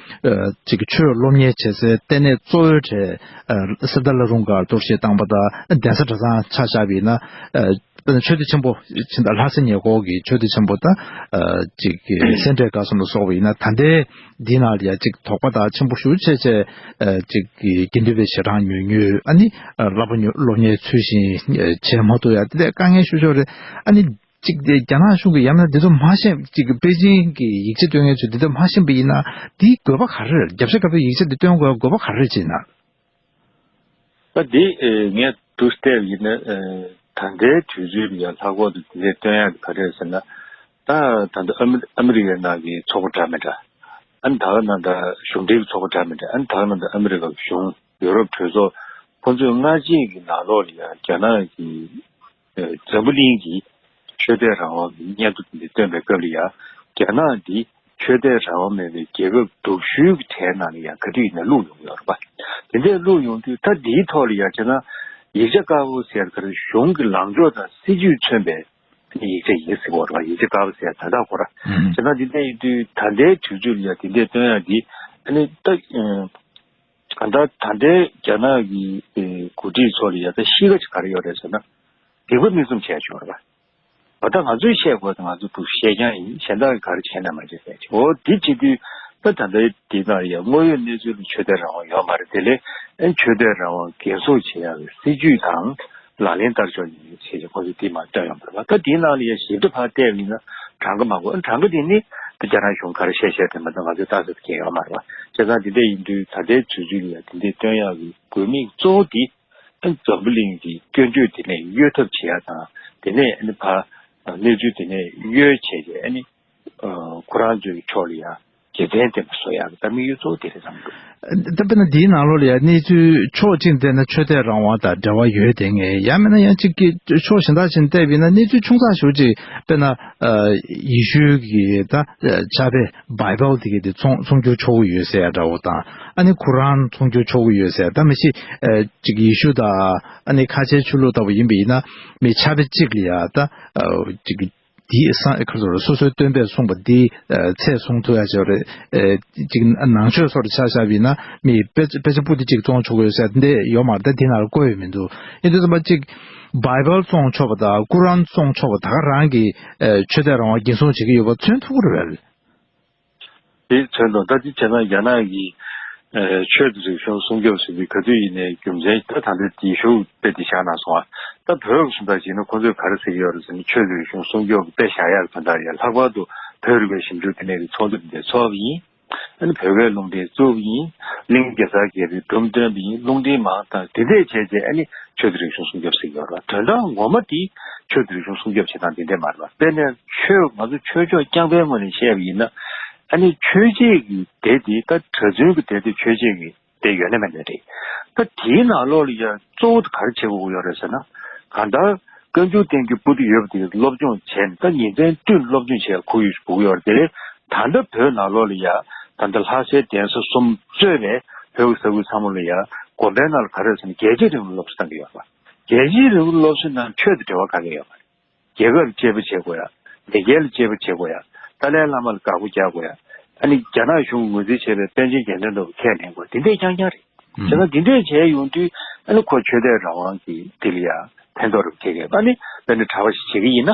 ཨ་ཅིག་ཆོས་སློབ་གཉེར་བྱེད་སའི་ལྟེ་གནས་གཙོ་བོའི་གྲས་ཨ་སེར་རྟ་བླ་རུང་སྒར་གཏོར་བཤིག་བཏང་པ་དང་གདན་ས་གྲྭ་ཚང་ཆ་བཞག་པ་ཡིན་ན་ཨ་དཔེར་ན་ཆོས་སྡེ་ཆེན་པོ་ཕྱིན་ད་ལྷ་ས་ཉེ་འཁོར་གྱི་ཆོས་སྡེ་ཆེན་པོ་དང་ཨ་ཅིག་སེ་འབྲས་དགའ་གསུམ་ལ་སོགས་པ་ཡིན་ན་ད་ལྟའི་འདི་ནང་ལ་ཡ་ཅིག་དོགས་པ་དང་ཆེན་པོ་ཞེ་པོ་བྱས་བྱས་ཨ་ཅིག་དགེ་འདུན་པའི་ཞལ་གྲངས་ཉུང་ཉུང་ཨ་ནི་ཨ་བསླབ་པ་ཉུང་སློབ་གཉེར་ཚུལ་བཞིན་ཨ་བྱེད་མ་ཐུབ་ཡ་དེ་འདྲའི་དཀའ་ངལ་ཤོར་ཤོར་རེད། ཨ་ནི་ཅིག་དེ་རྒྱ་ནག་གཞུང་གི་ཡང་ན་འདི་ཚོ་མ་ཤེས་ཅིག་པེ་ཅིང་གི་ཡིག་ཆ་སྟོན་མཁན་ཚོས་འདི་ཚོ་མ་ཤེས་པ་ཡིན་ན་འདིའི་དགོས་པ་ག་རེ་རེད། རྒྱབ་ཤ་དཀར་པོའི་ཡིག་ཆ་འདི་སྟོན་དགོས་དགོས་པ་ག་རེ་རེད་ཅེ་ན། ད་འདི་ཨེ་ངས་འདུག་བལྟས་ཡིན་ན་ཨེ་ད་ལྟའི་དུས་ཚོད་ལ་ཡང་ལྷག་པར་དུ་འདི་འདྲའི་སྟོན་ཡག་གི་ག་རེ་རེད་ཟེར་ན། ད་ད་ལྟ་ཨ་མི་ཨ་མི་རི་ཀའི་ནང་གི་ཚོགས་པ་འདྲ་མི་འདྲ། ཨ་ནི་ད་ག་ནང་ད་གཞུང་འབྲེལ་གྱི་ཚོགས་པ་འདྲ་མི་འདྲ། ཨ་ནི་ད་ག་ནང་ད་ཨ་མི་རི་ཀ་གི་གཞུང་ཡུ་རོབ་གྲོས་ཚོགས་ཁོང་ཚོས་སྔ་རྗེས་ཀྱི་ནང་ལོགས་ལ་ཡང་རྒྱ་ནག་གི་ཨེ་འཛམ་བུ་གླིང་གི་ཆོས་དད་རང་དབང་གི་སྙན་ཐོ་དེ་འདྲ་བཏོན་པའི་སྐབས་ལ་ཡང་རྒྱ་ནག་འདི་ཆོས་དད་རང་དབང་མེད་པའི་རྒྱལ་ཁབ་སྡུག་ཤོས་ཀྱི་གྲས་ནང་ནས་ཡང་ག་དུས་ཡིན་ན་བླུགས་ཡོང་གི་ཡོད་རེད་པ། དེ་འདྲས་བླུགས་ཡོང་དུས་ད་འདིའི་ཐོག་ལ་ཡང་བྱས་ན་ཡིག་ཆ་དཀར་པོ་ཟེར་ག་རེ་གཞུང་གི་ལངས་ཕྱོགས་དང་སྲིད་ཇུས་མཚོན་པའི་ཡིག་ཆ་ཡིན་ཟེར་བ་རེད་པ། ཡིག་ཆ་དཀར་པོ་ཟེར་ད་ལྟ་ཁོ་ར་བྱས་ན་འདི་འདྲས་ཡིན་དུས་ད་ལྟའི་དུས་ཚོད་ལ་ཡང་དེ་འདྲས་སྟོན་ཡག་འདི་ཨ་ནི་ད་གང་ལྟར་ད་ལྟའི་རྒྱ་ནག་གི་ཨེ་འགོ་ཁྲིད་ཚོ་ལ་ཡང་ད་གཤིས་ཀ་ཅིག་ག་རེ་ཡོད་རེད་ཟེར་ན་སྡིག་པ་མིག་བཙུམ་བྱས་ཆོག་རེད་པ། འོ་ད་ང་ཚོས་བཤད་དགོས་ད་ང་ཚོ་འདུག་བཤད་རྐྱང་ཡིན། གཞན་དག་གིས་ག་རེ་བྱས་ན་མ་བྱས་པས་ཅིག་འོ་འདི་བྱེད་དུས་ད་ད་ལྟའི་འདི་ནང་ལ་ཡང་དངོས་ཡོད་གནས་ཚུལ་ལ་ཆོས་དད་རང་དབང་ཡོད་མ་རེད། དེ་ལས་ཨེ་ཆོས་དད་རང་དབང་འགན་སྲུང་བྱེད་ཡག་གི་སྲིད་ཇུས་དང་ལག་ལེན་བསྟར་ཕྱོགས་ཡིན་ཞེས་ཁོང་ཚོས་འདི་མར་བཏོན་ཡོང་བ་རེད་པ། ད་འདིའི་ནང་ལ་ཡང་ཞིབ་ཕྲ་ཕར་བལྟས་པ་ཡིན་ན་གྲངས་ཀ་མང་པོ། གྲངས་ཀ་འདི་ནི་ད་རྒྱ་ནག་གཞུང་ག་རེ་བཤད་བཤད་དེ་མ་གཏོགས་ང་ཚོས་ལྟ་ས་དེ་གང་ཡོད་མ་རེད་པ། བྱས་ཙང་འདི་འདྲ་ཡིན་དུས་ད་ལྟའི་དུས་ཚོད་ལ་ཡང་འདི་འདྲ་སྟོན་ཡག་གི་དགོས་དམིགས་གཙོ་བོ་འདི་ཨ་འཛམ་བུ་གླིང་གི་སྐྱོན་བརྗོད་དེ་ནས་གཡོལ་ཐབས་བྱེད་ཡག་དང་དེ་ནས་ཨ་ནི་ཕར་གནས་ཚུལ་དེ་ནས་གཡོལ་བྱས་རྗེས་ཨ་ནི་ཨ་ཁོ་རང་ཚོའི་ཕྱོགས་ལ་ཡང་དགེ་མཚན་ལྡན་པ་བཟོ་ཡག་གི་ད་དམིགས་ཡུལ་གཙོ་བོ་དེ་རེད་བསམ་གི་འདུག་ད་དཔེར་ན་འདིའི་ནང་ལོགས་ལ་ཡང་གནས་ཚུལ་ཕྱོགས་གཅིག་ནས་བལྟས་ན་ཆོས་དད་རང་དབང་དང་འབྲེལ་བ་ཡོད་བསྡད་མཁན། ཡང་མིན་ན་ཡང་གཅིག་གི་ཕྱོགས་གཞན་དག་ཅིག་ནས་བལྟས་པ་ཡིན་ན་གནས་ཚུལ་ཆུང་ཙག་ཞིག་ཅིག་དཔེར་ན་ཨ་ཡེ་ཤུ་གི་ད་ཨ་ཕྱག་དཔེ་བྷའི་བལ་དེ་གའི་དེ་ཚོང་ཚོང་སྒྱུར་ཆོག་གི་ཡོད་ཟེར་ཡ་འདྲ་བོ་དང་། ཨ་ནི་ཁོ་རང་ཚོང་སྒྱུར་ཆོག་གི་ཡོད་ཟེར། ད་མི་ཤེས་ཨ་ཅིག་ཡེ་ཤུ་དང་ཨ་ནི་ཁ་ཆེའི་ཆོས་ལུགས་ལྟ་བུ་ཡིན་པ་ཡིན་ན་མི་ཕྱག་དཔེ་གཅིག་ལ་ཡ་ད་ཨ་ཅིག་དེའི་སང་ཁ་སོ་སོ་སོའི་སྟོན་པས་གསུངས་པ་འདི་ཨ་ཚད་ཚང་ཐུབ་ཡ་ཅིག་རེད། ཨ་ཅིག་ནང་ཆོས་སོགས་ཆ་བཞག་པ་ཡིན་ན་མི་དཔེ་དཔེ་ཆ་པོ་ཏི་གཅིག་བཙོང་ཆོག་གི་ཡོད་ཟེར་འདི་ཡོད་མ་རེད། ད་དེ་ནང་ལ་བཀོད་ཡོད་མི་འདུག་ཡིན་དུས་ཙམ་པ་གཅིག་བྷའི་བལ་བཙོང་ཆོག་པ་དང་ཀུ་རན་བཙོང་ཆོག་པ་ད་ག་རང་གི་ཨ་ཆོས་དད་རང་དབང་འགན་སྲུང་བྱེད་ཀྱི་ཡོད་པ་མཚོན་ཐུབ་ཀྱི་རེད་པས། དེ་མཚོན་དང་ད་དེ་བྱས་ན་རྒྱ་ནག་གི་ཨ་ཆོས་དང་རིག་གཞུང་སྲུང་སྐྱོབ་ཟེར་དུས་ག་དུས་ཡིན་ནའི་རྒྱུ་མཚན་ད་ད་ལྟ་དེ་ཤོག་དཔེ་དེ་བཞག་གནང་སོང་ཨ། ད་བོད་ཀྱི་སོང་ད་བྱས་ན་ཁོང་ཚོས་ག་རེ་ཟེར་གྱི་ཡོད་རེད་ཟེར་ན་ཆོས་དང་རིག་གཞུང་སྲུང་སྐྱོབ་ཀྱི་དཔེ་བཞག་ཡག་དོན་དག་ཡང་ལྷག་པར་དུ་བོད་རིག་པའི་ཞིབ་འཇུག་ལྟེ་གནས་ཀྱི་ཚོགས་འདུ་འདི་འཚོགས་པ་ཡིན། ཨ་ནི་བོད་སྐད་རླུང་འཕྲིན་བཙུགས་པ་ཡིན། གླིང་གེ་སར་རྒྱལ་པོའི་སྒྲུང་བཏོན་པ་ཡིན། རླུང་འཕྲིན་མང་དང་དེ་འདྲས་བྱས་རྗེས་ཨ་ནི་ཆོས་དང་རིག་གཞུང་སྲུང་སྐྱོབ་ཟེར་གྱི་ཡོད་རེད་བ། དོན་དག་ངོ་མ་དེ་ཆོས་དང་རིག་གཞུང་སྲུང་སྐྱོབ་བྱེད་སྟངས་དེ་འདྲས་མ་རེད་བ། དཔེར་ན་ཆོས་ང་ཚོ་ཆོས་ཕྱོགས་རྐྱང་པའི་ངོས་ནས་བཤད་པ་ཡིན་ན་ཨ་ནི་ཆོས་བྱེད་ཀྱི་སྡེ་དེ་ད་གྲྭ་བཙུན་གྱི་སྡེ་དེ་ཆོས་བྱེད་ཀྱི་སྡེ་ཡོད་ན་མེད་ན་རེད། ད་དེའི་ནང་ལོགས་ལ་ཡང་གཙོ་བོ་དེ་ག་རེ་བྱེད་དགོས་ཀྱི་ཡོད་རེད་ཟེར་ན་གང་ལྟར་བཀའ་འགྱུར་བསྟན་འགྱུར་པོ་ཏི་ཡོད་པ་དེ་སློབ་སྦྱོང་བྱས་ནས་ད་ཉིན་མཚན་བསྟུད་སློབ་སྦྱོང་བྱས་ཁུར་ཡོད་དགོས་ཀྱི་ཡོད་རེད། དེ་ལས་ད་ལྟ་བོད་ནང་ལོགས་ལ་ཡ་ད་ལྟ་ལྷ་སའི་གདན་ས་གསུམ་གཙོས་པའི་བོད་ཀྱི་ས་ཁུལ་ཚང་མ་ལ་ཡ་དགོན་པའི་ནང་ལ་ག་རེ་ཟེར་ན་རྒྱལ་གཅེས་རིང་ལུགས་སློབ་གསོ་བཏང་གི་ཡོད་རེད། རྒྱལ་གཅེས་རིང་ལུགས་སློབ་གསོའི་ནང་ཆོས་དང་འབྲེལ་བ་ག་གེ་ཡོད་མ་རེད། རྒྱལ་ཁབ་ལ་གཅེས་པ་བྱེད་དགོས་ཡ། མི་སྒེར་ལ་གཅེས་པ་བྱེད་དགོས་ཡ། ཏཱ་ལའི་བླ་མ་ལ་དགའ་པོ་རྒྱག་དགོས་ཡ། ཨ་ནི་རྒྱ་ནག་གཞུང་གིས་ངོས་འཛིན་བྱས་པའི་པཎ་ཆེན་རྒྱལ་མཚན་ལྟ་བུ་ཁས་ལེན་དགོས། འདི་འདྲས་རྐྱང་རྐྱང་རེད། ཨང་། བྱས་ཙང་འདི་འདྲས་བྱས་ཡོང་དུས་ཨ་ནི་ཁོ་ཆོས་དད་རང་དབང་གི་འདི་ལ་ཡ་ཕན་ཐོགས་རེ་ཐེབས་ཀྱི་ཡོད་པ། ཨ་ནི་དཔེར་ན་གྲྭ་པ་ཞིག་བྱེད་ཀྱི་ཡིན་ན།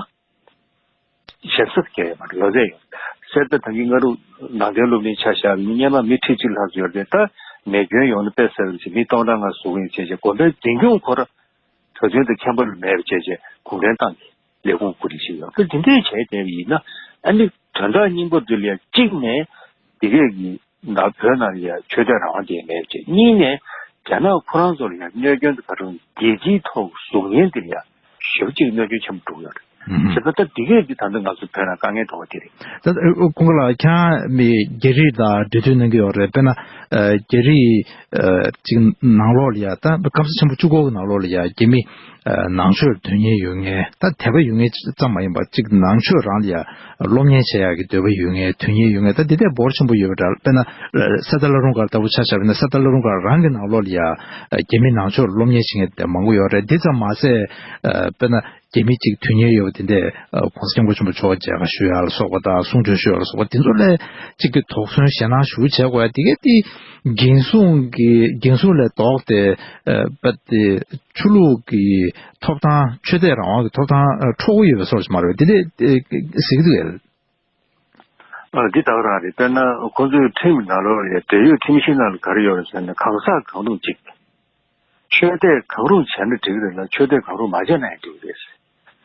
ཞབས་ཞུ་བྱེད་ཀྱི་ཡོད་མ་རེད། ལོ་ཚད་ཡོད། གསེར་རྟ་ཐང་གི་སྔ་དྲོ་ནང་བསྟན་སློབ་གླིང་ཆ་བཞག་ཡིན་ན་སྔོན་མ་མི་ཁྲི་གཅིག་ལྷག་ཙམ་ཡོད་རེད། ད་མེ་སྐྱོན་ཡོང་ན་དཔེ་ཟེར་བ་ཞིག་མི་སྟོང་ཕྲག་ལྔ་ཟུག་ཡིན་བྱས་བྱས་དགོན་པའི་འཛིན་སྐྱོང་ཁོ་ར་གྲྭ་བཙུན་དང་མཁན་པོ་ལ་མེད་པ་བྱས་བྱས་གུང་ཁྲན་ཏང་གི་ལས་ཁུངས་ཁུར་ཏེ་ཞིག་ཡོད། ད་འདི་འདྲས་བྱས་བསྡད་པ་ཡིན་ན་ཨ་ནི་དོན་དག་སྙིང་པོ་འདི་ལ་ཡ་གཅིག་ནས་འདི་གས་ཀྱི་ནང་བོད་ནང་ལ་ཡ་ཆོས་དད་རང་དབང་དེ་མེད་བྱས། གཉིས་ནས་རྒྱ་ནག་ཁོ་རང་ཚོ་ལ་ཡ་གནོད་སྐྱོན་དེ་ག་རང་རྒྱལ་སྤྱིའི་ཐོག་གཟུགས་བརྙན་འདི་ལ་ཡ་ཞེ་པོ་ཅིག་གནོད་སྐྱོན་ཆེན་པོ་འགྲོ་གི་ཡོད་རེད། ཨུ་ཧུ། བྱས་ཙང་ད་འདི་གས་ཀྱི་ད་ལྟ་ང་ཚོ་བོད་ནང་དཀའ་ངལ་ཐོགས་པ་དེ་རེད། ད་ཨ་ཀུན་དགའ་ལགས། ཁྱེད་རང་མི་རྒྱ་རིགས་དང་འབྲེལ་མཐུད་གནང་གི་ཡོད་རེད། དཔེར་ན་ཨ་རྒྱ་རིགས་ཨ་ཅིག་ནང་ལོགས་ལ་ཡ། ད་སྐམ་ས་ཆེན་པོ་བཅུ་དགུ་གི་ནང་ལོགས་ལ་ཡ་རྒྱ་མི་ཨ་ནང་ཆོས་ལ་དོན་གཉེར་ཡོད་མཁན། ད་དད་པ་ཡོད་མཁན་ཙམ་མ་ཡིན་པར་ཅིག་ནང་ཆོས་རང་ལ་ཡ་སློབ་གཉེར་བྱེད་ཡག་གི་འདོད་པ་ཡོད་མཁན། དོན་གཉེར་ཡོད་མཁན། ད་འདི་འདྲ་འབོར་ཆེན་པོ་ཡོད་པ་འདྲ། དཔེར་ན་ཨ་ས་ད་བླ་རུང་སྒར་ལྟ་བུ་ཆ་བཞག་པ་ཡིན་ན། ས་ད་བླ་རུང་སྒར་རང་གི་ནང་ལོགས་ལ་ཡ་ཨ་རྒྱ་མི་ནང་ཆོས་ལ་སློབ་གཉེར་བྱེད་མཁན་དེ་མང་པོ་ཡོད་རེད། འདི་ཙམ་མ་ཟད་ཨ་དཔེར་ན་རྒྱ་མི་གཅིག་དོན་གཉེར་ཡོད་པ་དེ་འདྲས་ཨ་༸གོང་ས་༸སྐྱབས་མགོན་ཆེན་པོ་མཆོག་མཇལ་ཁ་ཞུ་ཡག་ལ་སོགས་པ་དང་། གསུང་ཆོས་ཞུ་ཡག་ལ་སོགས་པ་དེ་ཚོ་ལ་གཅིག་གི་དོགས་ཟོན་ཞེད་སྣང་ཞེ་པོ་བྱེད་དགོས་ཡ། དེ་གས་དེ་འགན་སྲུང་གི་འགན་སྲུང་ལས་ལྡོག་སྟེ་ཨ་པ་དེ་ཆོས་ལུགས་ཀྱི་ཐོབ་ཐང་། ཆོས་དད་རང་དབང་གི་ཐོབ་ཐང་ཨ་འཕྲོག་གི་ཡོད་པའི་བཟོ་ཞིག་མ་རེད་པས། དེ་འདྲས་ཨ་ཟེར་གྱི་འདུག་གས། ཨ་འདི་ད་ག་རང་རེད། དཔེར་ན་ཁོང་ཚོའི་ཁྲིམས་ནང་ལོགས་ལ་ཡ། འབྲེལ་ཡོད་ཁྲིམས་གཞི་ནང་ལ་ག་རེ་ཡོད་རེད་ཟེར་ན། གང་ཟག་གང་རུང་གཅིག་ཆོས་དད་གང་རུང་བྱས་ན་འགྲིག་གི་རེད་ལ། ཆོས་དད་གང་རུང་མ་བྱས་ན་ཡང་འགྲིག་གི་རེད།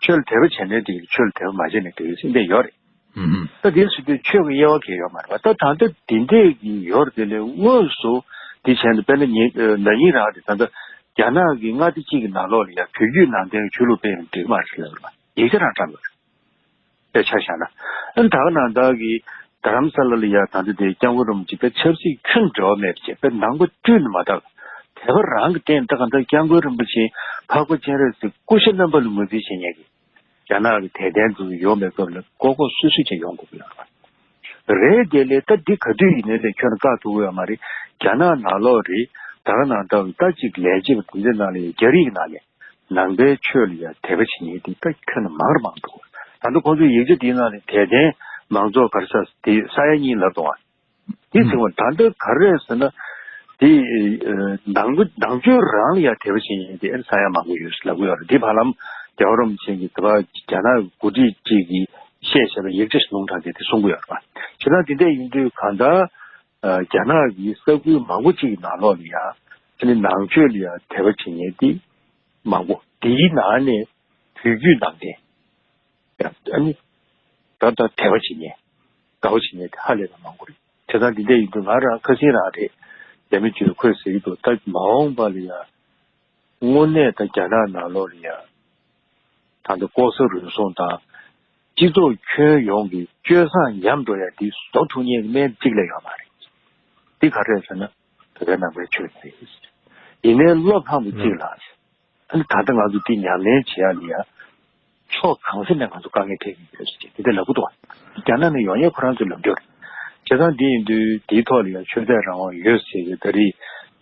ཆོས་ལ་དད་པ་བྱས་ན་འགྲིག་གི་རེད། ཆོས་ལ་དད་པ་མ་བྱས་ན་འགྲིག་གི་རེད་ཟེར་འདི་ཡོད་རེད། ཨུམ། ད་དེ་ཟེར་དུས་ཆོས་ཀྱི་དབྱེ་བ་གང་ཡང་ཡོད་མ་རེད་པ། ད་ད་ལྟ་འདི་འདྲས་ཀྱི་ཡོད་རེད། དེ་ལས་དངོས་སུ་འདི་བྱས་ན། དཔེར་ན་ཉེ་ན་ནིང་རང་རེད། ད་ལྟ་རྒྱ་ནག་གི་མངའ་སྡེ་གཅིག་གི་ནང་ལོགས་ལ་ཡ་བོད་བརྒྱུད་ནང་བསྟན་གྱི་ཆོས་ལུགས་སྤེལ་ཡང་འགྲིག་གི་མ་རེད་ལབ་རེད་པ། ཡིག་ཆ་རང་བཀྲམ་ཡོད་རེད། དཔེ་ཆ་བཞག་ན། ཨ་ནི་ད་ག་ནང་བཞིན་གྱི་རྡ་རམ་ས་ལ་ལ་ཡ་ད་ལྟ་དེ་སྐྱབས་མགོན་རིན་པོ་ཆེ་དཔེ་ཆབ་སྲིད་ཁྱོན་འབྲེལ་བ་མེད་པ་བྱས། དཔེ་ནང་པ་བཀྲུས་ནས་མ་དག་དད་པ་རང་གི་སྟེང་། ད་ག་ད་སྐྱབས་མགོན་རིན་པོ་ཆེ་འཕགས་པ་སྤྱན་རས་གཟིགས་སྐུ་ཤ་རྣམ་པ་ལ་ངོས་འཛིན་བྱེད་མཁན་གྱི་རྒྱ་ནག་གི་དད་ལྡན་ཚོ་ཡོང་བའི་སྐབས་ལ་ལྐོག་ལྐོག་སུད་སུད་བྱས་ཡོང་དགོས་ཀྱི་ཡོད་རེད། རེད། དེ་ལས་ད་འདི་ག་དུས་ཡིན་ནའི་ལས་ཁྱོན་ནས་བཀག་ཐུབ་ཀྱི་ཡོད་མ་རེད། རྒྱ་ནག་ནང་ལོགས་རེད། ད་ག་ནང་ལྟར་ད་ཅིག་ལས་བྱེད་པ་དེ་ཚོའི་ནང་ལ་ཡ། རྒྱ་རིགས་ནང་ལ་ནང་པའི་ཆོས་ལ་ཡ་དད་པ་བྱེད་མཁན་དེ་ད་ཁྱོན་ནས་མང་རུ་མང་འདུག་ད་ལྟ་ཁོང་ཚོའི་ཡིག་ཆ་དེའི་ནང་ནས་དད་ལྡན་མང་ཚོགས་ག་རེ་ཟེར། དེ་ས་ཡ་གཉིས་ལབ་འདུག་ཨ། དེ་ཚིག་པ་ད་ལྟ་ག་རེ་རེད་ཟེར་ན། དེ་ནང་ནང་ཆོས་རང་ལ་ཡ་དད་པ་བྱེད་མཁན་དེ་ས་ཡ་མང་པོ་ཡོད་ཟེར་ལབ་ཀྱི་ཡོད་རེད། དེ་བར་ལམ་རྒྱལ་བ་རིན་པོ་ཆེ་གིས་ད་རྒྱ་ནག་གི་འགོ་ཁྲིད་ཅིག་གིས་བཤད་བཞག་པའི་ཡིག་ཆ་ཞིག་ལུང་དྲངས་ཏེ་དེ་གསུང་གི་ཡོད་རེད་པ། བྱས་ཙང་དེ་འདྲ་ཡིན་དུས་གང་ལྟར་ཨ་རྒྱ་ནག་གི་ས་ཁུལ་མང་པོ་ཅིག་གི་ནང་ལོགས་ལ་ཡ། ཨ་ནི་ནང་ཆོས་ལ་ཡ་དད་པ་བྱེད་མཁན་དེ་མང་པོ། དེའི་ནང་ནས་བོད་བརྒྱུད་ནང་བསྟན་ཡ། ཨ་ནི་ད་ལྟ་དད་པ་བྱེད་མཁན། དགའ་བོ་བྱེད་མཁན་དེ་ཧ་ལས་པ་མང་པོ་རེད། བྱས་ཙང་འདི་འདྲ་ཡིན་དུས་ང་རང་ཁ་སང་རང་རེད། རྒྱ་མི་ཚོས་ཁོས་ཟེར་གྱི་འདུག་ད་མ་འོངས་པ་ལ་ཡ། དངོས་གནས་ད་རྒྱ་ནག་ནང་ལོགས་ལ་ཡ། ད་ལྟ་ལྐོག་ཟ་རུལ་སུངས་དང་། སྤྱི་ཚོགས་ཁྱོན་ཡོངས་ཀྱི་སྤྱོད་བཟང་ཉམས་འགྲོ་ཡ་འདི་བཟོ་ཐུབ་མཁན་གྱི་སྨན་གཅིག་ལས་ཡོད་མ་རེད། འདི་ག་རེ་རེད་ཟེར་ན། བོད་པའི་ནང་པའི་ཆོས་རེད། ཡིན་ནའི་བློ་ཕམ་པོ་གཅིག་ལ། ཨ་ནི་ད་ལྟ་ང་ཚོ་འདི་ཉམས་ལེན་བྱེད་ཡ་ལ་ཡ། ཕྱོགས་གང་ས་ནས་ང་ཚོ་དཀའ་ངལ་འཕྲད་ཀྱི་ཡོད་ཟེར་གྱི་འདི་འདྲ་ལབ་ཀྱི་འདུག་རྒྱ་ནག་ནས་ཡོང་མཁན་ཁོ་རང་ཚོའི་ལབ་རྒྱུ་རེད། བྱས་ཙང་འདི་ཡིན་དུས་འདིའི་ཐོག་ལ་ཡང་ཆོས་དད་རང་དབང་ཡོད་ཟེར་གྱི་ད་རེས་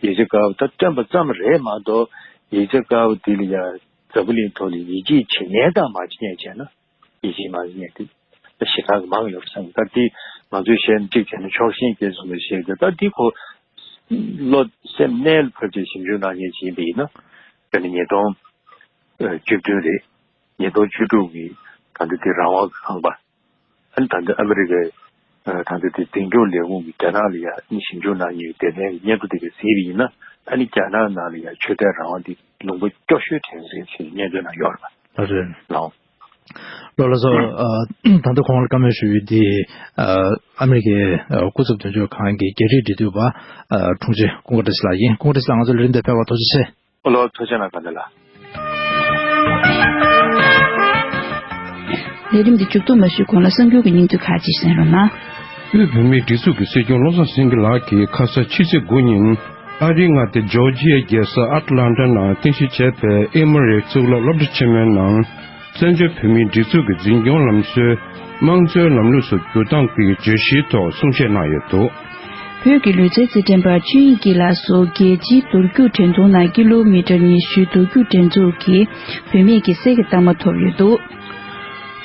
ཡིག་ཆ་དཀར་པོ་ད་བཏོན་པ་ཙམ་རེད་མ་གཏོགས། ཡིག་ཆ་དཀར་པོ་འདི་ལ་ཡང་འཛམ་བུ་གླིང་ཐོག་ལ་ཡིད་ཆེས་བྱེད་མཁན་དང་མ་བྱེད་མཁན་བྱས་ན། ཡིད་ཆེས་མ་བྱེད་མཁན་དེ་ད་ཞེ་དྲག་གི་མང་ཡོད་བསམ་གྱི། ད་འདི་ང་ཚོས་བཤད་ན་གཅིག་བྱས་ན་ཕྱོགས་ཞེན་སྐྱེ་གསུངས་པ་ཞིག་རེད། ད་འདི་ཁོ་བློ་སེམས་རྣལ་ཕབ་ཅིག་ཞིབ་འཇུག་གནང་མཁན་ཅིག་ཡིན་པ་ཡིན་ན། དཔེར་ན་ཉིས་སྟོང་བཅུ་བདུན་རེད། ཉིས་སྟོང་བཅུ་དྲུག་གི་ད་ལྟ་འདི་རང་དབང་གི་ཁང་པ། ཨ་ནི་ད་ལྟ་ཨ་མི་རི་ཀའི་ཨ་ད་ལྟ་དེ་འཛིན་སྐྱོང་ལས་ཁུངས་ཀྱིས་རྒྱ་ནག་ལ་ཡ་ཨ་ནི་ཞིབ་འཇུག་གནང་མཁན་གྱི་དེ་ནས་སྙན་ཐོ་དེ་ག་གཟིགས་པ་ཡིན་ན། ཨ་ནི་རྒྱ་ནག་ནང་ལ་ཡ་ཆོས་དད་རང་དབང་དེ་ལུང་པ་སྐྱོ་ཤོས་དྲན་གྱི་རེད་ཟེར་སྙན་ཐོ་ནང་ཡོད་རེད་པ། ཨ་རེད། ལའོ། ལགས་ལགས་སོ། ཨ་ད་ལྟ་གོང་ལ་བཀའ་མོལ་ཞུ་ཡུལ་འདི་ཨ་ཨ་མི་རི་ཀའི་ཨ་སྐུ་ཚབ་དོན་གཅོད་ཁང་གི་རྒྱ་རིགས་འབྲེལ་མཐུད་པ་ཨ་དྲུང་ཆེ་ཀུན་དགའ་བཀྲ་ཤིས་ལགས་ཡིན། ཀུན་དགའ་བཀྲ་ཤིས་ལགས། ང་ཚོ་ལས་རིམ་འདིར་ཕེབས་པར་ཐུགས་རྗེ་ཆེ། ཨོ་ལོ། ཐུགས་རྗེ་གནང་། དགའ་ལྡན་ལགས། ལས་རིམ་འདི་མཇུག་བསྡོམས་མ་ཞུས་གོང་ལ་གསར་འགྱུར་གྱི་སྙིང་བསྡུས་ཁག་ཅིག་གསན་རོགས་གནང་། དབུས་བོད་མིའི་སྒྲིག་འཛུགས་ཀྱི་སྲིད་སྐྱོང་བློ་བཟང་སེང་གེ་ལགས་ཀྱིས་ཁ་ས་ཕྱི་ཚེས་དགུ་ཉིན་ཨ་རིའི་མངའ་སྡེ་ཇོར་ཇི་ཡའི་རྒྱལ་ས་ཨ་ཏི་ལན་ཊ་ནང་རྟེན་གཞི་བྱས་པའི་ཨེ་མོ་རི་གཙུག་ལག་སློབ་གྲྭ་ཆེན་མོའི་ནང་བཙན་བྱོལ་བོད་མིའི་སྒྲིག་འཛུགས་ཀྱི་འཛིན་སྐྱོང་ལམ་སྲོལ་དམངས་གཙོའི་ལམ་ལུགས་སུ་འགྱུར་སྟངས་ཀྱི་བརྗོད་གཞིའི་ཐོག་གསུང་བཤད་གནང་ཡོད་འདུག་བོད་ཀྱི་ལུས་རྩལ་རྩེད་འགྲན་པ་ཆོས་དབྱིངས་སྐྱིད་ལགས་སུ་རྒྱལ་སྤྱིའི་མདོ་རྒྱུགས་འགྲན་བསྡུར་ནང་ཀི་ལོ་མི་ཊར་ཉི་ཤུའི་མདོ་རྒྱུགས་འགྲན་ཚོགས་ཀྱི་བུད་མེད་ཀྱི་གསེར་གྱི་རྟགས་མ་ཐོབ་ཡོད་འདུག་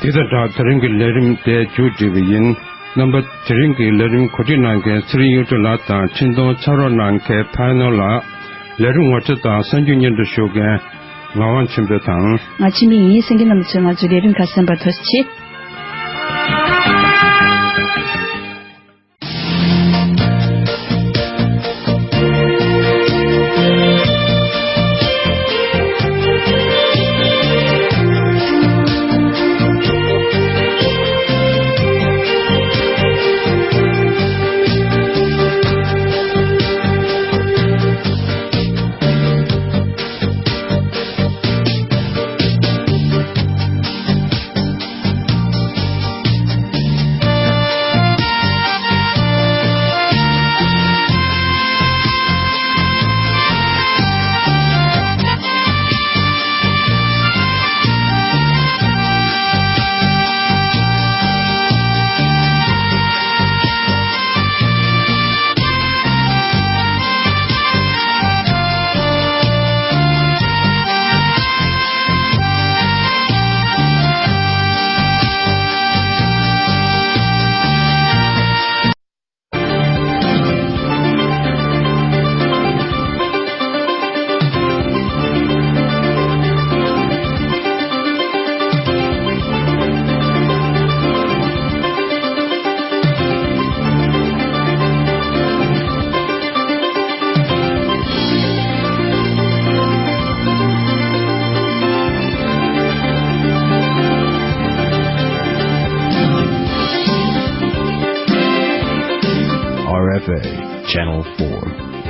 དེ་དང་སྦྲགས་དེ་རིང་གི་ལས་རིམ་དེ་མཇུག་སྒྲིལ་བ་ཡིན། རྣམ་པ་དེ་རིང་གི་ལས་རིམ་གོ་སྒྲིག་གནང་མཁན་ཚེ་རིང་གཡུ་སྒྲོན་ལགས་དང་འཕྲིན་གཏོང་ཕྱག་རོགས་གནང་མཁན་ཕ་ནོ་ལགས། ལས་རིམ་ངོ་སྤྲོད་དང་གསར་འགྱུར་སྙན་སྒྲོན་ཞུ་མཁན་ངག་དབང་ཆོས་འཕེལ་དང་། ང་འཆི་མེད་ཡིན། གསན་མཁན་རྣམ་པ་ཚོས་ང་ཚོའི་ལས་རིམ་ཁག་གསན་པར་ཐུགས་རྗེ་ཆེ། Channel four.